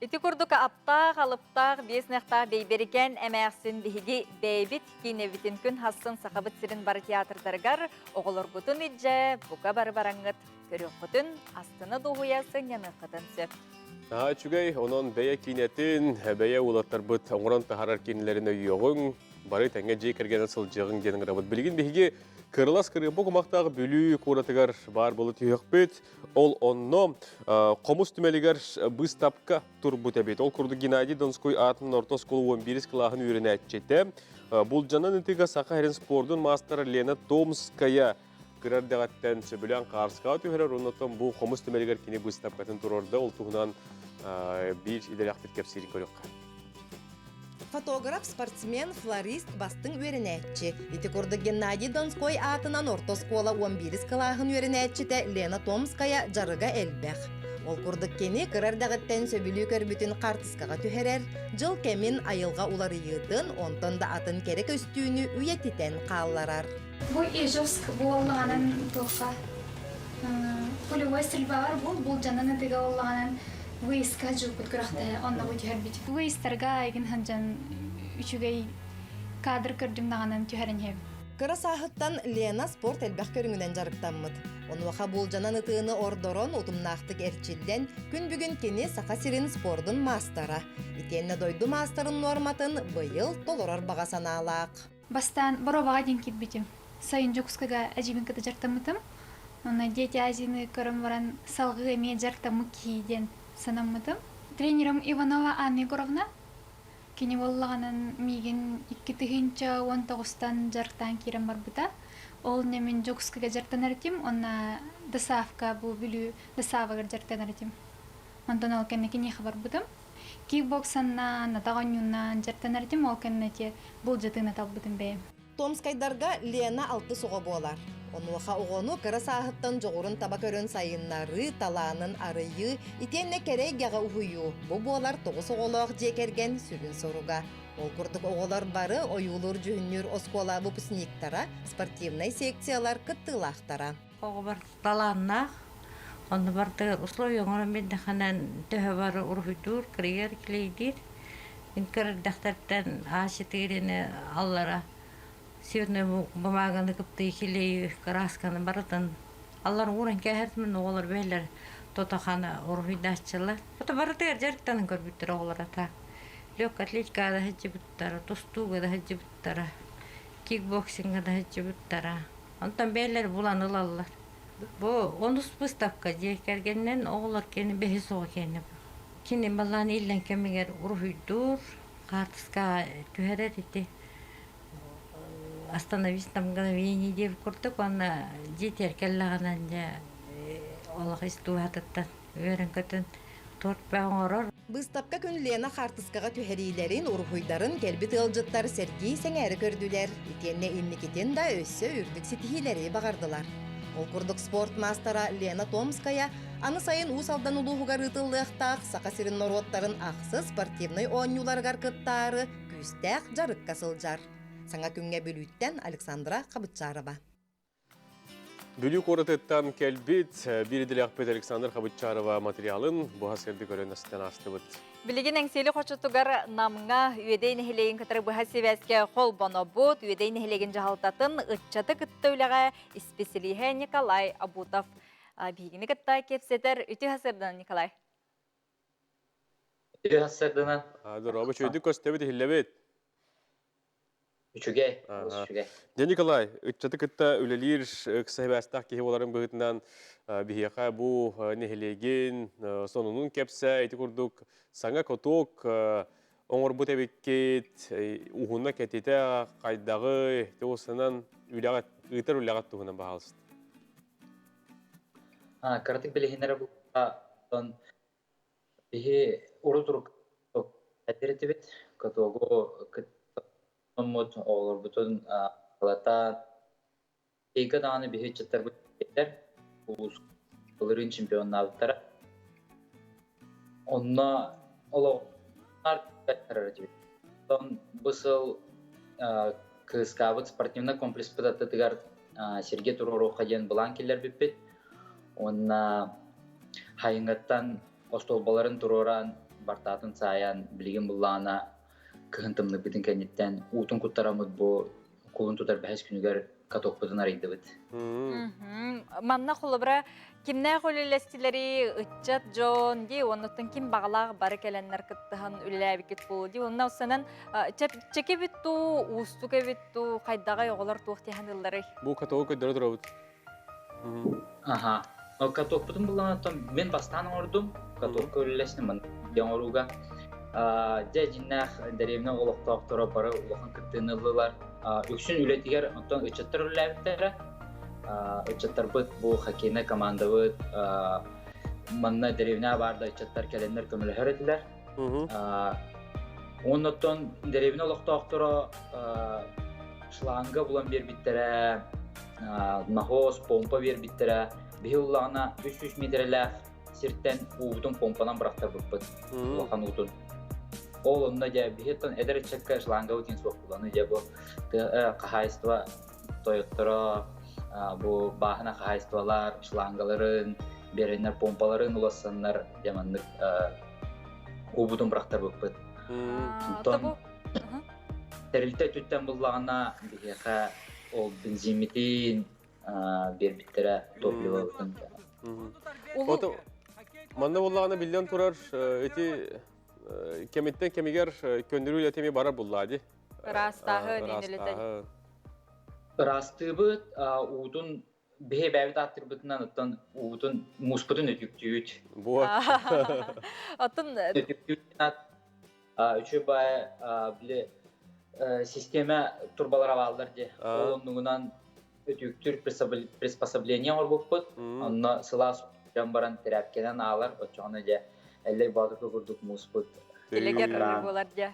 Ити курдук аптаах, алыптаах, биэс ынахтаах Бэйбэрикээн эмээхсин биһиги бэйэбит киинэбитин күн хассын Сахабыт сирин бары театрдарыгар оҕолоргутун илдьэ, бука бары бараҥҥыт көрүөххүтүн, астына дуоһуйа сынньаныаххытын сөп. Наһаа үчүгэй, онон бэйэ киинэтин, бэйэ уолаттарбыт оҥорон таһаарар киинэлэрин өйүөҕүҥ, бары тэҥҥэ дьиэ кэргэнэн сылдьыаҕыҥ диэн ыҥырабыт. Билигин биһиги Кырылас кырыымпа кумахтаах Бүлүү куоратыгар баар буола түһүөхпүт. Ол онно хомус түмэлигэр быыстапка турбут эбит. Ол курдук Геннадий Донской аатын орто оскуола 11 кылааһын үөрэнээччитэ. Булдьанан ытыыга Саха сирин спордун маастара Лена Томская кыра эрдэҕиттэн сөбүлээн хаарыскаҕа түһэрэр, оннуттан бу хомус түмэлигэр кини быыстапкатын туруорда. Ол туһунан биир идэлээхпит кэпсиирин көрүөххэ. Фотограф, спортсмен, флорист, бастыҥ үөрэнээччи. Ити курдук Геннадий Донской аатынан орто оскуола 11 кылааһын үөрэнээччитэ Лена Томская дьарыга элбэх. Ол курдук кини кыра эрдэҕиттэн сөбүлүү көрбүтүн хаартыскаҕа түһэрэр, дьыл кэмин, айылҕа уларыйыытын, онтон да атын кэрэ көстүүнү үйэтитэн хаалларар. Бу Ижевск буоллаҕынан туохха пулевой стрельбалар бул булдьанан ытыга буоллаҕынан выездка дьууппут күрэхтэһэ онно бу түһэрбит. Выездтарга айгын сылдьан үчүгэй кадр көрдүм даҕанан түһэрэн иһэбин. Кыра сааһыттан Лена спорт элбэх көрүҥүнэн дьарыктаммыт. Онуоха булдьанан ытыыны ордорон утумнаахтык эрчиллэн, күн бүгүн кини Саха сирин спордун маастара. Итиэннэ дойду маастарын нуорматын быйыл толорор баҕа санаалаах. Бастаан боруобаҕа диэн киирбитим. Сайын Дьокуускайга эдьиийбин кытта дьарыктаммытым. Онно Дети Азияны көрөн баран салгыы эмиэ дьарыктаммыт киһи диэн. санаммытым. Тренерым Иванова Анна Егоровна. Кини буоллаҕынан миигин 2019-тан дьарыктаан киирэн барбыта. Ол инньэ Дьокуускайга дьарыктанар этим, уонна ДСАФка бу Бүлүү ДСАВыгар дьарыктанар этим. Онтон ол кэннэ киниэхэ барбытым. Кикбоксаннаан, атах оонньууннаан дьарыктанар этим, ол кэннэ ити былдьатыыны талбытым бэйэм. Томскайдарга Лена алтыс оҕо буолар. Онуоха оҕону кыра сааһыттан дьоҕурун таба көрөн сайыннарыы, талаанын арыйыы, итиэннэ кэрэ эйгэҕэ уһуйуу бу буолар тоҕус оҕолоох дьиэ кэргэн сүрүн соруга. Ол курдук оҕолор бары ойуулуур-дьүһүннүүр оскуола выпускниктара, спортивнай секциялар кыттыылаахтара. Оҕобор талааннаах, онно барытыгар условия оҥорон биэрдэххинэ төһө бары уруһуйдуур, кырыйар, килийдиир. Мин кыра эрдэхтэртэн А4-ни аллара северный бумаганы кыптыы килийи кыраасканы барытын аллар ууран кээһэртим оҕолор бэйэлэр тото-хана уруһуйдааччылар. Ото барытыгар дьарыктанан көрбүттэр оҕолор ата. Легкая атлетикаҕа да сылдьыбыттара, тустууга да сылдьыбыттара, кикбоксиҥҥа да сылдьыбыттара. Онтон бэйэлэр булан ылаллар. Бу онус выставка дьиэ кэргэнинэн оҕолор кини бэһис оҕо киэнэ. Кини балаан иллэҥ кэмигэр уруһуйдуур, хаартыскаҕа түһэрэр ити «Остановись на мгновение» диэбит курдук уонна дьиэтигэр кэллэҕинэ дьэ олох ис дууһатыттан үөрэн-көтөн торт бөҕө оҥорор. Быыстапка күн Лена хаартыскаҕа түһэриилэрин, уруһуйдарын кэлбит ыалдьыттар сэргии сэҥээрэ көрдүлэр. Итиэннэ инникитин да өссө үрдүк ситиһиилэри баҕардылар. Ол курдук спорт маастара Лена Томская аны сайын Уус Алдан улууһугар ыытыллыахтаах Саха сирин норуоттарын ахсыс спортивнай оонньууларыгар кыттаары күүстээх дьарыкка сылдьар. Саҥа күҥҥэ Бүлүүттэн Александра Хабытчарова. Бүлүү куоратыттан кэлбит биир идэлээхпит Александр Хабытчарова материалын буһа сырды көрөн астан аастыбыт. Билигин Эҥсиэли хочотугар Намҥа Үөдэй нэһилиэгин кытары быһа сибээскэ холбонобут. Үөдэй нэһилиэгин дьаһалтатын ыччаты кытта үлэҕэ исписэлииһэ Николай Абутов биһигини кытта кэпсэтэр. Үтүө сырдынан, Николай. Үтүө сырдынан. Дорообо, үчүгэйдик көстөбүт, иһиллэбит. Үчүгэй, олус үчүгэй. Дьэ, Николай, ыччаты кытта үлэлиир ыкса сибээстээх киһи буоларын быһыытынан биһиэхэ бу нэһилиэгин сонунун кэпсээ, ити курдук саҥа каток оҥорбут эбиккит, уһуна кэтитэ хайдаҕый, туосынан үлэҕэ ыытар үлэҕит туһунан баһаалыста. Кыратык билиһиннэрэ булла Биһи урут-урукку этибит, катогу кыттаммыт оҕолорбутун халатаан, ыйга даҕаны биһи ыччаттарбыт улуус былырыын чемпионнаабыттара. Онно олоҕар этибит. Онтон бу сыл Кыыскаабыт спортивнай комплекспыт аттытыгар сиргэ туруоруохха диэн былаан киллэрбиппит. Уонна хайыҥҥаттан остуолбаларын туруоран, бартаатын саайан, билигин буллаҕына кыһын тымныйбытын кэнниттэн уутун куттараммыт бу кулун тутар бэһис күнүгэр катокпутун арыйдыбыт. Манна холобура кимнээх үлэлэстилэри ыччат дьон дии оннуттан ким баҕалаах бары кэлэннэр кыттыһан үлэлээбиккит буолуо дии онно санан чэпчэки эбит дуу уустук эбит дуу хайдаҕай оҕолор туох тиһэн ылларый Бу катогу көрдөрө турабыт. Аха. Катокпутун буллаҕына мин бастаан оҥордум. Катокка үлэлэстим оҥорууга. Дьэ дьиннээх дэриэбинэ олохтоохторо бары улахан кыттыыны ыллылар. Үксүн үлэтигэр оттон ыччаттар үлэлээбиттэрэ. Ыччаттарбыт бу хоккейнай командабыт манна дэриэбинэ баар да ыччаттар кэлэннэр көмөлөһөр этилэр. Оннуттан дэриэбинэ олохтоохторо шланга булан биэрбиттэрэ, наһоос, помпа биэрбиттэрэ. Биһи уллаҕына 300 миэтэрэлээх сиртэн уубутун помпанан бырахтарбыппыт, улахан уутун. Ол онно дьэ биһи оттон эдэр ыччакка шланга утин суох буланы дьэ бу хаһаайыстыба тойотторо бу бааһына хаһаайыстыбалар шлангаларын биэрэннэр помпаларын улассаннар дьэ маннык уубутун бырахтарбыппыт. Онтон тэрилтэ өттүттэн буллаҕына биһиэхэ ол бензиммитин биэрбиттэрэ топливобытын. Манна буллаҕына биллэн турар ити кэмиттэн кэмигэр көннөрүү үлэтэ эмиэ барар буллаа дии. Ыраастааһын, үлэтэ. Ыраастыыбыт, уутун Биһи бэйэбит ааттырбытынан оттон уубутун мууспутун өтүктүүбүт. Буот. Оттон Өтүктүүбүт үчүгэй баайы били систиэмэ турбалара бааллар дии. Ол оннугунан өтүүктүүр приспособление оҥорбуппут. Онно сылаас дьон баран тирээпкэнэн аалар, оччоҕуна дьэ Эллэй Боотурга курдук мууспут Килэгэр буолар дьэ.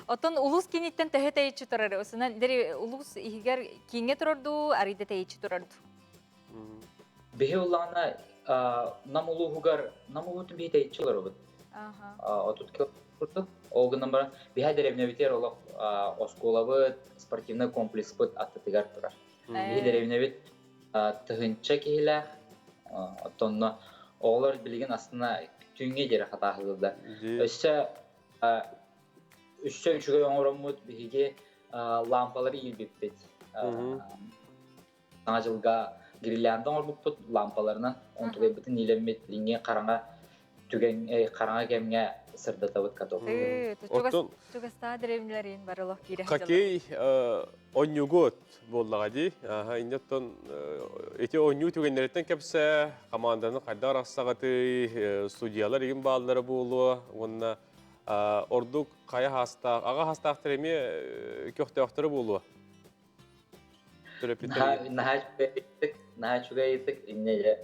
Оттон улуус кииниттэн төһө тэйиччи турар? Осунан дири улуус иһигэр кииҥҥэ турар дуу, арыйда тэйиччи турар дуу? Биһи улаана Нам улууһугар Нам улуутун биһи тэйиччи олоробут. 30 курдук. Ол гынан баран биһи дэриэбинэбитигэр олох оскуолабыт, спортивнай комплекспыт аттытыгар турар. Биһи дэриэбинэбит тыһыынча киһилээх, оттонно оҕолор билигин астына түүҥҥэ диэри хатааһылыыллар. Өссө өссө үчүгэй оҥороммут биһиги лампалары иилбиппит. Саҥа дьылга гирлянда оҥорбуппут лампаларынан онтугайбытын иилэммит лиҥҥи хараҥа түгэн хараҥа кэмҥэ сырдатабыт каток. Оттон чугастаа дэриэбинэлэрин бары олох киирэ Хоккей онньугут буоллаҕа дии. Инньэттэн ити оонньуу түгэннэриттэн кэпсээ, команданы хайдах арахсаҕытый, судьялар игин бааллара буолуо уонна ордук хайа хаастаах, аҕа хаастаахтар эмиэ көхтөөхтөрө буолуо. Төрөппүттэр Наһаа үчүгэй наһаа үчүгэй ыйытык инньэ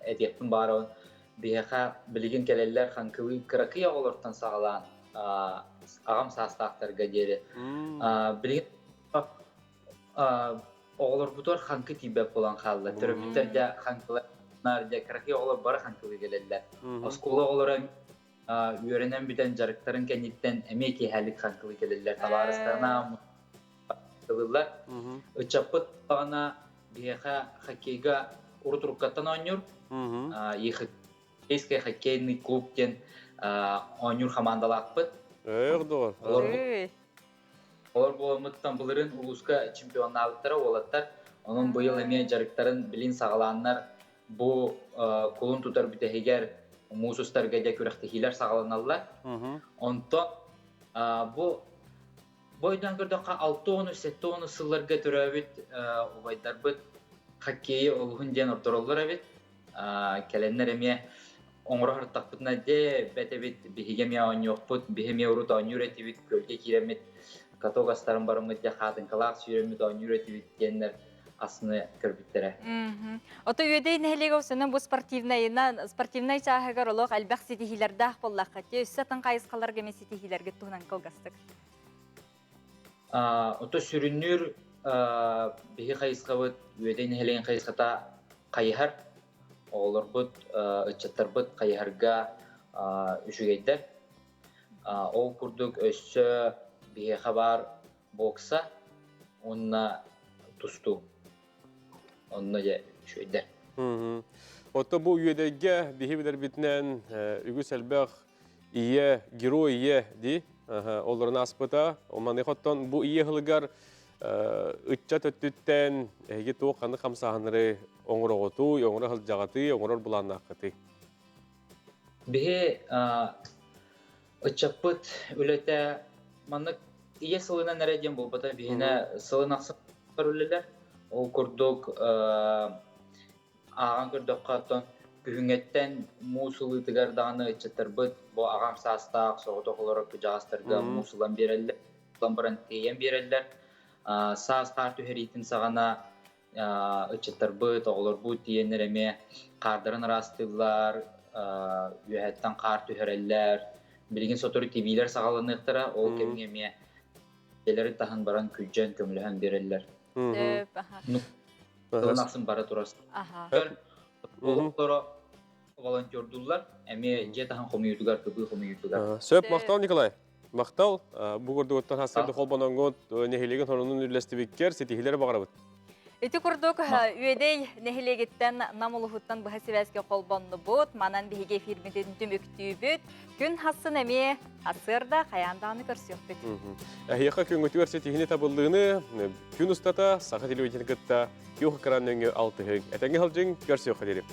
этиэхпин баарабын. Биһиэхэ билигин кэлэллэр хаҥкылыы кыракый оҕолортон саҕалаан аҕам саастаахтарга диэри. Билигин оҕолорбутугар хаҥкы тиийбэт буолан хаалла. Төрөппүттэр дьэ хаҥкылар дьэ кыракый оҕолор бары хаҥкылыы кэлэллэр. Оскуола оҕолоро үөрэнэн бүтэн дьарыктарын кэнниттэн эмиэ киэһэлик хаҥкылыы кэлэллэр. Табаарыстарына ылыллар. Ыччаппыт даҕаны биһиэхэ хоккейга урут уруккаттан оонньуур. Хоккейский хоккейный клуб диэн оонньуур хамаандалаахпыт. Эх, доҕор. Олор буоламмыттан былырыын улууска чемпионнаабыттара уолаттар. Онон быйыл эмиэ дьарыктарын билин саҕалааннар бу кулун тутар бүтэһигэр муус устарга дьэ күрэхтэһиилэр саҕаланаллар. Онтон бу Бу өйдөөн көрдөххө, 60-70 сылларга төрөөбүт убайдарбыт хоккейы олуһун диэн ордороллор эбит. Кэлэннэр эмиэ оҥоро сырыттахпытына дьэ бэт эбит, биһиги эмиэ оонньуохпут, биһи эмиэ урут оонньуур этибит, күөлгэ киирэммит, каток астарын барыммыт дьэ хаатыҥкалаах сүүрэммит оонньуур этибит диэннэр асны көрбүттэрэ. Ото Үөдэй нэһилиэгэ осунан бу спортивнайынан, спортивнай чааһыгар олох элбэх ситиһиилэрдээх буоллахха, өссө атын хайысхаларга эмиэ ситиһиилэргит туһунан кылгастык. Ото сүрүннүүр биһи хайысхабыт Үөдэй нэһилиэгин хайысхата хайыһар. Оҕолорбут, ыччаттарбыт хайыһарга үчүгэйдэр. Ол курдук өссө биһиэхэ баар бокса уонна тустуу. Онно дьэ үчүгэйдэр. Отто бу Үөдэйгэ биһи билэрбитинэн үгүс элбэх ийэ, герой ийэ дии олорун ааспыта. Маныаха оттон бу ийэ ыһылыгар ыччат өттүттэн эһиги туох ханнык хамсааһыннары оҥороҕутуй, оҥоро сылдьаҕытый, оҥорор былааннааххытый? Биһи ыччаппыт үлэтэ маннык ийэ сылынан эрэ диэн буолбата биһинэ сылын ахсын үлэлэр. Ол курдук Ааҕан көрдөххө, оттон күһүҥҥэттэн муус ылыытыгар даҕаны ыччаттарбыт бу аҕам саастаах соҕотох олорор кырдьаҕастарга муус ылан биэрэллэр, ылан баран тиэйэн биэрэллэр. Саас хаар түһэриитин саҕана ыччаттарбыт, оҕолорбут тиийэннэр эмиэ хаардарын ыраастыыллар, үөһэттэн хаар түһэрэллэр. Билигин сотору тибиилэр саҕаланыахтара, ол кэмҥэ эмиэ дьиэлэрин таһын баран күрдьэн көмөлөһөн биэрэллэр. Сөп, аха. Сылын ахсын бара турар. Олохторо волонтердууллар, эмиэ дьиэ таһын хомуйуутугар, кыбыы хомуйуутугар. Сөп, махтал Николай. Махтал. Бу курдугуттан хастарды холбоноҥҥут нэһилиэгин хорунун үллэстибиккэр ситиһиилэри баҕарабыт. Ити курдук Үөдэй нэһилиэгиттэн Нам улуһуттан быһа сибээскэ холбоннубут. Манан биһиги эфирбитин түмүктүүбүт. Күн хассын эмиэ сарсыарда хайаан даҕаны көрсүөхпүт. Эһиэхэ күҥҥүтүгэр ситиһини табыллыыны күн устата саха телевидениетин кытта күөх экран нөҥүө алтыһыҥ. Этэҥҥэ сылдьыҥ, көрсүөххэ диэри.